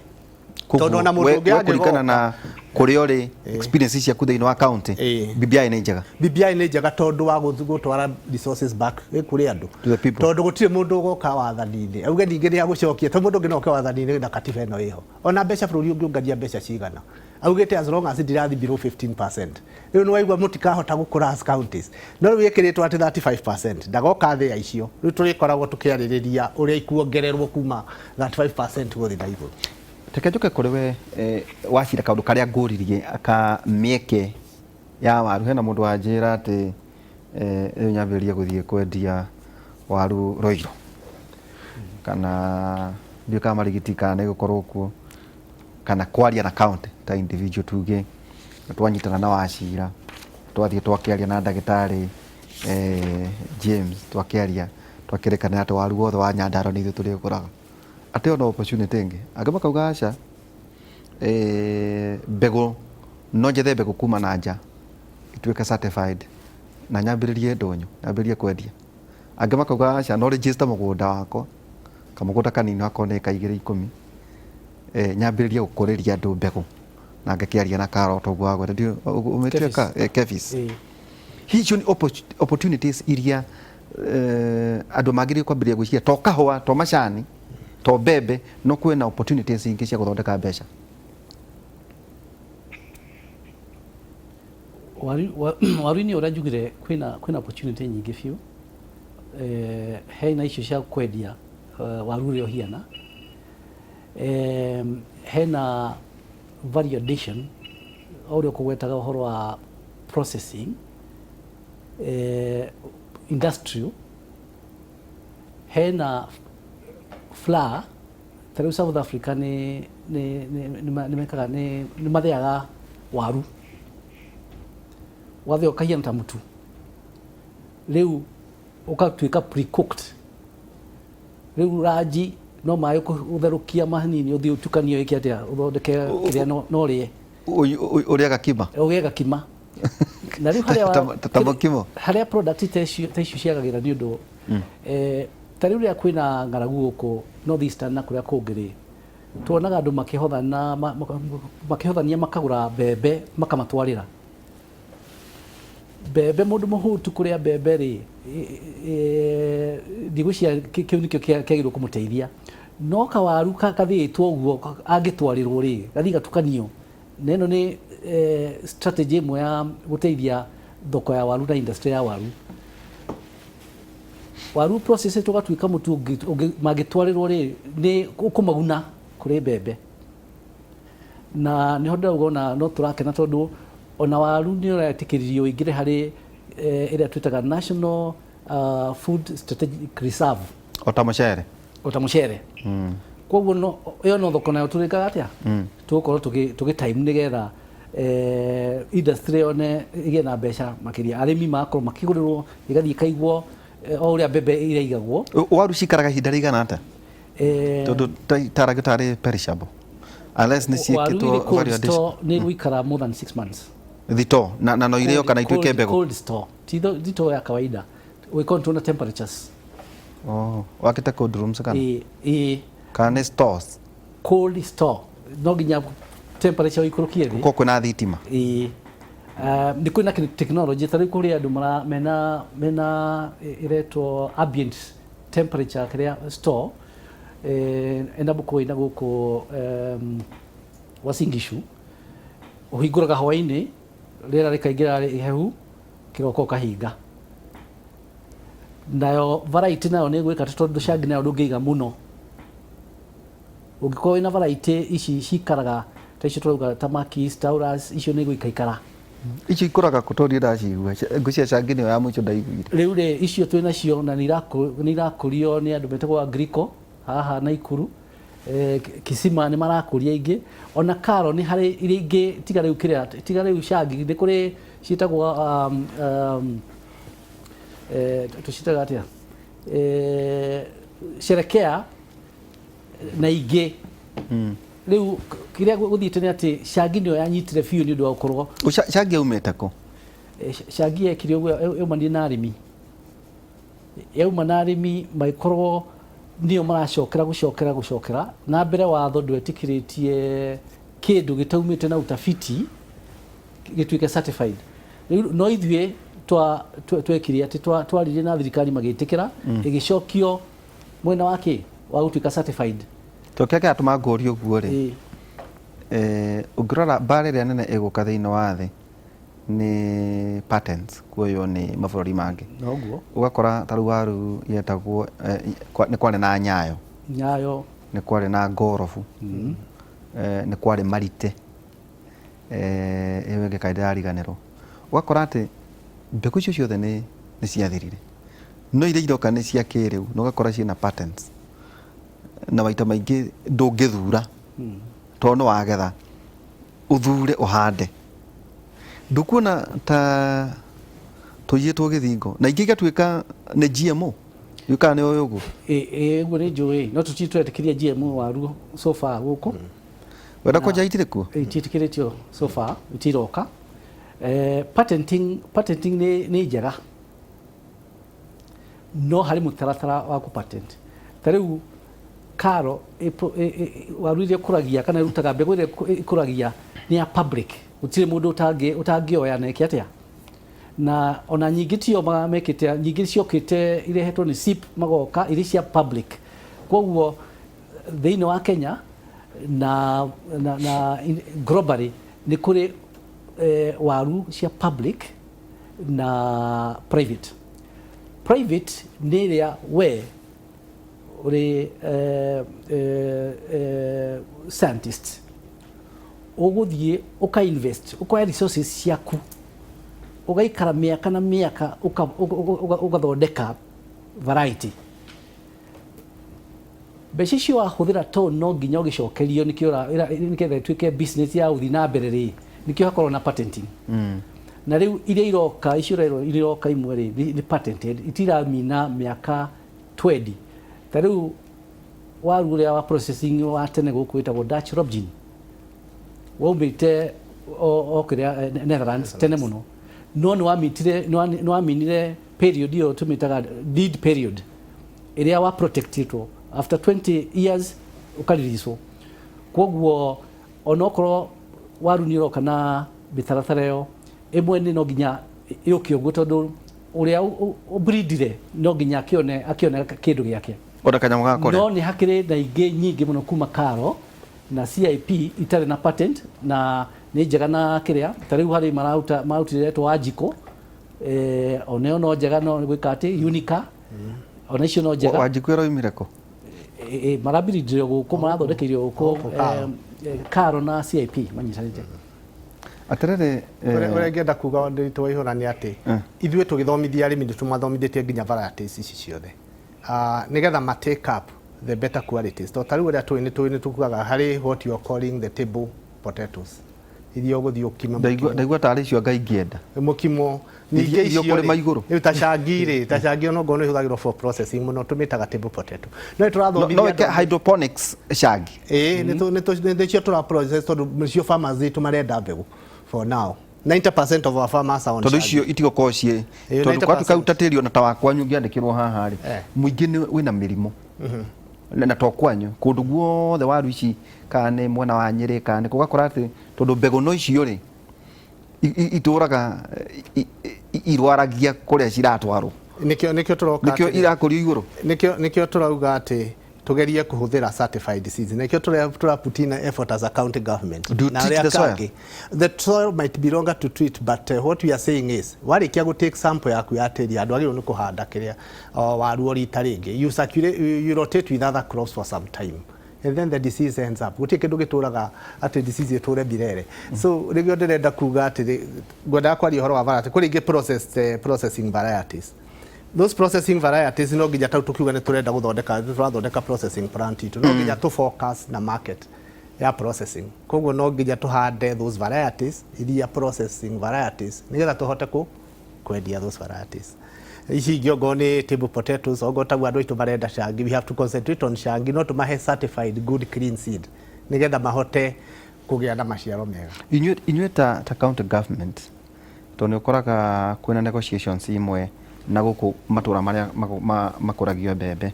tondũ ona mũndũ ũngĩ we kũringana angĩgoka na kũrĩa ũrĩ, experience ciaku thĩinĩ wa county, BBI nĩ njega? BBI nĩ njega tondũ wa gũtwara resources back kũrĩ andũ. To the people. Tondũ gũtirĩ mũndũ ũgoka wathani-inĩ auge ningĩ nĩ agũcokia, tondũ mũndũ ũngĩ no oke wathani-inĩ na katiba ĩno ĩho, ona mbeca bũrũri ũngĩũngania mbeca cigana, augĩte as long as ndirathiĩ below 15%. Rĩu nĩ waigua mũtikahota gũkũra as counties, no rĩu ĩkĩrĩtwo atĩ 35% ndagoka thĩ ya icio. Rĩu tũrĩkoragwo tũkĩarĩrĩria ũrĩa ikuongererwo kuma 35% gũthiĩ na igũrũ. Reke njoke kũrĩ we, wacira kaũndũ karĩa ngũririe ka mĩeke ya waru. Hena mũndũ wanjĩra atĩ rĩu nyambĩrĩrie gũthiĩ kwendia waru Roiro, kana ndiũĩ kana Marigiti, kana nĩ gũkorwo kuo, kana kwaria na county ta individual, tuge twanyitana na Wacira, twathiĩ twakĩaria na ndagĩtarĩ James, twakĩaria twakĩrĩkanĩra atĩ waru wothe wa Nyandarua nĩ ithuĩ tũrĩgũraga, atĩ ĩyo no opportunity ĩngĩ. Angĩ makauga aca, mbegũ no njethe mbegũ kuma na nja ituĩke certified na nyambĩrĩrie ndũnyũ, nyambĩrĩrie kwendia. Angĩ makauga aca, no register mũgũnda wakwa, kamũgũnda kanini akorwo nĩ ĩka igĩrĩ ikũmi, nyambĩrĩrie gũkũrĩria andũ mbegũ na ngĩkĩaria na Karota ũguo wagweta ũmĩtue ka Kefis. Hihi icio nĩ opportunities iria andũ magĩrĩire kwambĩrĩria gwĩciria, to kahũa, to macani, to mbembe, no kwĩna opportunities ingĩ cia gũthondeka mbeca? Waru-inĩ ũrĩa njugire, kwĩna opportunity nyingĩ biũ. Hena icio cia kwendia waru ũrĩa ũhiana, hena value addition o ũrĩa ũkũgwetaga ũhoro wa processing, industrial, hena flour. Ta rĩu South Africa nĩ mekaga nĩ mathĩaga waru, wathĩa ũkahiana ta mũtu, rĩu ũgatuĩka pre-cooked. Rĩu ranji no maĩ ũtherũkia manini, ũthiĩ ũtukanie, wĩke atĩa, ũthondeke kĩrĩa no ũrĩe. Ũrĩaga kima. Ũgĩe gakima. Na rĩu harĩa Ta mũkimo. Harĩa product ta icio ciagagĩra nĩ ũndũ ta rĩu rĩrĩa kwĩna ng'aragu gũkũ North Eastern na kũrĩa kũngĩ rĩ, tuonaga andũ makĩhothana makĩhothania makagũra mbembe makamatwarĩra mbembe. Mũndũ mũhũtu kũrĩa mbembe rĩ, ndigwĩciria kĩu nĩkĩo kĩagĩrĩirwo kũmũteithia, no kawaru kathĩĩtwo ũguo angĩtwarĩrwo rĩ, gathiĩ gatukanio na ĩno nĩ strategy ĩmwe ya gũteithia thoko ya waru na industry ya waru. Waru process tũgatuĩka mũtu mangĩtwarĩrwo rĩ, nĩ ũkũmaguna kũrĩ mbembe. Na nĩho ndĩrauga ona no tũrakena tondũ ona waru nĩ ũretĩkĩririo ũingĩre harĩ ĩrĩa twĩtaga National Food Strategic Reserve. O ta mũcere. O ta mũcere. Koguo no ĩyo no thoko nayo tũrĩkaga atĩa, tũgũkorwo tũgĩ time nĩgetha industry yone ĩgĩe na mbeca makĩria, arĩmi magakorwo makĩgũrĩrwo, ĩgathiĩ ĩkaigwo o ũrĩa mbembe iraigagwo. Waru cikaraga ihinda rĩigana atĩa? Tondũ taragĩ tarĩ perishable unless nĩ Waru ciĩkĩtwo irĩ cold value addition. store nĩ gũikara more than 6 months. Thito na no irĩo kana ituĩke mbegũ? Cold store, ti thito ya kawaida, we control na temperatures. Oh, wakĩte cold rooms kana? Ĩ. Kana nĩ stores? Cold store, no nginya temperature ĩikũrũkie thĩ. Gũkorwo kwĩna thitima. Ĩĩ. Nĩ kwĩna technology ta rĩu kũrĩ andũ mara mena ĩretwo ambient temperature kĩrĩa store, ena Bukũĩ na gũkũ Uasin Gishu, ũhingũraga hwaĩ-inĩ, rĩera rĩkaingĩra ihehu, kĩroko ũkahinga. Nayo variety nayo nĩ gwĩka, tondũ cangi nayo ndũngĩiga mũno. Ũngĩkorwo wĩna variety ici cikaraga ta icio tũrauga ta Makis, Taurus, icio nĩ igũikaikara. Icio ikũraga kũ tondũ niĩ ndacigua ngwĩciria cangi nĩyo ya mũico ndaiguire. Rĩu rĩ, icio twĩ nacio na nĩ irakũrio nĩ andũ metagwo Agrico haha Naikuru. Kisima nĩ marakũria ingĩ. Ona Karo nĩ harĩ iria ingĩ tiga rĩu kĩrĩa, tiga rĩu cangi, nĩ kũrĩ ciĩtagwo tũciĩtaga atĩa? Sherekea na ingĩ. Rĩu kĩrĩa gũthiĩte nĩ atĩ cangi nĩyo yanyitire biũ nĩ ũndũ wa gũkorwo Cangi yaumĩte kũ? Cangi yekire ũguo, yaumanire na arĩmi. Yauma na arĩmi magĩkorwo nĩo maracokera gũcokera gũcokera. Na mbere watho ndwetĩkĩrĩtie kĩndũ gĩtaumĩte na utafiti gĩtuĩke certified. Rĩu no ithuĩ twekire atĩ twaririe na thirikari magĩtĩkĩra, ĩgĩcokio mwena wa kĩ wa gũtuĩka certified. To kĩrĩa kĩratũma ngũrie ũguo rĩ, ũngĩrora mbara ĩrĩa nene ĩgũka thĩinĩ wa thĩ nĩ patents kuoywo nĩ mabũrũri mangĩ. Noguo. Ũgakora ta rĩu waru yetagwo, nĩ kwarĩ na nyayo. Nyayo. Nĩ kwarĩ na ngorobu. Nĩ kwarĩ marite. Ĩyo ĩngĩ kaĩ ndĩrariganĩrwo. Ũgakora atĩ mbegũ icio ciothe nĩ ciathirire. No iria iroka nĩ cia kĩrĩu na ũgakora ciĩna patents. Na maita maingĩ ndũngĩthura tondũ nĩ wagetha, ũthure ũhande. Ndũkuona ta tũiyĩtwo gĩthingo na ingĩ igatuĩka nĩ GMO. Ndiũĩ kana nĩ ũĩ ũguo. Ĩĩ ũguo nĩ njũĩ, no tũtirĩ twetĩkĩria GMO waru so far gũkũ. Wenda kwenja itirĩ kuo? Itiĩtĩkĩrĩtio so far, itiroka. Patenting, patenting nĩ njega no harĩ mũtaratara wa kũ patent. Ta rĩu karo waru iria ĩkũragia kana ĩrutaga mbegũ ĩrĩa ĩkũragia nĩ ya public, gũtirĩ mũndũ ũtangĩoya na ĩke atĩa. Na ona nyingĩ tio mekĩte, nyingĩ ciokĩte irehetwo nĩ SIP magoka irĩ cia public. Koguo thĩinĩ wa Kenya na globally nĩ kũrĩ waru cia public na private. Private nĩ ĩrĩa we ũrĩ scientist ũgũthiĩ ũka invest, ũkoya resources ciaku, ũgaikara mĩaka na mĩaka ũgathondeka variety. Mbeca icio wahũthĩra to no nginya ũgĩcokerio nĩkĩo nĩgetha ĩtuĩke business ya gũthiĩ na mbere rĩ, nĩkĩo hakoragwo na patenting. Na rĩu iria iroka, icio ũrerwo iria iroka imwe rĩ, nĩ patented, itiramina mĩaka 20. Ta rĩu waru ũrĩa wa processing wa tene gũkũ wĩtagwo Dutch Robjin, waumĩte o kĩrĩa Netherlands tene mũno, no nĩ waminire period ĩyo tũmĩtaga deed period, ĩrĩa wa protectĩtwo after 20 years ũkaririswo. Koguo onokorwo waru nĩ ũroka na mĩtaratara ĩyo, ĩmwe nĩ no nginya yũke ũguo tondũ ũrĩa ũbreedire no nginya akĩone kĩndũ gĩake. Ona kanyamũ ga kũrĩa. No nĩ hakĩrĩ na ingĩ nyingĩ mũno kuma Karo na CIP itarĩ na patent na nĩ njega na kĩrĩa. Ta rĩu harĩ marutire etwo Wanjikũ, ona ĩyo no njega no gwĩka atĩ Unica, ona icio no njega. Wanjikũ ĩroimire kũ? Marabirindire gũkũ, marathondekeire gũkũ, Karo na CIP manyitanĩte. Atĩrĩrĩ, Ũrĩa ingĩenda kuga nditũ wa ihũra nĩ atĩ ithuĩ tũgĩthomithia arĩmi nĩ tũmathomithĩtie nginya varieties ici ciothe, nĩgetha ma take up the better qualities. Tondũ ta rĩu ũrĩa tũĩ nĩ tũĩ nĩ tũkugaga harĩ what you are calling the table potatoes, iria ũgũthiĩ ũkime mũkimo. Ndaigua tarĩ icio Ngai ingĩenda. Mũkimo. Ningĩ icio kũrĩma igũrũ. Rĩu ta cangi rĩ, ta cangi ona okorwo nĩ ĩhũthagĩrwo for processing mũno tũmĩtaga table potato. No nĩtũrathomithia No ĩke hydroponics cangi. Ĩĩ, nĩcio tũra process tondũ nĩcio farmers aitũ marenda mbegũ for now. 90% of our farmers are on Tondũ cangi. icio itigokorwo ciĩ, Ĩĩ, tondũ kwatuĩka 90%. rĩu ta tĩri ona ta wa kwanyu ũngĩandĩkĩrwo haha rĩ, mũingĩ nĩ wĩna mĩrimũ. Na to kwanyu, kũndũ guothe waru ici kana nĩ mwena wa Nyĩrĩ kana nĩ kũ, ũgakora atĩ tondũ mbegũ no icio rĩ, itũraga irwaragia kũrĩa ciratwarwo. Nĩkĩo tũroka Nĩkĩo atĩrĩ. irakũrio igũrũ. Nĩkĩo tũrauga atĩ tugerie kũhũthĩra certified seeds. Nĩkĩo tũra put in effort as a county government. Do you Na treat arĩa the soil? kangĩ, the soil might be longer to treat, but what we are saying is, warĩkia gũ take sample yaku ya tĩri, andũ agĩrĩirwo nĩ kũhanda kĩrĩa, o, waru o rita rĩngĩ. You circulate, you rotate with other crops for some time. And then the disease ends up, gũtirĩ kĩndũ gĩtũraga atĩ disease ĩtũre mirere. So rĩrĩa ndĩrenda kuga atĩ ngwendaga kwaria ũhoro wa variety, kũrĩ ingĩ processing varieties. Those processing varieties, no nginya tau tukiuga nĩ tũrenda gũthondeka, tũrathondeka processing plant itũ, no nginya tũ focus na market ya processing. Koguo no nginya tũhande those varieties iria processing varieties, nĩgetha tũhote ku kwendia those varieties ici ingĩ. Ongorwo nĩ table potatoes, ongorwo taguo andũ aitũ marenda cangi, we have to concentrate on cangi, no tũmahe certified good clean seed nĩgetha mahote kũgĩa na maciaro mega. Inyuĩ ta county government, tondũ nĩ ũkoraga kwĩna negotiations imwe na gũkũ matũra marĩa makũragio mbembe,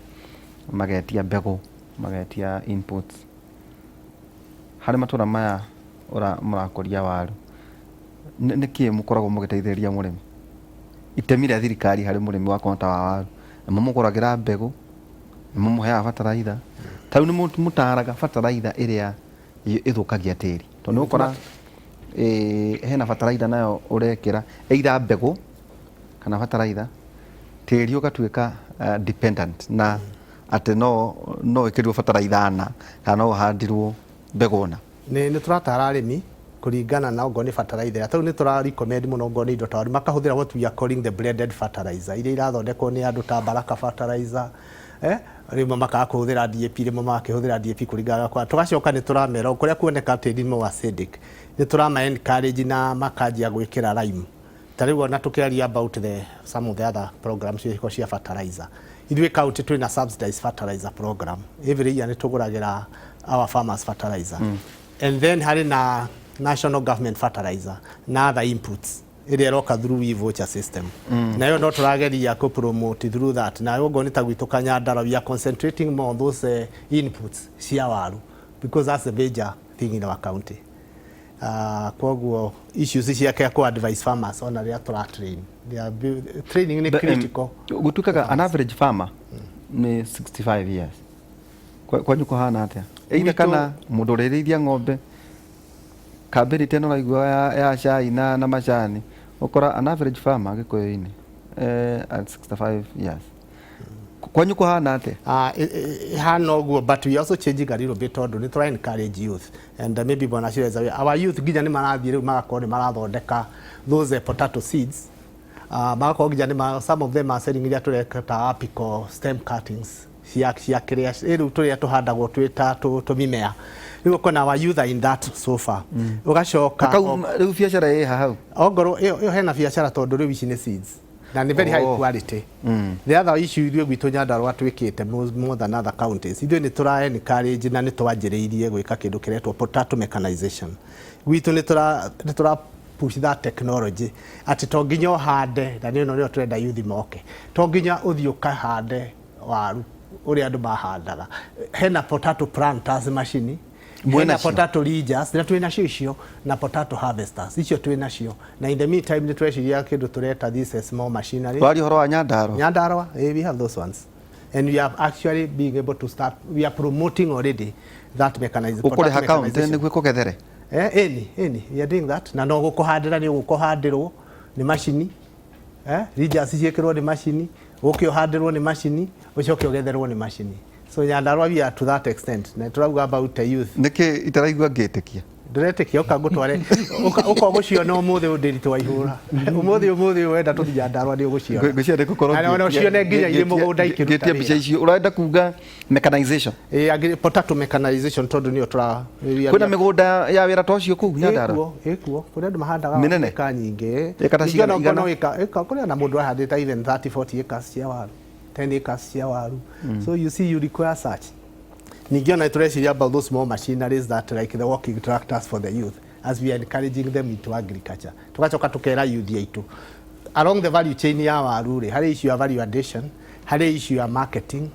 magetia mbegũ, magetia inputs, harĩ matũra maya mũrakũria waru, nĩ kĩĩ mũkoragwo mũgĩteithĩrĩria mũrĩmi? Itemi rĩa thirikari harĩ mũrĩmi wa ta wa waru, nĩ mũmũgũragĩra mbegũ, nĩ mũmũheaga bataraitha, ta rĩu nĩ mũtaraga bataraitha ĩrĩa ĩthũkagia tĩri, tondũ nĩ ũgũkora hena bataraitha nayo ũrekĩra, either mbegũ kana bataraitha, tĩri ũgatuĩka dependent na atĩ no ĩkĩrwo bataraitha na kana no ũhandirwo mbegũ na. Nĩ tũratara arĩmi kũringana na ongorwo nĩ fertilizer. Tarĩu nĩ tũra recommend mũno, ongorwo nĩ indo ta waru, makahũthĩra what we are calling the blended fertilizer, iria irathondekwo nĩ andũ ta Baraka Fertilizer, rĩmwe makaga kũhũthĩra DAP, rĩmwe magakĩhũthĩra DAP kũringana na kwa. Tũgacoka nĩ tũramera kũrĩa kuoneka tĩri nĩ acidic, nĩ tũrama encourage na makanjia gwĩkĩra lime. Ta rĩu ona tũkĩaria about the some of the other programs ciĩko cia fertilizer, ithuĩ county twĩna subsidized fertilizer program. Every year nĩ tũgũragĩra our farmers fertilizer, and then harĩ na national government fertilizer na other inputs ĩrĩa ĩroka through e-voucher system. Nayo no tũrageria kũ promote through that. Na ũguo nĩ ta gwitũ Kanyandarua, we are concentrating more on those inputs cia waru, because that's the major thing in our county. Koguo issues ciake ku advise farmers, ona rĩrĩa tũra train. Training nĩ critical. Gũtuĩkaga an average farmer nĩ 65 years. Kwanyu kũhana atĩa? Either kana mũndũ ũrĩrĩithia ng'ombe, kambĩni teno ũraigua ya cai na macani, ũkora an average farmer gĩkũyũ-inĩ at 65 years. Kwanyu kũhana atĩa? Ihana ũguo, but we also changing a little bit, tondũ nĩ tũra encourage youth, and maybe bwana Shireza, our youth nginya nĩ marathiĩ rĩu magakorwo nĩ marathondeka those potato seeds, magakorwo nginya nĩ some of them are selling iria tũreka ta apical stem cuttings cia kĩrĩa rĩu tũrĩa tũhandagwo twĩ ta tũmĩmea. Rĩu ũkona our youth are in that so far. Ũgacoka Kau rĩu biacara ĩ hau? Ongorwo ĩyo hena biacara, tondũ rĩu ici nĩ seeds na nĩ very high quality. The other issue ithuĩ gwitũ Nyandarua twĩkĩte more than other counties, ithuĩ nĩ tũra encourage na nĩ twanjĩrĩirie gwĩka kĩndũ kĩretwo potato mechanization. Gwitũ nĩ tũra push that technology atĩ to nginya ũhande, na nĩ ĩno nĩyo tũrenda youth moke, to nginya ũthiĩ ũkahande waru ũrĩa andũ mahandaga. Hena potato planters machine, hena potato ridgers na twĩ nacio icio, na potato harvesters icio twĩ nacio. Na in the meantime nĩ tweciria kĩndũ tũreta this small machinery. Waria ũhoro wa Nyandarua. Nyandarua, we have those ones and we are actually being able to start, we are promoting already that mechanization. Ũkũrĩha county nĩguo ĩkũgethere? Eni, we are doing that. Na no gũkũhandĩra nĩ ũgũkũhandĩrwo nĩ macini, ridgers ciĩkĩrwo nĩ macini, ũke ũhandĩrwo nĩ macini, ũcoke ũgetherwo nĩ macini. So Nyandarua we are to that extent, na tũrauga about the youth. Nĩkĩ itaraigua ngĩtĩkia? Ndũretĩkia? Ũka ngũtware, ũka ũgũciona ũmũthĩ. Ũndĩritũ wa ihũra ũmũthĩ wenda tũthiĩ Nyandarua nĩ ũgũciona. Ngwĩciria nĩ gũkorwo Na ona ũcione nginya irĩ mũgũnda ikĩruta ngĩtia mbica wĩra. icio. Ũrenda kuga mechanization? Ĩĩ, potato mechanization, tondũ nĩyo tũra Kwĩna mĩgũnda ya wĩra ta ũcio kũu Nyandarua? Ĩkuo, ĩkuo kũrĩa andũ mahandaga Mĩnene? ĩka nyingĩ. Ĩka ta Ningĩ cigana? ona okorwo no Igana? ĩka kũrĩa na mũndũ ahandĩte even 30 40 acres cia waru, 10 acres cia waru. So you see, you require such. Ningĩ ona tũreciria about those small machineries that like the walking tractors for the youth, as we are encouraging them into agriculture. Tugacoka tukera youth aitũ along the value chain ya waru rĩ, harĩ issue ya value addition, harĩ issue ya marketing,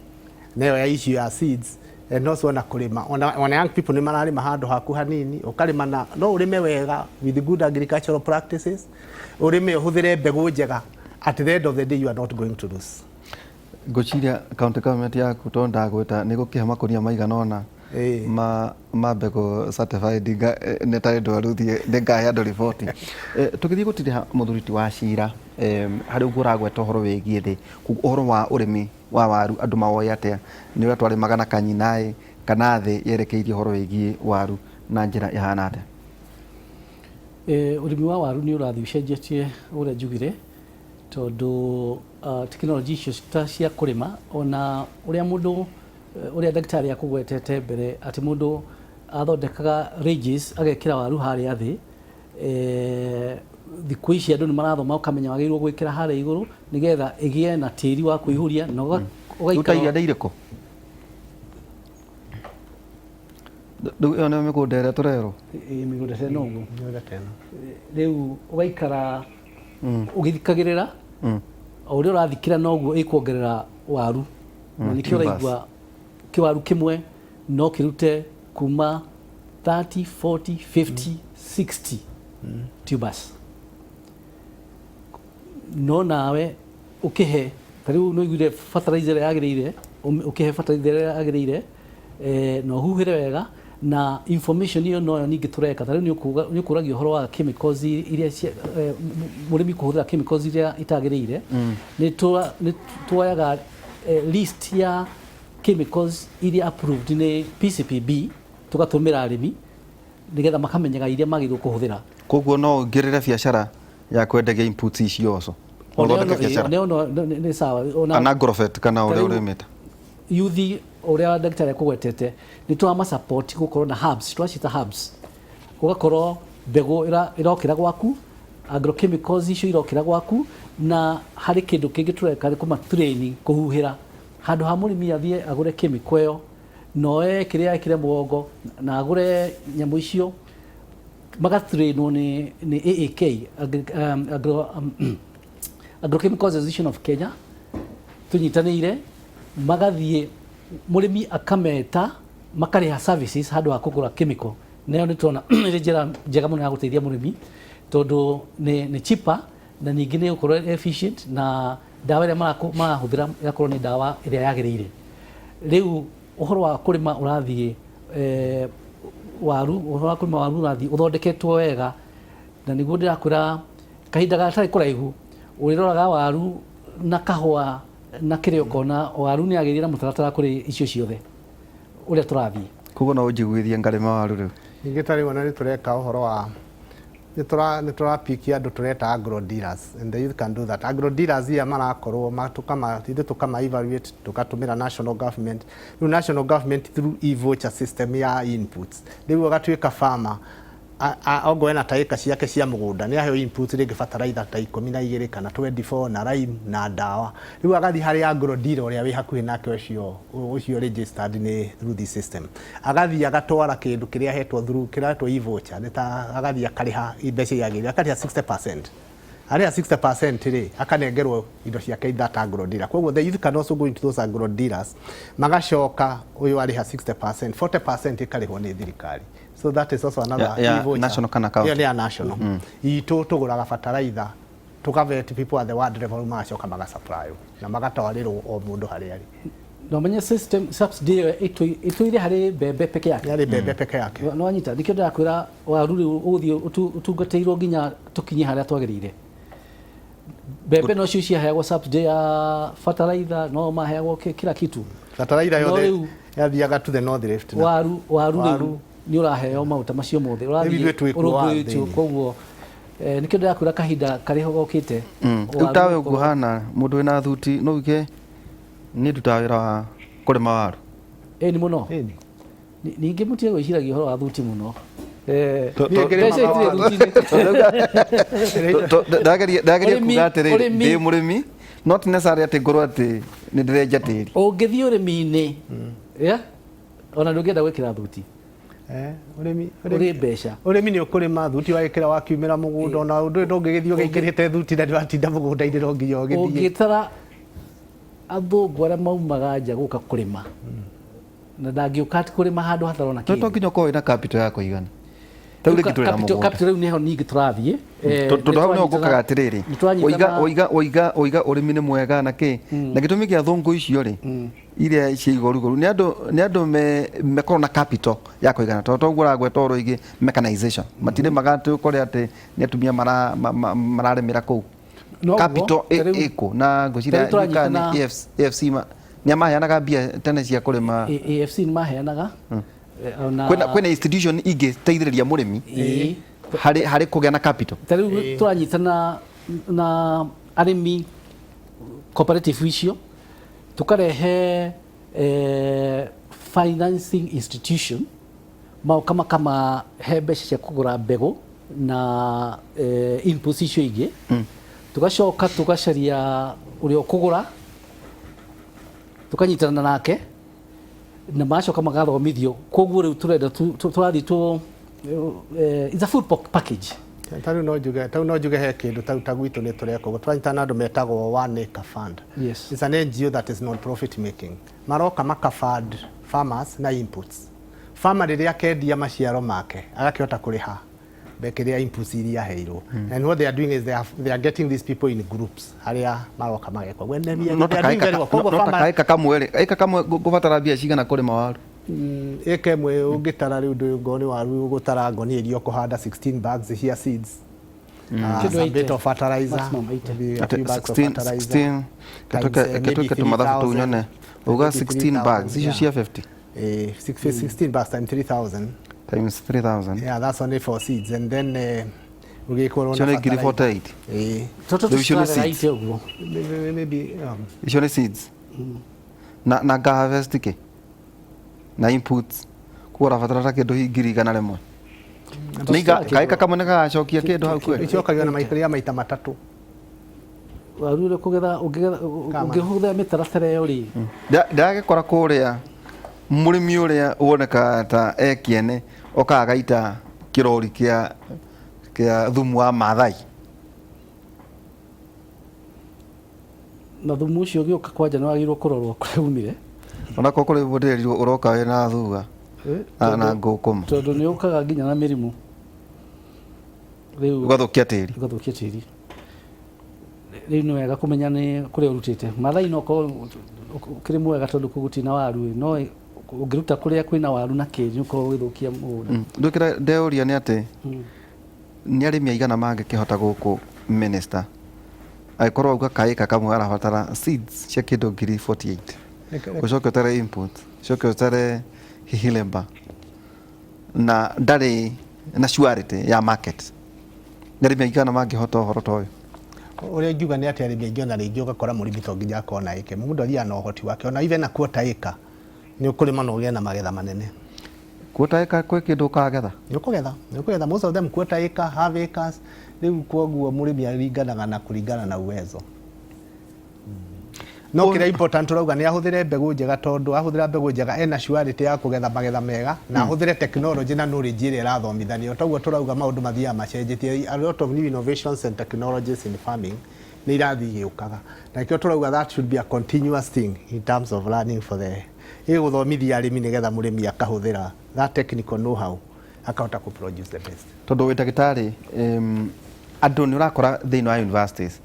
nayo ya issue ya seeds, and also ona kũrĩma. Ona young people nĩ mararĩma handũ haku hanini, ũkarĩma na no ũrĩme wega with good agricultural practices, ũrĩme ũhũthĩre mbegũ njega. At the end of the day you are not going to lose. Ngwĩciria county government yaku, tondũ ndagwĩta nĩ gũkĩhe makũnia maigana ũna ma mbegũ certified, nĩ tarĩ ndwaru thiĩ nĩ ngahe andũ riboti. Tũgĩthiĩ gũtirĩha mũthuri ti wa cira, harĩ ũguo ũragweta ũhoro wĩgiĩ thĩ, koguo ũhoro wa ũrĩmi wa waru andũ mawoe atĩa? Nĩ ũrĩa twarĩmaga na kanyinaĩ Kana thĩ yerekeirie ũhoro wĩgiĩ waru na njĩra ĩhana atĩa? Ũrĩmi wa waru nĩ ũrathiĩ ũcenjetie ũrĩa njugire, tondũ tekinoronjĩ icio ta cia kũrĩma, ona ũrĩa mũndũ ũrĩa ndagĩtarĩ akũgwetete mbere atĩ mũndũ athondekaga ridges agekĩra waru harĩa thĩ. Thikũ ici andũ nĩ marathoma, ũkamenya wagĩrĩirwo gwĩkĩra harĩa igũrũ nĩgetha ĩgĩe na tĩri wa kwĩhuria na Rĩu ta ũgaikara. Irĩa irĩkũ rĩu? Ĩyo nĩyo mĩgũnda ĩrĩa tũrerwo? Ĩ, mĩgũnda tena ũguo. Mĩgũnda tena. Rĩu ũgaikara ũgĩthikagĩrĩra, o ũrĩa ũrathikĩra noguo ĩkuongerera waru, na nĩkĩo tubers. Ũraigua kĩwaru kĩmwe no kĩrute kuma 30, 40, 50, 60 tubers. No nawe ũkĩhe, ta rĩu nĩ ũiguire fertilizer ĩrĩa yagĩrĩire, ũkĩhe fertilizer ĩrĩa yagĩrĩire, na ũhuhĩre wega na information ĩyo noyo ningĩ tũreka. Ta rĩu nĩ ũkũragia ũhoro wa chemicals iria mũrĩmi kũhũthĩra chemicals iria itagĩrĩire. Nĩ tuoyaga list ya chemicals iria approved nĩ PCPB, tũgatũmĩra arĩmi nĩgetha makamenyaga iria magĩrĩirwo kũhũthĩra. Koguo no ũingĩrĩre biacara ya kwendagia inputs icio oco, ũthondeke biacara? Onayo nĩ sawa. Kana agrovet kana ũrĩa Ta rĩu- ũrĩmĩte. Yuthi ũrĩa ndagĩtarĩ akũgwetete, nĩ tũrama support gũkorwo na hubs, tũracita hubs, ũgakorwo mbegũ ĩrokĩra gwaku, agrochemicals icio irokĩra gwaku, na harĩ kĩndũ kĩngĩ tũreka nĩ kũma train kũhuhĩra. Handũ ha mũrĩmi athiĩ agũre chemical ĩyo, noe kĩrĩa ekĩre mũgongo na agũre nyamũ icio, magatrainwo nĩ AAK, Agrochemicals Association of Kenya, tũnyitanĩire, magathiĩ mũrĩmi akameta makarĩha services handũ ha kũgũra chemical. Nayo nĩ tuona ĩrĩ njĩra njega mũno ya gũteithia mũrĩmi, tondũ nĩ cheaper na ningĩ nĩ gũkorwo efficient, na ndawa ĩrĩa marahũthĩra ĩgakorwo nĩ ndawa ĩrĩa yagĩrĩire. Rĩu ũhoro wa kũrĩma ũrathiĩ waru, ũhoro wa kũrĩma waru ũrathiĩ ũthondeketwo wega, na nĩguo ndĩrakwĩra kahinda gatarĩ kũraihu ũrĩroraga waru na kahũa na kĩrĩa ũkona waru nĩ yagĩrĩire na mũtaratara kũrĩ icio ciothe ũrĩa tũrathiĩ. Koguo no ũnjiguithie ngarĩma waru rĩu? Ningĩ ta rĩu ona nĩ tũreka ũhoro wa nĩ tũrapikia andũ tũreta agro dealers, and the youth can do that. Agro dealers ia marakorwo tukama ithuĩ tukama evaluate, tukatũmĩra national government. Rĩu national government through e-voucher system ya inputs, rĩu agatuĩka farmer okorwo ena ta ĩka ciake cia mũgũnda, nĩ aheo inputs, rĩngĩ fertilizer ta 12 kana 24 na lime na ndawa. Rĩu agathiĩ harĩ agro dealer ũrĩa wĩ hakuhĩ nake, ũcio registered nĩ through this system, agathiĩ agatwara kĩndũ kĩrĩa ahetwo through kĩretwo e-voucher, nĩ ta agathiĩ akarĩha mbeca iria yagĩrĩire, akarĩha 60%. Arĩha 60% rĩ, akanengerwo indo ciake in that agro dealer. Koguo the youth can also go into those agro dealers, magacoka ũyũ arĩha 60%, 40% ĩkarĩhwo nĩ thirikari. So that is also another Ya e-voucher. National kana county? Ĩyo nĩ ya national. Itũ tũgũraga fertilizer, tũkavet people at the ward level, magacoka magasupply na magatwarĩrwo o mũndũ harĩa arĩ. Na ũmenye system subsidy ĩyo ĩtũire harĩ mbembe peke yake. Yarĩ mbembe peke yake. No wanyita, nĩkĩo ndĩrakwĩra waru rĩu ũgũthiĩ ũtungatĩirwo nginya tũkinye harĩa twagĩrĩire. Mbembe nocio ciaheagwo subsidy ya fertilizer, no maheagwo kila kitu. Fertilizer No yothe rĩu yathiaga to the North Rift na waru rĩu Waru. nĩ ũraheo maguta macio mothe. Rĩu ithuĩ twĩ kuo Ũrũmbũĩtio thĩinĩ. Koguo nĩkĩo ndĩrakwĩra kahinda karĩ ho gokĩte. Rĩu tawe ũguo hana mũndũ wĩna thuti no uge niĩ ndutaga wĩra wa kũrĩma waru? Ĩni mũno. Ĩni. Ningĩ mũtige gwĩciragia ũhoro wa thuti mũno. Niĩ ngĩrĩmaga Mbeca itirĩ waru. thuti-inĩ. Ndageria kuga atĩrĩrĩ, ũrĩmi- ndĩ mũrĩmi, not necessarily atĩ ngorwo atĩ nĩ ndĩrenja tĩri. Ũngĩthiĩ ũrĩmi-inĩ, yeah, ona ndũngĩenda gwĩkĩra thuti. Ũrĩmi Ũrĩ mbeca. Ũrĩmi nĩ ũkũrĩma thuti wagĩkĩra wakiumĩra mũgũnda, ona ũndũ ndũngĩgĩthiĩ ũgĩkĩrĩte thuti na ndĩratinda mũgũnda-inĩ, no nginya ũgĩthiĩ. Ũngĩtara athũngũ arĩa maumaga nja gũka kũrĩma, na ndangĩũka atĩ kũrĩma handũ hatarona To kĩndũ. nginya ũkorwo wĩna capital ya kũigana. Ta rĩu rĩngĩ tũrĩ na mũgũnda. Capital rĩu nĩho ningĩ tũrathiĩ. Tondũ hau nĩho ngũkaga atĩrĩrĩ, nĩ twanyitana- oiga ũrĩmi nĩ mwega na kĩ na gĩtũmi kĩa thũngũ icio rĩ iria cia igũrũ nĩ andũ mekorwo na capital ya kũigana, tondũ toguo ũragweta ũhoro wĩgiĩ mechanization, matirĩmaga atĩ ũkore atĩ nĩ atumia mararĩmĩra kũu. Noguo, Capital ta rĩu- ĩkũ na ngwĩciria ta rĩu ndiũĩ kana nĩ tũranyitana- AFC Nĩ amaheanaga mbia tene cia kũrĩma? AFC nĩ maheanaga. Ona Kwĩna institution ingĩteithĩrĩria mũrĩmi Ĩĩ. harĩ kũgĩa na capital? Ta rĩu tũranyitana na arĩmi cooperative icio, tũkarehe financing institution magoka makamahe mbeca cia kũgũra mbegũ na inputs icio ingĩ. Tũgacoka tũgacaria ũrĩa ũkũgũra, tũkanyitana nake na magacoka magathomithio. Koguo rĩu tũrenda tũrathiĩ tũ it's a full package. Ta rĩu no njuge he kĩndũ ta gwitũ nĩ tũreka ũguo, tũranyitana na andũ metagwo One Acre Fund. It's an NGO that is non profit making. Maroka maka fund farmers na inputs. Farmer rĩrĩa akendia maciaro make agakĩhota kũrĩha kĩrĩa inputs iria aheirwo. And what they are doing is they are getting these people in groups harĩa maroka mageka ũguo. And No they are doing very well. Koguo no ta farmer kaĩka kamwe rĩ, ĩka kamwe ngũbatara mbia cigana kũrĩma waru? Ĩka ĩmwe ũngĩtara rĩu ndũyũ ngoo nĩ waru ũgũtara ngonia iria ũkũhanda, 16 bags cia seeds. Kĩndũ Some bit 80. of fertilizer, Maximum 80. maybe a Ate few bags of 16 fertilizer. 16 Times, maybe ketweke tũmathabu tũu 3,000. nyone uga Maybe 16 bags 3,000, icio cia 50 16 bags times 3,000. Times 3000. Yeah, that's only for seeds. And then ũgĩkorwo Icio na nĩ ngiri fertilizer. 48. Tũtũ Rĩu icio nĩ tũcitwaraga seeds. 80 ũguo. Maybe Icio nĩ seeds na nga harvest kĩ na inputs, koguo ũrabatara ta kĩndũ 100,000. Nĩ kaĩka kamwe nĩ gagacokia kĩndũ hau kweri? Icokagio na maikaria maita matatũ. Waru ũrĩa kũgetha ũngĩgetha Kama. ũngĩhũthĩra mĩtaratara ĩyo rĩ. Ndagĩkora kũrĩa mũrĩmi ũrĩa wonekaga ta e kĩene okaga agaita kĩrori kĩa thumu wa Mathai. Na thumu ũcio ũgĩũka kwanja nĩ wagĩrĩirwo kũrorwo kũrĩa umire. Onakorwo kũrĩ mũndĩrirwo ũroka wĩna thua na ngũkũma. Tondũ nĩ ũkaga nginya na mĩrimũ rĩu. Ũgathũkia tĩri. Ũgathũkia tĩri. Rĩu nĩ wega kũmenya nĩ kũrĩa ũrutĩte. Mathai no ũkorwo ũkĩrĩ mwega tondũ kũu gũtirĩ na waru ĩ, no ũngĩruta kũrĩa kwĩna waru na kĩri nĩ ũkorwo ũgĩthũkia mũgũnda. Ndũkĩra ndeuria nĩ atĩ nĩ arĩmi aigana mangĩkĩhota gũkũ, minister, angĩkorwo auga kaĩka kamwe arabatara seeds cia kĩndũ ngiri 48, ũcoke ũtare input, ũcoke ũtare hihi labour, na ndarĩ na surety ya market, nĩ arĩmi aigana mangĩhota ũhoro ta ũyũ? Ũrĩa ingiuga nĩ atĩ arĩmi aingĩ, ona rĩngĩ ũgakora mũrĩmi to nginya akorwo na ĩka ĩmwe. Mũndũ athiaga na ũhoti wake. Ona even na quarter acre nĩ ũkũrĩma na ũgĩe na magetha manene. Quarter ĩka kwĩ kĩndũ ũkagetha? Nĩ ũkũgetha, most of them quarter acre, half acres. Rĩu koguo mũrĩmi aringanaga na kũringana na uwezo, no kĩrĩa important tũrauga nĩ ahũthĩre mbegũ njega, tondũ ahũthĩra mbegũ njega ena surety ya kũgetha magetha mega, na ahũthĩre technology na knowledge ĩrĩa ĩrathomithanio. Toguo tũrauga maũndũ mathiaga macenjetie. A lot of new innovations and technologies in farming nĩ irathiĩ igĩũkaga, na nĩkĩo tũrauga that should be a continuous thing in terms of learning for the ĩgũthomithia arĩmi, nĩgetha mũrĩmi akahũthĩra that technical know how akahota kũ produce the best. Tondũ wĩ ndagĩtarĩ, andũ nĩ ũrakora thĩinĩ wa universities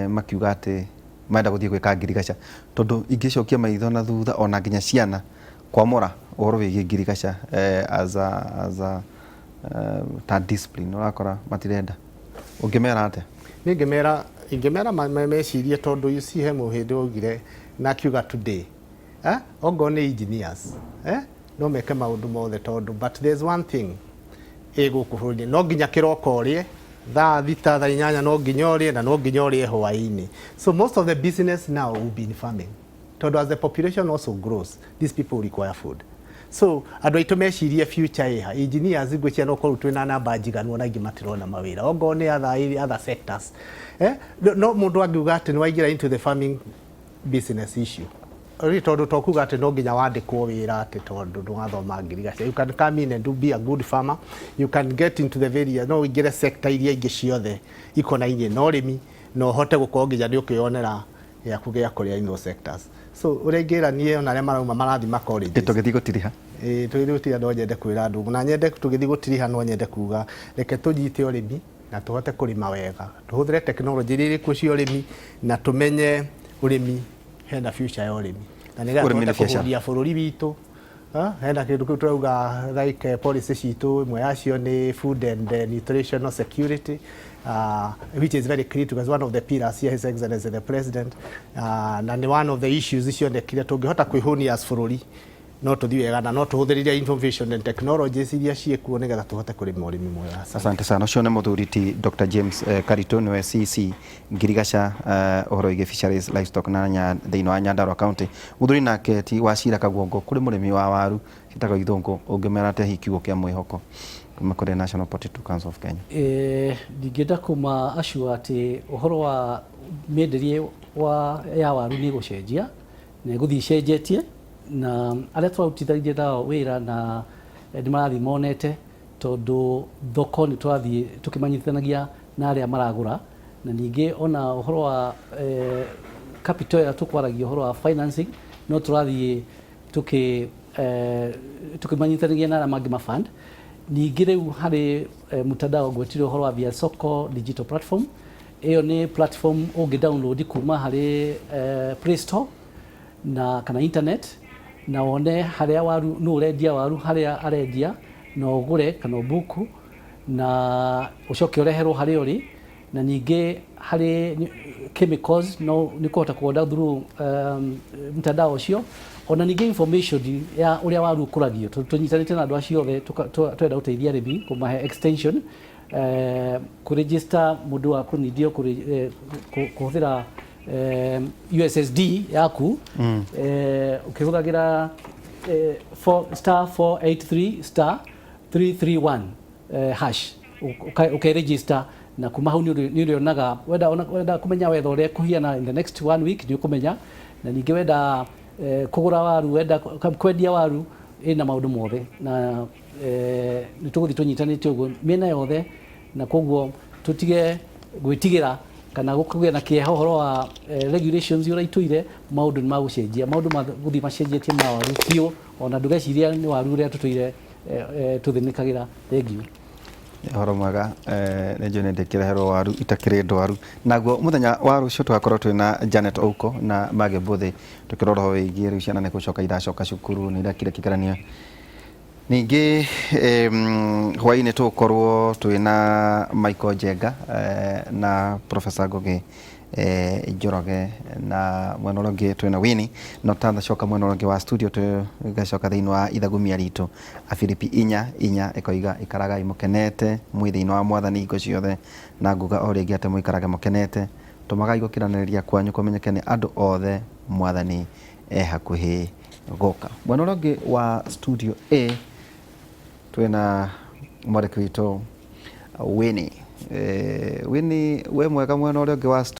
makiuga atĩ marenda gũthiĩ gwĩka ngirigaca, tondũ ingĩcokia maitho na thutha ona nginya ciana kwamũra ũhoro wĩgiĩ ngirigaca as a ta discipline, ũrakora matirenda. Ũngĩmera atĩa? Niĩ ingĩmera mecirie, tondũ you see he mũhĩndĩ waugire na akiuga today, ongorwo nĩ engineers, no meke maũndũ mothe, tondũ but there's one thing ĩ gũkũ bũrũri-inĩ, no nginya kĩroko ũrĩe thaa 6, thaa 8 no nginya ũrĩe, na no nginya ũrĩe hwaĩ-inĩ. So most of the business now will be in farming, tondũ as the population also grows, these people require food. So andũ aitũ mecirie future ĩha. Engineers ngwĩciria no korwo twĩna namba njiganu, ona aingĩ matirona mawĩra ongorwo nĩ other sectors, no mũndũ angiuga atĩ nĩ waingĩra into the farming business issue rĩ, tondũ to kuga atĩ no nginya wandĩkwo wĩra atĩ tondũ ndũgathoma ngirigaca. You can come in and do be a good farmer. You can get into the various, no ũingĩre sector iria ingĩ ciothe ikonainie na ũrĩmi, na ũhote gũkorwo nginya nĩ ũkĩyonera gĩaku gĩa kũrĩa in those sectors. So ũrĩa ingĩra niĩ, ona arĩa marauma marathiĩ ma colleges, Tũgĩthiĩ gũtiriha. Ĩĩ, tũgĩthiĩ gũtiriha no nyende kwĩra andũ, na nyende tũgĩthiĩ gũtiriha no nyende kuga reke tũnyite ũrĩmi na tũhote kũrĩma wega, tũhũthĩre technology iria irĩ kuo cia ũrĩmi, na tũmenye ũrĩmi hena future ya ũrĩmi, na nĩgetha Ũrĩmi nĩ tũhote biacara. kũhũnia bũrũri witũ. Hena kindu kiu turauga like policy citu, imwe yacio ni food and nutritional security, which is very critical as one of the pillars here, His Excellency the President, na ni one of the issues icio tungihota kwihunia as bururi no tuthi wega na no tuhũthĩrire information and technologies iria ciĩkuo nĩgetha tũhote kũrĩma ũrĩmi mwega. Asante sana. Ũcio nĩ mũthuri ti Dr. James Karito, nĩwe CC Ngirigaca ũhoro wĩgiĩ fisheries, livestock na thĩinĩ wa Nyandarua County. Mũthuri nake ti Wacira Kaguongo, kũrĩ mũrĩmi wa waru citagwo ithũngũ, ũngĩmera atĩa hihi kiugo kĩa mwĩhoko kuma kũrĩ National Potato Council of Kenya? Ndingĩenda kuma acio atĩ ũhoro wa mĩenderie wa ya waru nĩ gũcenjia na ĩgũthiĩ ĩcenjetie, na arĩa tũrarutithania nao wĩra na nĩ marathiĩ monete, tondũ thoko nĩ tũrathiĩ tũkĩmanyithanagia na arĩa maragũra, na ningĩ ona ũhoro wa capital ĩrĩa tũkwaragia, ũhoro wa financing, no tũrathiĩ tũkĩmanyithanagia na arĩa mangĩ ma fund. Ningĩ rĩu harĩ mtandao ngwetire ũhoro wa Via Soko digital platform. Ĩyo nĩ platform ũngĩ download kuma harĩ Play Store na kana internet, na wone harĩa waru nũ ũrendia waru, harĩa arendia, na ũgũre kana ũbuku na ũcoke ũreherwo harĩa ũrĩ. Na ningĩ harĩ chemicals no nĩ kũhota kuorder through mtandao ũcio. Ona ningĩ information ya ũrĩa waru ũkũragio, tondũ tũnyitanĩte na andũ acio othe, twenda gũteithia arĩmi kũmahe extension, kũregister mũndũ wa kũnindio kũhũthĩra USSD yaku ũkĩhũthagĩra *483*331 hash, ũkeregister, na kuma hau nĩ ũrĩonaga wenda wenda kũmenya wetha ũrĩa kũhiana in the next one week, nĩ ũkũmenya. Na ningĩ wenda kũgũra waru, wenda kwendia waru, ĩna maũndũ mothe, na nĩ tũgũthiĩ tũnyitanĩte ũguo mĩena yothe, na koguo tũtige gwĩtigĩra kana kũgĩa na kĩeha ũhoro wa regulations ũrĩa itũire. Maũndũ nĩ magũcenjia, maũndũ magũthiĩ macenjetie ma waru biũ, ona ndũgeciria nĩ waru ũrĩa tũtũire tũthĩnĩkagĩra. Thengiũ. Ũhoro mwega, nĩ njũĩ nĩ ndĩkĩreherwo waru itakĩrĩ ndwaru. Naguo mũthenya wa rũciũ tũgakorwo twĩna Janet Ouko na Mage Mbũthĩ, tũkĩrora ũhoro wĩgiĩ rĩu ciana nĩ gũcoka iracoka cukuru, nĩ irekire kĩgeranio. Ningĩ hwaĩ-inĩ tũgũkorwo twĩna Michael Njenga na Professor Ngugi Njoroge, na mwena ũrĩa ũngĩ twĩna Winnie. No tanacoka mwena ũrĩa ũngĩ wa studio, tũgacoka thĩinĩ wa ithagumia ritũ. Afilipi 4:4 ĩkoiga, "Ikaragai mũkenete mwĩ thĩinĩ wa Mwathani hingo ciothe, na nguga o rĩngĩ atĩ mũikarage mũkenete. Tũmagai gũkiranĩrĩria kwanyu kũmenyeke nĩ andũ othe, Mwathani e hakuhĩ gũka." Mwena ũrĩa ũngĩ wa studio A twĩna mwandĩki witũ Winnie. Winnie, we mwega mwena ũrĩa ũngĩ wa studio?